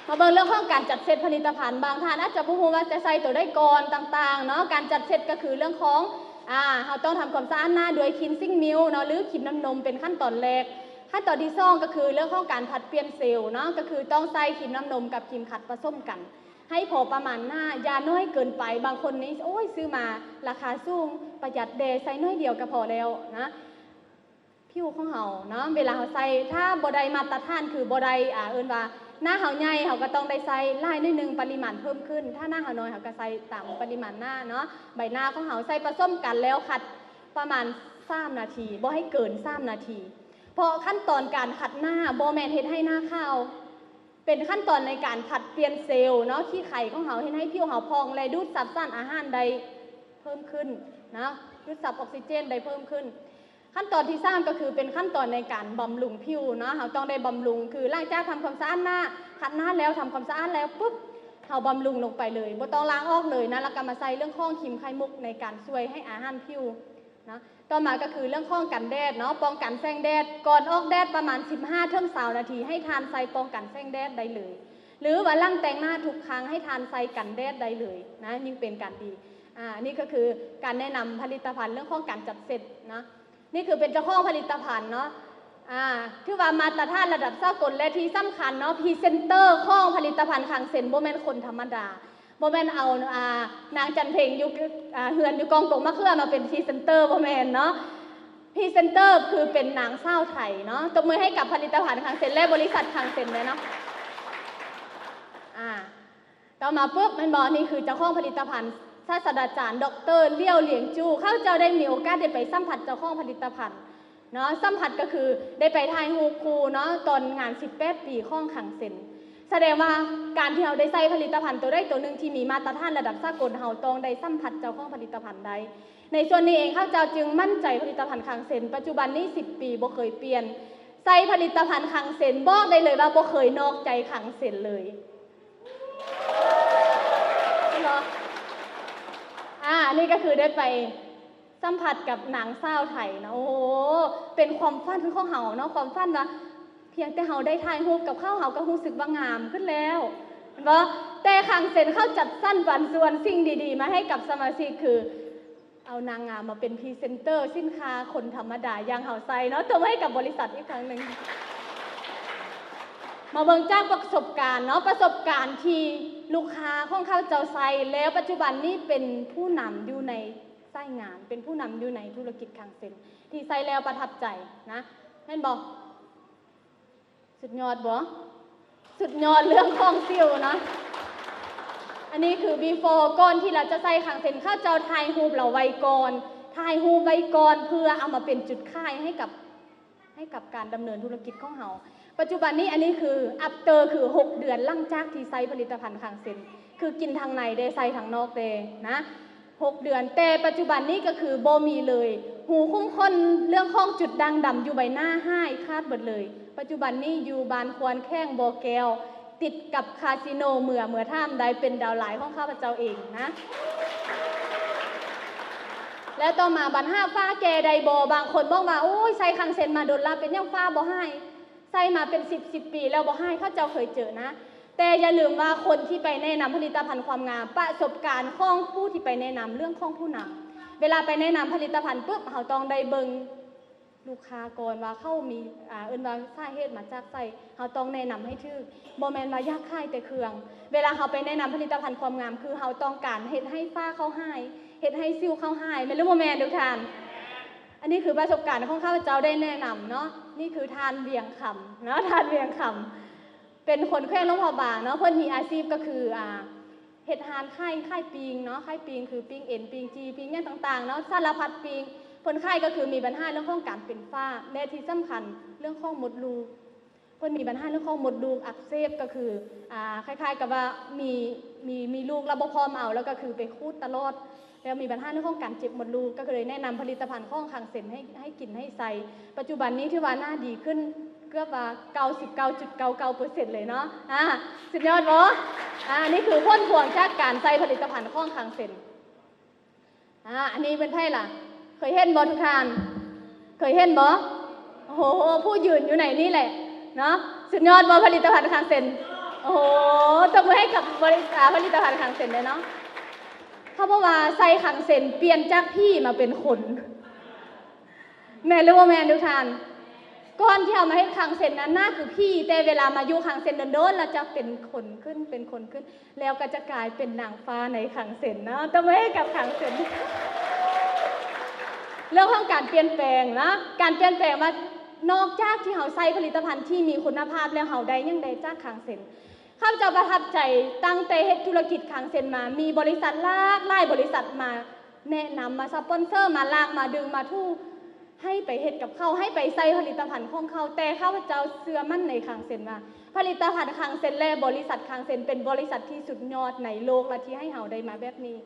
ມາເບິ່ງເລື່ອງຂອງການຈັດເຊັດຜະລິດຕະພັນ. ບາງທ່ານອາດຈະບໍ່ຮູ້ວ່າຈະໃຊ້ໂຕໃດກ່ອນຕ່າງໆເນາະ. ການຈັດເຊັດກໍຄືເລື່ອງຂອງ ອາ ເຮົາຕ້ອງທຳຄວາມສະອາດໜ້າດ້ວຍຄຣີມຊິງມິວເນາະ ຫຼືຄຣີມນ້ຳນົມເປັນຂັ້ນຕອນແລກ. ຂັ້ນຕອນທີສອງກໍຄືເລື່ອງຂອງການຜັດປ່ຽນເຊວເນາະ, ກໍຄືຕ້ອງໃຊ້ຄຣີມນ້ຳນົມກັບຄຣີມຂັດປະສົມກັນ ໃຫ້ພໍປະມານໜ້າ, ຢ່າໜ້ອຍເກີນໄປ. ບາງຄົນນີ້ ໂອ້ຍ ຊື້ມາລາຄາສູງ, ປະຢັດແດ່, ໃສ່ໜ້ອຍດຽວກໍພໍແລ້ວນະ. ຜິວຂອງເຮົາເນາະ ເວລາເຮົາໃສ່ ຖ້າບໍ່ໄດ້ມາດຕະຖານ ຄືບໍ່ໄດ້ ອາ ເອີ້ນວ່າໜ້າເຮົາໃຫຍ່ ເຮົາກໍຕ້ອງໄດ້ໃສ່ຫຼາຍໜ້ອຍໜຶ່ງ, ປະລິມານເພີ່ມຂຶ້ນ. ຖ້າໜ້າເຮົານ້ອຍ ເຮົາກໍໃສ່ຕາມປະລິມານໜ້າເນາະ. ໃບໜ້າຂອງເຮົາໃສ່ປະສົມກັນແລ້ວຂັດປະມານສາມນາທີ, ບໍ່ໃຫ້ເກີນສາມນາທີ. ເພາະຂັ້ນຕອນການຂັດໜ້າບໍ່ແມ່ນເຮັດໃຫ້ໜ້າຂາວ, ເປັນຂັ້ນຕອນໃນການຜັດປ່ຽນເຊວເນາະ ຂີ້ໄຄຂອງເຮົາ ເຮັດໃຫ້ຜິວເຮົາຜ່ອງ ແລະ ດູດຊັບສານອາຫານໄດ້ເພີ່ມຂຶ້ນເນາະ, ດູດຊັບອອກຊີເຈນໄດ້ເພີ່ມຂຶ້ນ. ຂັ້ນຕອນທີສາມກໍຄືເປັນຂັ້ນຕອນໃນການບຳລຸງຜິວເນາະ, ເຮົາຕ້ອງໄດ້ບຳລຸງ ຄືຫຼັງຈາກທຳຄວາມສະອາດໜ້າ, ຂັດໜ້າແລ້ວ ທຳຄວາມສະອາດແລ້ວປຶບ ເຮົາບຳລຸງລົງໄປເລີຍ, ບໍ່ຕ້ອງລ້າງອອກເລີຍນະ, ແລ້ວກໍມາໃສ່ເລື່ອງຂອງຄຣີມໄຂ່ມຸກໃນການຊ່ວຍໃຫ້ອາຫານຜິວ. ເນາະ ຕໍ່ມາກໍຄືເລື່ອງຂອງກັນແດດເນາະ, ປ້ອງກັນແສງແດດ, ກ່ອນອອກແດດປະມານສິບຫ້າເຖິງຊາວນາທີ ໃຫ້ທ່ານໃສ່ປ້ອງກັນແສງແດດໄດ້ເລີຍ ຫຼືວ່າຫຼັງແຕ່ງໜ້າທຸກຄັ້ງ ໃຫ້ທ່ານໃສ່ກັນແດດໄດ້ເລີຍນະ, ຍິ່ງເປັນການດີ. ອາ ນີ້ກໍຄືການແນະນຳຜະລິດຕະພັນເລື່ອງຂອງການຈັດເຊັດເນາະ. ນີ້ຄືເປັນເຈົ້າຂອງຜະລິດຕະພັນເນາະ, ອາ ຖືວ່າມາດຕະຖານລະດັບສາກົນ ແລະ ທີ່ສຳຄັນເນາະ ພຣີເຊັນເຕີຂອງຜະລິດຕະພັນຄັງເຊັນ ບໍ່ແມ່ນຄົນທຳມະດາ. ບໍ່ແມ່ນເອົາ ອ່າ ນາງຈັນເພັງຢູ່ ອ່າ ເຮືອນຢູ່ກອງກົກມະເຂືອມາເປັນພຣີເຊັນເຕີ ບໍ່ແມ່ນເນາະ. ພຣີເຊັນເຕີຄືເປັນນາງສາວໄທເນາະ. ຕົບມືໃຫ້ກັບຜະລິດຕະພັນຄັງເຊັນ ແລະ ບໍລິສັດຄັງເຊັນແດ່ເນາະ. ອ່າ ຕໍ່ມາປຶບ ແມ່ນບໍ່? ນີ້ຄືເຈົ້າຂອງຜະລິດຕະພັນ ສາດສະດາຈານ ດອກເຕີ ຫຼຽວ ຫຼຽງຈູ. ຂ້າພະເຈົ້າໄດ້ມີໂອກາດໄດ້ໄປສຳຜັດເຈົ້າຂອງຜະລິດຕະພັນ ເນາະ, ສຳຜັດກໍຄືໄດ້ໄປຖ່າຍຮູບຄູ່ເນາະ ຕອນງານສິບແປດປີຂອງຄັງເຊັນ. ສະແດງວ່າການທີ່ເຮົາໄດ້ໃຊ້ຜະລິດຕະພັນໂຕໃດໂຕໜຶ່ງທີ່ມີມາດຕະຖານລະດັບສາກົນ ເຮົາຕ້ອງໄດ້ສຳຜັດເຈົ້າຂອງຜະລິດຕະພັນໄດ້. ໃນສ່ວນນີ້ເອງ ຂ້າພະເຈົ້າຈຶ່ງໝັ້ນໃຈຜະລິດຕະພັນຄັງເຊັນ ປັດຈຸບັນນີ້ສິບປີບໍ່ເຄີຍປ່ຽນ, ໃຊ້ຜະລິດຕະພັນຄັງເຊັນ ບອກໄດ້ເລີຍວ່າບໍ່ເຄີຍນອກໃຈຄັງເຊັນເລີຍ. ເນາະ ອ່າ ນີ້ກໍຄືໄດ້ໄປ ສຳຜັດກັບນາງສາວໄທເນາະ. ໂອ້ໂຫ ເປັນຄວາມຝັນຂອງເຮົາເນາະ, ຄວາມຝັນວ່າພຽງແຕ່ເຮົາໄດ້ຖ່າຍຮູບກັບເຂົາ ເຮົາກໍຮູ້ສຶກວ່າງາມຂຶ້ນແລ້ວ ແມ່ນບໍ່? ແຕ່ຄັງເຊັນເຂົາຈັດສັນປັນສ່ວນສິ່ງດີໆມາໃຫ້ກັບສະມາຊິກ ຄືເອົານາງງາມມາເປັນພຣີເຊັນເຕີສິນຄ້າຄົນທຳມະດາຢ່າງເຮົາໃສ່ເນາະ. ຕົບມືໃຫ້ກັບບໍລິສັດອີກຄັ້ງໜຶ່ງ. ມາເບິ່ງຈາກປະສົບການເນາະ, ປະສົບການທີ່ລູກຄ້າຂອງຂ້າພະເຈົ້າໃຊ້ ແລ້ວປັດຈຸບັນນີ້ເປັນຜູ້ນຳຢູ່ໃນ ສາຍງານ ເປັນຜູ້ນຳຢູ່ໃນທຸລະກິດຄັງເຊັນ ທີ່ໃຊ້ແລ້ວປະທັບໃຈນະ ແມ່ນບໍ່? ສຸດຍອດບໍ່? ສຸດຍອດເລື່ອງຂອງສິວເນາະ. ອັນນີ້ຄື before ກ່ອນທີ່ລາວຈະໃຊ້ຄັງເຊັນ ເຂົາເຈົ້າຖ່າຍຮູບລາວໄວ້ກ່ອນ, ຖ່າຍຮູບໄວ້ກ່ອນເພື່ອເອົາມາເປັນຈຸດຂາຍໃຫ້ກັບ ໃຫ້ກັບການດຳເນີນທຸລະກິດຂອງເຮົາ. ປັດຈຸບັນນີ້ ອັນນີ້ຄື after ຄືຫົກເດືອນຫຼັງຈາກທີ່ໃຊ້ຜະລິດຕະພັນຄັງເຊັນ ຄືກິນທາງໃນແດ່ ໃຊ້ທາງນອກແດ່ນະ ຫົກເດືອນ. ແຕ່ປັດຈຸບັນນີ້ກໍຄືບໍ່ມີເລີຍ, ຮູຂຸມຂົນເລື່ອງຂອງຈຸດດ່າງດຳຢູ່ໃບໜ້າຫາຍຂາດເບິດເລີຍ. ປັດຈຸບັນນີ້ຢູ່ບ້ານຄວນແຂວງບໍ່ແກ້ວ ຕິດກັບຄາສິໂນເມືອ, ເມືອຖາມໄດ້ ເປັນດາວໄລນ໌ຂອງຂ້າພະເຈົ້າເອງນະ. ແລ້ວຕໍ່ມາບັນຫາ ຟ້າແກ້ໄດ້ບໍ່? ບາງຄົນບອກວ່າ ໂອ້ຍ ໃຊ້ຄັງເຊັນມາດົນລະ ເປັນຫຍັງຟ້າບໍ່ຫາຍ? ໃຊ້ມາເປັນສິບສິບປີແລ້ວບໍ່ຫາຍ, ເຂົາເຈົ້າເຄີຍເຈີນະ. ແຕ່ຢ່າລືມວ່າຄົນທີ່ໄປແນະນຳຜະລິດຕະພັນຄວາມງາມ, ປະສົບການຂອງຜູ້ທີ່ໄປແນະນຳເລື່ອງຂອງຜູ້ນຳ, ເວລາໄປແນະນຳຜະລິດຕະພັນປຶບ ເຮົາຕ້ອງໄດ້ເບິ່ງ ລູກຄ້າກ່ອນວ່າເຂົາມີ ອ່າ ເອີ້ນວ່າສາເຫດມາຈາກໃສ, ເຮົາຕ້ອງແນະນຳໃຫ້ຖືກ. ບໍ່ແມ່ນວ່າຢາກຂາຍແຕ່ເຄື່ອງ. ເວລາເຮົາໄປແນະນຳຜະລິດຕະພັນຄວາມງາມ ຄືເຮົາຕ້ອງການເຮັດໃຫ້ຟ້າເຂົາຫາຍ, ເຮັດໃຫ້ສິວເຂົາຫາຍ, ແມ່ນຫຼືບໍ່ແມ່ນທຸກທ່ານ? ອັນນີ້ຄືປະສົບການຂອງຂ້າພະເຈົ້າໄດ້ແນະນຳເນາະ. ນີ້ຄືທ່ານວຽງຄຳເນາະ, ທ່ານວຽງຄຳ ເປັນຄົນແຂວງຫຼວງພະບາງເນາະ. ເພິ່ນມີອາຊີບກໍຄື ອ່າ ເຮັດຮ້ານຂາຍ ຂາຍປີ້ງເນາະ, ຂາຍປີ້ງ ຄືປີ້ງເອັນ ປີ້ງຈີ່ ປີ້ງຫຍັງຕ່າງໆເນາະ, ສາລະພັດປີ້ງ. ເພິ່ນຂາຍກໍຄືມີບັນຫາເລື່ອງຂອງການເປັນຝາ ແລະ ທີ່ສຳຄັນເລື່ອງຂອງມົດລູກ. ເພິ່ນມີບັນຫາເລື່ອງຂອງມົດລູກອັກເສບ ກໍຄື ອ່າ ຄ້າຍໆກັບວ່າມີ ມີ ມີລູກແລ້ວບໍ່ພ້ອມເອົາ ແລ້ວກໍຄືໄປຂູດຕະຫຼອດ ແລ້ວມີບັນຫາເລື່ອງຂອງການເຈັບມົດລູກ ກໍເລີຍແນະນຳຜະລິດຕະພັນຂອງຄັງເຊັນໃຫ້ ໃຫ້ກິນໃຫ້ໃສ່. ປັດຈຸບັນນີ້ຖືວ່າໜ້າດີຂຶ້ນເກືອບວ່າເກົ້າສິບເກົ້າຈຸດເກົ້າເກົ້າເປີເຊັນເລີຍເນາະ. ອ່າ ສຸດຍອດບໍ່? ອ່າ ນີ້ຄືຜົນພວງຈາກການໃຊ້ຜະລິດຕະພັນຂອງຄັງເຊັນ. ອ່າ ອັນນີ້ເປັນໃຜລະ? ເຄີຍເຫັນບໍ່ທຸກທ່ານ? ເຄີຍເຫັນບໍ່? ໂອ້ໂຫ ຜູ້ຢືນຢູ່ໃນນີ້ແຫຼະເນາະ. ສຸດຍອດບໍ່ ຜະລິດຕະພັນຄັງເຊັນ? ໂອ້ໂຫ ຕົບມືໃຫ້ກັບບໍລິ ອ່າ ຜະລິດຕະພັນຄັງເຊັນແດ່ເນາະ. ເຂົາບອກວ່າໃຊ້ຄັງເຊັນປ່ຽນຈາກຜີມາເປັນຄົນ. ແມ່ນຫຼືບໍ່ແມ່ນທຸກທ່ານ? ກ່ອນທີ່ເຮົາມາເຮັດຄັງເຊັນນັ້ນ ໜ້າຄືຜີ, ແຕ່ເວລາມາຢູ່ຄັງເຊັນດົນໆ ແລ້ວຈະເປັນຄົນຂຶ້ນ ເປັນຄົນຂຶ້ນ ແລ້ວກໍຈະກາຍເປັນນາງຟ້າໃນຄັງເຊັນເນາະ. ຕົບມືໃຫ້ກັບຄັງເຊັນ. ເລື່ອງຂອງການປ່ຽນແປງເນາະ, ການປ່ຽນແປງວ່າ ນອກຈາກທີ່ເຮົາໃຊ້ຜະລິດຕະພັນທີ່ມີຄຸນນະພາບແລ້ວ ເຮົາໄດ້ຫຍັງແດ່ຈາກຄັງເຊັນ? ຂ້າພະເຈົ້າປະທັບໃຈ ຕັ້ງແຕ່ເຮັດທຸລະກິດຄັງເຊັນມາ ມີບໍລິສັດຫຼາກຫຼາຍບໍລິສັດມາແນະນຳ ມາສະປອນເຊີ ມາລາກ ມາດຶງ ມາຖູ ໃຫ້ໄປເຮັດກັບເຂົາ, ໃຫ້ໄປໃສ່ຜະລິດຕະພັນຂອງເຂົາ. ແຕ່ຂ້າພະເຈົ້າເຊື່ອໝັ້ນໃນຄັງເຊັນວ່າ ຜະລິດຕະພັນຄັງເຊັນ ແລະ ບໍລິສັດຄັງເຊັນ ເປັນບໍລິສັດທີ່ສຸດຍອດໃນໂລກ ແລະ ທີ່ໃຫ້ເຮົາໄດ້ມາແບບນີ້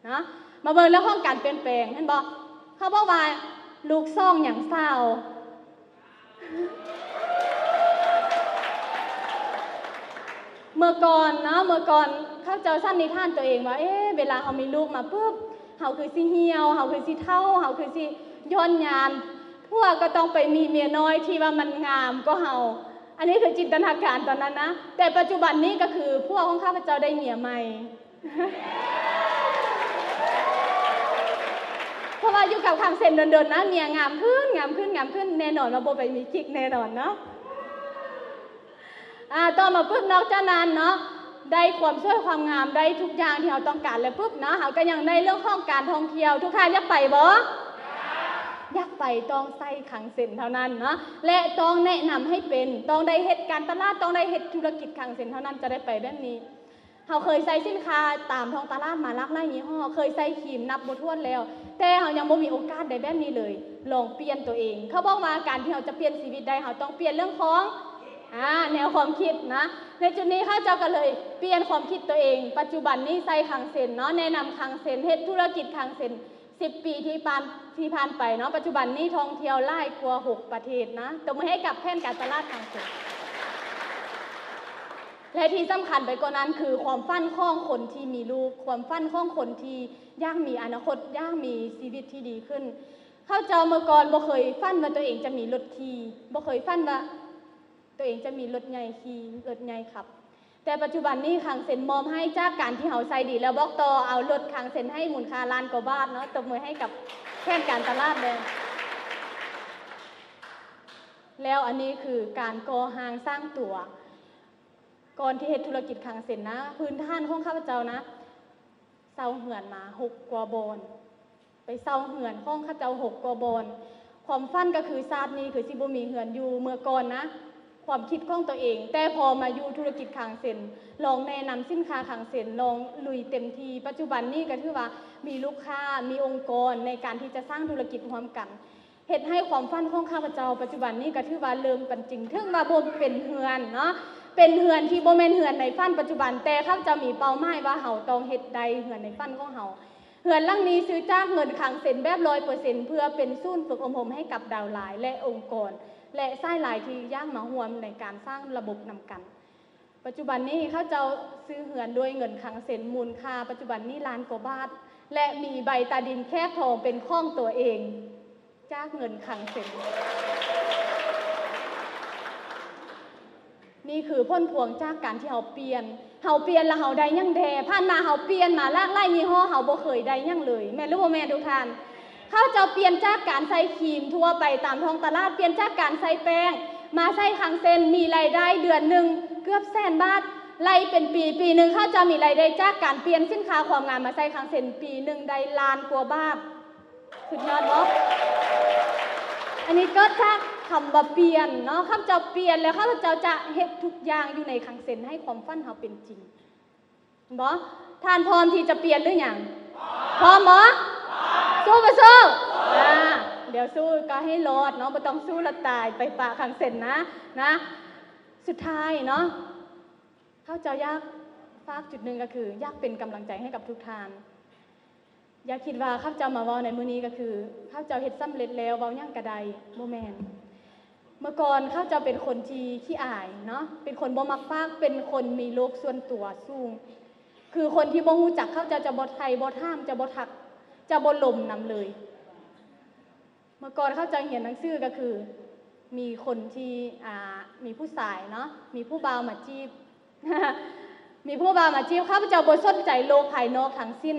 ເນາະ. ມາເບິ່ງເລື່ອງຂອງການປ່ຽນແປງ, ເຫັນບໍ່? ເຂົາບອກວ່າ ລູກສອງຍັງສາວ. ເມື່ອກ່ອນເນາະ, ເມື່ອກ່ອນເຂົາເຈົ້າສັນນິຖານຕົວເອງວ່າ ເອ ເວລາເຮົາມີລູກມາປຶບ ເຮົາຄືຊິຫ່ຽວ, ເຮົາຄືຊິເຖົ້າ, ເຮົາຄືຊິຢ່ອນຍານ, ຜົວກໍຕ້ອງໄປມີເມຍນ້ອຍທີ່ວ່າມັນງາມກວ່າເຮົາ. ອັນນີ້ຄືຈິນຕະນາການຕອນນັ້ນນະ. ແຕ່ປັດຈຸບັນນີ້ກໍຄືຜົວຂອງຂ້າພະເຈົ້າໄດ້ເມຍໃໝ່. ເພາະວ່າຢູ່ກັບຄັງເຊັນດົນໆນະ ເມຍງາມຂຶ້ນ, ງາມຂຶ້ນ, ງາມຂຶ້ນ, ແນ່ນອນວ່າບໍ່ໄປມີກິກແນ່ນອນເນາະ. ອາ ຕໍ່ມາປຶບ ນອກຈາກນັ້ນເນາະ ໄດ້ຄວາມສວຍຄວາມງາມ, ໄດ້ທຸກຢ່າງທີ່ເຮົາຕ້ອງການແລ້ວປຶບເນາະ, ເຮົາກໍຍັງໄດ້ເລື່ອງຂອງການທ່ອງທ່ຽວ. ທຸກທ່ານຢາກໄປບໍ່? ຢາກໄປ. ຕ້ອງໃຊ້ຄັງເຊັນເທົ່ານັ້ນເນາະ ແລະ ຕ້ອງແນະນຳໃຫ້ເປັນ, ຕ້ອງໄດ້ເຮັດການຕະຫຼາດ, ຕ້ອງໄດ້ເຮັດທຸລະກິດຄັງເຊັນເທົ່ານັ້ນຈະໄດ້ໄປແບບນີ້. ເຮົາເຄີຍໃຊ້ສິນຄ້າຕາມທ້ອງຕະຫຼາດມາຫຼາກຫຼາຍຍີ່ຫໍ້, ເຄີຍໃຊ້ຄຣີມນັບບໍ່ຖ້ວນແລ້ວ, ແຕ່ເຮົາຍັງບໍ່ມີໂອກາດໄດ້ແບບນີ້ເລີຍ. ລອງປ່ຽນຕົວເອງ. ເຂົາບອກວ່າການທີ່ເຮົາຈະປ່ຽນຊີວິດໄດ້, ເຮົາຕ້ອງປ່ຽນເລື່ອງຂອງ ອາ ແນວຄວາມຄິດນະ. ໃນຈຸດນີ້ຂ້າພະເຈົ້າກໍເລີຍປ່ຽນຄວາມຄິດຕົວເອງ. ປັດຈຸບັນນີ້ໃຊ້ຄັງເຊັນເນາະ, ແນະນຳຄັງເຊັນ, ເຮັດທຸລະກິດຄັງເຊັນ ສິບປີທີ່ຜ່ານ ທີ່ຜ່ານໄປເນາະ, ປັດຈຸບັນນີ້ທ່ອງທ່ຽວຫຼາຍກວ່າຫົກປະເທດນະ. ຕົບມືໃຫ້ກັບແຜນການຕະຫຼາດຄັງເຊັນ. ແລະ ທີ່ສຳຄັນໄປກວ່ານັ້ນຄືຄວາມຝັນຂອງຄົນທີ່ມີລູກ, ຄວາມຝັນຂອງຄົນທີ່ຢາກມີອະນາຄົດ, ຢາກມີຊີວິດທີ່ດີຂຶ້ນ. ເຂົາເຈົ້າເມື່ອກ່ອນບໍ່ເຄີຍຝັນວ່າຕົວເອງຈະມີລົດຂີ່, ບໍ່ເຄີຍຝັນວ່າຕົວເອງຈະມີລົດໃຫຍ່ຂີ່, ລົດໃຫຍ່ຂັບ. ແຕ່ປັດຈຸບັນນີ້ຄັງເຊັນມອບໃຫ້, ຈາກການທີ່ເຮົາໃຊ້ດີແລ້ວບອກຕໍ່, ເອົາລົດຄັງເຊັນໃຫ້ມູນຄ່າລ້ານກວ່າບາດເນາະ. ຕົບມືໃຫ້ກັບແຜນການຕະຫຼາດແດ່. ແລ້ວອັນນີ້ຄືການກໍ່ຮ່າງສ້າງຕົວ. ກ່ອນທີ່ເຮັດທຸລະກິດຄັງເຊັນນະ, ພື້ນຖານຂອງຂ້າພະເຈົ້ານະ, ເຊົ່າເຮືອນມາຫົກກວ່າບ່ອນ. ໄປເຊົ່າເຮືອນຂອງເຂົາເຈົ້າຫົກກວ່າບ່ອນ. ຄວາມຝັນກໍຄືຊາດນີ້ຄືຊິບໍ່ມີເຮືອນຢູ່. ເມື່ອກ່ອນນະ ຄວາມຄິດຂອງຕົວເອງ, ແຕ່ພໍມາຢູ່ທຸລະກິດຄັງເຊັນ, ລອງແນະນຳສິນຄ້າຄັງເຊັນ, ລອງລຸຍເຕັມທີ່. ປັດຈຸບັນນີ້ກໍຖືວ່າມີລູກຄ້າ, ມີອົງກອນໃນການທີ່ຈະສ້າງທຸລະກິດຮ່ວມກັນ, ເຮັດໃຫ້ຄວາມຝັນຂອງຂ້າພະເຈົ້າປັດຈຸບັນນີ້ກໍຖືວ່າເລີ່ມເປັນຈິງ. ເຖິງວ່າບໍ່ເປັນເຮືອນເນາະ, ເປັນເຮືອນທີ່ບໍ່ແມ່ນເຮືອນໃນຝັນປັດຈຸບັນ, ແຕ່ຂ້າພະເຈົ້າມີເປົ້າໝາຍວ່າເຮົາຕ້ອງເຮັດໄດ້ເຮືອນໃນຝັນຂອງເຮົາ. ເຮືອນຫຼັງນີ້ຊື້ຈາກເງິນຄັງເຊັນແບບຮ້ອຍເປີເຊັນ ເພື່ອເປັນສູນຝຶກອົບຮົມໃຫ້ກັບດາວລາຍ ແລະ ອົງກອນ ແລະ ສາຍລາຍທີ່ຢາກມາຮ່ວມໃນການສ້າງລະບົບນຳກັນ. ປັດຈຸບັນນີ້ເຂົາເຈົ້າຊື້ເຮືອນດ້ວຍເງິນຄັງເຊັນ ມູນຄ່າປັດຈຸບັນນີ້ລ້ານກວ່າບາດ ແລະ ມີໃບຕາດິນແຄບທອງເປັນຂອງຕົວເອງ ຈາກເງິນຄັງເຊັນ. ນີ້ຄືຜົນພວງຈາກການທີ່ເຮົາປ່ຽນ. ເຮົາປ່ຽນແລ້ວເຮົາໄດ້ຫຍັງແດ່? ຜ່ານມາເຮົາປ່ຽນມາຫຼາກຫຼາຍຍີ່ຫໍ້, ເຮົາບໍ່ເຄີຍໄດ້ຫຍັງເລີຍ, ແມ່ນຫຼືບໍ່ແມ່ນທຸກທ່ານ? ເຂົາເຈົ້າປ່ຽນຈາກການໃຊ້ຄຣີມທົ່ວໄປຕາມທ້ອງຕະຫຼາດ, ປ່ຽນຈາກການໃຊ້ແປ້ງ ມາໃຊ້ຄັງເຊັນ, ມີລາຍໄດ້ເດືອນໜຶ່ງເກືອບແສນບາດ, ໄລ່ເປັນປີ, ປີໜຶ່ງເຂົາເຈົ້າມີລາຍໄດ້ຈາກການປ່ຽນສິນຄ້າຄວາມງາມມາໃຊ້ຄັງເຊັນ, ປີໜຶ່ງໄດ້ລ້ານກວ່າບາດ. ສຸດຍອດບໍ່? ອັນນີ້ເກີດຈາກຄຳວ່າປ່ຽນເນາະ, ຂ້າພະເຈົ້າປ່ຽນແລ້ວ ຂ້າພະເຈົ້າຈະເຮັດທຸກຢ່າງຢູ່ໃນຄັງເຊັນໃຫ້ຄວາມຝັນເຮົາເປັນຈິງ. ເຫັນບໍ່? ທ່ານພ້ອມທີ່ຈະປ່ຽນຫຼືຍັງ? ພ້ອມບໍ່? ສູ້ບໍ່ສູ້? ອ່າ ດຽວສູ້ກໍໃຫ້ລອດເນາະ, ບໍ່ຕ້ອງສູ້ແລ້ວຕາຍໄປປະຄັງເຊັນນະ, ນະ. ສຸດທ້າຍເນາະ, ຂ້າພະເຈົ້າຢາກຝາກຈຸດໜຶ່ງກໍຄື ຢາກເປັນກຳລັງໃຈໃຫ້ກັບທຸກທ່ານ. ຢ່າຄິດວ່າຂ້າພະເຈົ້າມາເວົ້າໃນມື້ນີ້ກໍຄື ຂ້າພະເຈົ້າເຮັດສຳເລັດແລ້ວ ເວົ້າຫຍັງກໍໄດ້, ບໍ່ແມ່ນ. ເມື່ອກ່ອນຂ້າພະເຈົ້າເປັນຄົນທີ່ຂີ້ອາຍເນາະ, ເປັນຄົນບໍ່ມັກປາກ, ເປັນຄົນມີໂລກສ່ວນຕົວສູງ. ຄືຄົນທີ່ບໍ່ຮູ້ຈັກຂ້າພະເຈົ້າຈະບໍ່ໄຖ່ ບໍ່ຖາມ, ຈະບໍ່ທັກ, ຈະບໍ່ລົມນຳເລີຍ. ເມື່ອກ່ອນເຂົາເຈົ້າຮຽນໜັງສືກໍຄື ມີຄົນທີ່ ອ່າ ມີຜູ້ຊາຍເນາະ ມີຜູ້ບ່າວມາຈີບ ມີຜູ້ບ່າວມາຈີບ, ຂ້າພະເຈົ້າບໍ່ສົນໃຈໂລກພາຍນອກທັງສິ້ນ,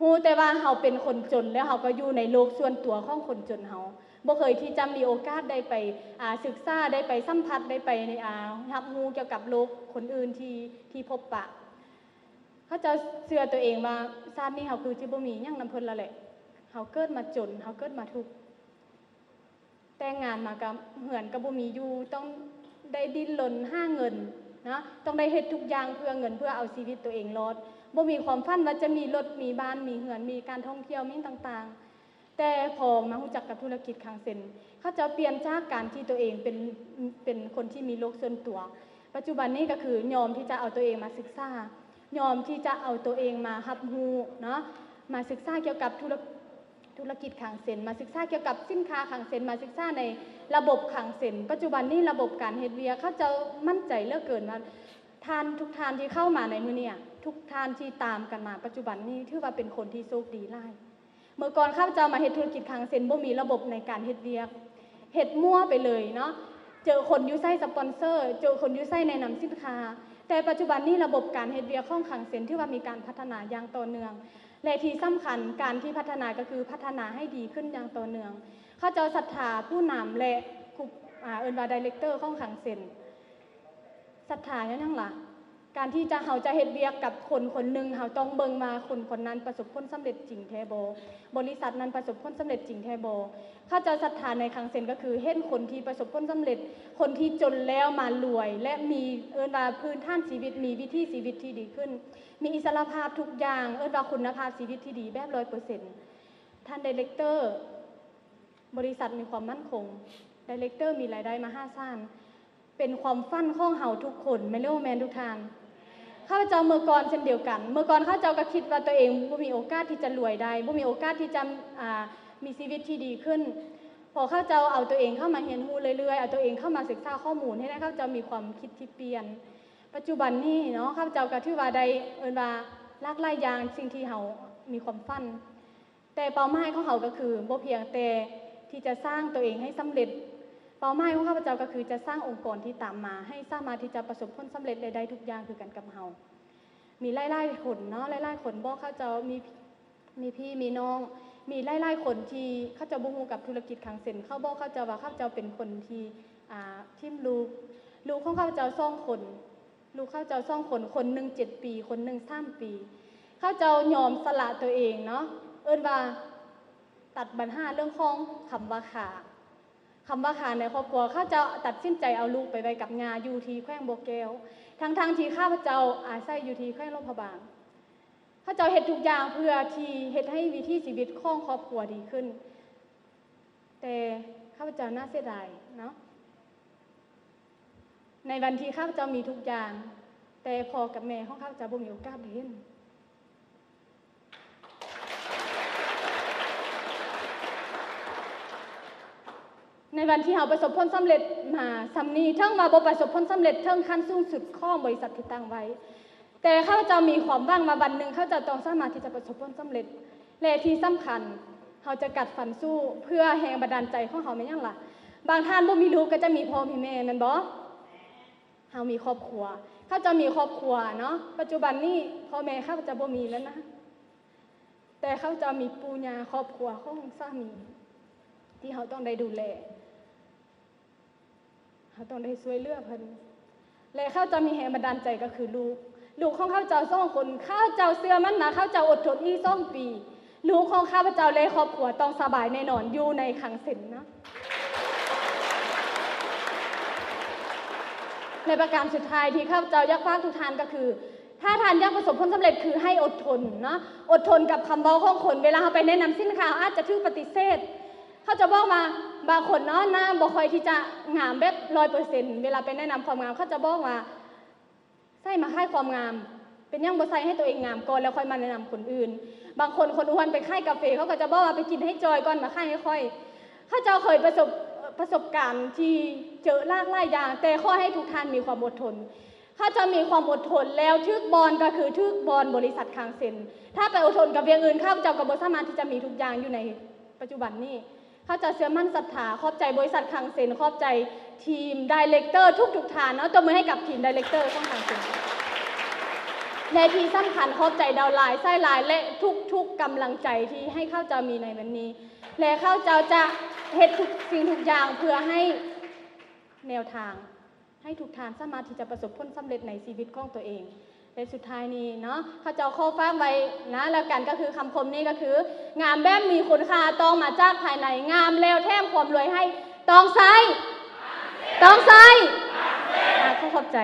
ຮູ້ແຕ່ວ່າເຮົາເປັນຄົນຈົນ ແລ້ວເຮົາກໍຢູ່ໃນໂລກສ່ວນຕົວຂອງຄົນຈົນເຮົາ, ບໍ່ເຄີຍທີ່ຈະມີໂອກາດໄດ້ໄປ ອ່າ ສຶກສາ, ໄດ້ໄປສຳຜັດ, ໄດ້ໄປ ອ່າ ຮັບຮູ້ກ່ຽວກັບໂລກຄົນອື່ນທີ່ ທີ່ພົບປະ. ເຂົາເຈົ້າເຊື່ອຕົວເອງວ່າ ຊາດນີ້ເຮົາຄືຊິບໍ່ມີຫຍັງນຳເພິ່ນແລ້ວແຫຼະ, ເຮົາເກີດມາຈົນ, ເຮົາເກີດມາທຸກ, ແຕ່ງງານມາກໍເຮືອນກໍບໍ່ມີຢູ່, ຕ້ອງໄດ້ດີ້ນລົນຫາເງິນນະ, ຕ້ອງໄດ້ເຮັດທຸກຢ່າງເພື່ອເງິນ, ເພື່ອເອົາຊີວິດຕົວເອງລອດ, ບໍ່ມີຄວາມຝັນວ່າຈະມີລົດ, ມີບ້ານ, ມີເຮືອນ, ມີການທ່ອງທ່ຽວ, ມີຫຍັງຕ່າງໆ. ແຕ່ພໍມາຮູ້ຈັກກັບທຸລະກິດຄັງເຊັນ ເຂົາເຈົ້າປ່ຽນຈາກການທີ່ຕົວເອງເປັນ ເປັນຄົນທີ່ມີໂລກສ່ວນຕົວ ປັດຈຸບັນນີ້ກໍຄືຍອມທີ່ຈະເອົາຕົວເອງມາສຶກສາ ຍອມທີ່ຈະເອົາຕົວເອງມາຮັບຮູ້ເນາະ ມາສຶກສາກ່ຽວກັບທຸລະ ທຸລະກິດຄັງເຊັນ ມາສຶກສາກ່ຽວກັບສິນຄ້າຄັງເຊັນ ມາສຶກສາໃນລະບົບຄັງເຊັນ. ປັດຈຸບັນນີ້ລະບົບການເຮັດວຽກ ເຂົາເຈົ້າໝັ້ນໃຈເຫຼືອເກີນວ່າ ທ່ານ ທຸກທ່ານທີ່ເຂົ້າມາໃນມື້ນີ້ ທຸກທ່ານທີ່ຕາມກັນມາປັດຈຸບັນນີ້ ຖືວ່າເປັນຄົນທີ່ໂຊກດີຫຼາຍ. ເມື່ອກ່ອນຂ້າພະເຈົ້າມາເຮັດທຸລະກິດຄັງເຊັນ ບໍ່ມີລະບົບໃນການເຮັດວຽກ ເຮັດມົ້ວໄປເລີຍເນາະ ເຈີຄົນຢູ່ໃສສະປອນເຊີ ເຈີຄົນຢູ່ໃສແນະນຳສິນຄ້າ ແຕ່ປັດຈຸບັນນີ້ລະບົບການເຮັດວຽກຂອງຄັງເຊັນ ຖືວ່າມີການພັດທະນາຢ່າງຕໍ່ເນື່ອງ ແລະ ທີ່ສຳຄັນ ການທີ່ພັດທະນາກໍຄືພັດທະນາໃຫ້ດີຂຶ້ນຢ່າງຕໍ່ເນື່ອງ. ເຂົາເຈົ້າສັດທາຜູ້ນຳ ແລະ ຜູ້ ອາ ເອີ້ນວ່າໄດເລັກເຕີຂອງຄັງເຊັນ. ສັດທາຍ້ອນຫຍັງລະ? ການທີ່ຈະ ເຮົາຈະເຮັດວຽກກັບຄົນຄົນໜຶ່ງ ເຮົາຕ້ອງເບິ່ງວ່າຄົນຄົນນັ້ນປະສົບຜົນສຳເລັດຈິງແທ້ບໍ່? ບໍລິສັດນັ້ນປະສົບຜົນສຳເລັດຈິງແທ້ບໍ່? ເຂົາເຈົ້າສັດທາໃນຄັງເຊັນ ກໍຄືເຫັນຄົນທີ່ປະສົບຜົນສຳເລັດ ຄົນທີ່ຈົນແລ້ວມາລວຍ ແລະ ມີ ເອີ້ນວ່າພື້ນຖານຊີວິດ ມີວິຖີຊີວິດທີ່ດີຂຶ້ນ ມີອິດສະຫຼະພາບທຸກຢ່າງ ເອີ້ນວ່າຄຸນນະພາບຊີວິດທີ່ດີແບບຮ້ອຍເປີເຊັນ. ທ່ານໄດເລັກເຕີ ບໍລິສັດມີຄວາມໝັ້ນຄົງ ໄດເລັກເຕີມີລາຍໄດ້ມະຫາສານ ເປັນຄວາມຝັນຂອງເຮົາທຸກຄົນ ແມ່ນຫຼືບໍ່ແມ່ນທຸກທ່ານ? ຂ້າພະເຈົ້າເມື່ອກ່ອນເຊັ່ນດຽວກັນ ເມື່ອກ່ອນຂ້າພະເຈົ້າກໍຄິດວ່າຕົວເອງບໍ່ມີໂອກາດທີ່ຈະລວຍໄດ້ ບໍ່ມີໂອກາດທີ່ຈະ ອາ ມີຊີວິດທີ່ດີຂຶ້ນ ເພາະຂ້າພະເຈົ້າເອົາຕົວເອງເຂົ້າມາຮຽນຮູ້ເລື້ອຍໆ ເອົາຕົວເອງເຂົ້າມາສຶກສາຂໍ້ມູນ ເຮັດໃຫ້ຂ້າພະເຈົ້າມີຄວາມຄິດທີ່ປ່ຽນ. ປັດຈຸບັນນີ້ເນາະ ຂ້າພະເຈົ້າກໍຖືວ່າໄດ້ເອີ້ນວ່າຫຼາກຫຼາຍຢ່າງ ສິ່ງທີ່ເຮົາມີຄວາມຝັນ ແຕ່ເປົ້າໝາຍຂອງເຮົາກໍຄືບໍ່ພຽງແຕ່ທີ່ຈະສ້າງຕົວເອງໃຫ້ສຳເລັດ ເປົ້າໝາຍຂອງຂ້າພະເຈົ້າກໍຄືຈະສ້າງອົງກອນທີ່ຕາມມາໃຫ້ສາມາດທີ່ຈະປະສົບຜົນສຳເລັດ ແລະ ໄດ້ທຸກຢ່າງຄືກັນກັບເຮົາ. ມີຫຼາຍໆຄົນເນາະ ຫຼາຍໆຄົນບອກຂ້າພະເຈົ້າ ມີ ມີພີ່ມີນ້ອງ ມີຫຼາຍໆຄົນທີ່ເຂົາເຈົ້າບໍ່ຮູ້ກັບທຸລະກິດຄັງເຊັນ ເຂົາບອກຂ້າພະເຈົ້າວ່າຂ້າພະເຈົ້າເປັນຄົນທີ່ ອາ ຖິ້ມລູກ ລູກຂອງຂ້າພະເຈົ້າສອງຄົນ ລູກຂ້າພະເຈົ້າສອງຄົນ ຄົນໜຶ່ງເຈັດປີ ຄົນໜຶ່ງສາມປີ ເຂົາເຈົ້າຍອມສະຫຼະຕົວເອງເນາະ ເອີ້ນວ່າຕັດບັນຫາເລື່ອງຂອງຄຳວ່າຂ້າ ຄຳວ່າຂ້າໃນຄອບຄົວ ເຂົາເຈົ້າຕັດສິນໃຈເອົາລູກໄປໄວ້ກັບຍ່າຢູ່ທີ່ແຂວງບໍ່ແກ້ວ ທັງໆທີ່ຂ້າພະເຈົ້າອາໄສຢູ່ທີ່ແຂວງຫຼວງພະບາງ. ເຂົາເຈົ້າເຮັດທຸກຢ່າງເພື່ອທີ່ເຮັດໃຫ້ວິຖີຊີວິດຂອງຄອບຄົວດີຂຶ້ນ ແຕ່ຂ້າພະເຈົ້າໜ້າເສຍດາຍເນາະ ໃນວັນທີ່ຂ້າພະເຈົ້າມີທຸກຢ່າງ ແຕ່ພໍ່ກັບແມ່ຂອງຂ້າພະເຈົ້າບໍ່ມີໂອກາດໄດ້ເຫັນ. ໃນວັນທີ່ເຮົາປະສົບຜົນສຳເລັດມາສ່ຳນີ້ ເຖິງວ່າບໍ່ປະສົບຜົນສຳເລັດເຖິງຂັ້ນສູງສຸດຂອງບໍລິສັດທີ່ຕັ້ງໄວ້ ແຕ່ຂ້າພະເຈົ້າມີຄວາມຫວັງວ່າວັນໜຶ່ງຂ້າພະເຈົ້າຕ້ອງສາມາດທີ່ຈະປະສົບຜົນສຳເລັດ ແລະ ທີ່ສຳຄັນ ເຮົາຈະກັດຟັນສູ້ ເພື່ອແຮງບັນດານໃຈຂອງເຮົາແມ່ນຫຍັງລະ? ບາງທ່ານບໍ່ມີລູກກໍຈະມີພໍ່ມີແມ່ແມ່ນບໍ່? ເຮົາມີຄອບຄົວ ເຂົາເຈົ້າມີຄອບຄົວເນາະ ປັດຈຸບັນນີ້ພໍ່ແມ່ເຂົາເຈົ້າບໍ່ມີແລ້ວນະ ແຕ່ເຂົາເຈົ້າມີປູ່ຍ່າ ຄອບຄົວຂອງສາມີ ທີ່ເຮົາຕ້ອງໄດ້ດູແລ ເຮົາຕ້ອງໄດ້ຊ່ວຍເຫຼືອເພິ່ນ ແລະ ເຂົາເຈົ້າມີແຮງບັນດານໃຈກໍຄືລູກ ລູກຂອງເຂົາເຈົ້າສອງຄົນ ເຂົາເຈົ້າເຊື່ອໝັ້ນວ່າເຂົາເຈົ້າອົດທົນອີກສອງປີ ລູກຂອງຂ້າພະເຈົ້າ ແລະ ຄອບຄົວຕ້ອງສະບາຍແນ່ນອນຢູ່ໃນຄັງເຊັນເນາະ. ແລະ ປະການສຸດທ້າຍທີ່ຂ້າພະເຈົ້າຢາກຝາກທຸກທ່ານກໍຄື ຖ້າທ່ານຢາກປະສົບຜົນສຳເລັດ ຄືໃຫ້ອົດທົນເນາະ ອົດທົນກັບຄຳເວົ້າຂອງຄົນ ເວລາເຮົາໄປແນະນຳສິນຄ້າ ເຮົາອາດຈະຖືກປະຕິເສດ ເຂົາຈະບອກວ່າ ບາງຄົນເນາະ ໜ້າບໍ່ຄ່ອຍທີ່ຈະງາມແບບຮ້ອຍເປີເຊັນ ເວລາໄປແນະນຳຄວາມງາມ ເຂົາຈະບອກວ່າ ໃສ່ມາຂາຍຄວາມງາມ ເປັນຫຍັງບໍ່ໃສ່ໃຫ້ຕົວເອງງາມກ່ອນ ແລ້ວຄ່ອຍມາແນະນຳຄົນອື່ນ? ບາງຄົນ ຄົນອ້ວນໄປຂາຍກາເຟ ເຂົາກໍຈະບອກວ່າ ໄປກິນໃຫ້ຈ່ອຍກ່ອນ ມາຂາຍໃຫ້ຂ້ອຍ. ເຂົາເຈົ້າເຄີຍປະສົບ ປະສົບການທີ່ເຈີຫຼາກຫຼາຍຢ່າງ, ແຕ່ຂໍໃຫ້ທຸກທ່ານມີຄວາມອົດທົນ. ເຂົາເຈົ້າມີຄວາມອົດທົນ ແລ້ວຖືກບ່ອນກໍຄືຖືກບ່ອນບໍລິສັດຄັງເຊັນ. ຖ້າໄປອົດທົນກັບວຽກອື່ນ, ເຂົາເຈົ້າກໍບໍ່ສາມາດທີ່ຈະມີທຸກຢ່າງຢູ່ໃນປັດຈຸບັນນີ້. ເຂົາເຈົ້າເຊື່ອໝັ້ນສັດທາ. ຂອບໃຈບໍລິສັດຄັງເຊັນ, ຂອບໃຈທີມໄດເລັກເຕີທຸກໆທ່ານເນາະ, ຕົບມືໃຫ້ກັບທີມໄດເລັກເຕີຂອງຄັງເຊັນ. ແລະທີ່ສຳຄັນ ຂອບໃຈດາວລາຍ, ສາຍລາຍ ແລະທຸກໆກຳລັງໃຈທີ່ໃຫ້ເຂົາເຈົ້າມີໃນວັນນີ້. ແລະເຂົາເຈົ້າຈະເຮັດທຸກສິ່ງທຸກຢ່າງເພື່ອໃຫ້ແນວທາງ ໃຫ້ທຸກທ່ານສາມາດທີ່ຈະປະສົບຜົນສຳເລັດໃນຊີວິດຂອງຕົວເອງ. ແລະສຸດທ້າຍນີ້ເນາະ, ເຂົາເຈົ້າຂໍຝາກໄວ້ນະ ແລ້ວກັນ ກໍຄືຄຳຄົມນີ້ກໍຄື ງາມແບບມີຄຸນຄ່າຕ້ອງມາຈາກພາຍໃນ, ງາມແລ້ວແຖມຄວາມລວຍໃຫ້. ຕ້ອງໃຊ້ ຕ້ອງໃຊ້. ອ່າ ຂໍຂອບໃຈ.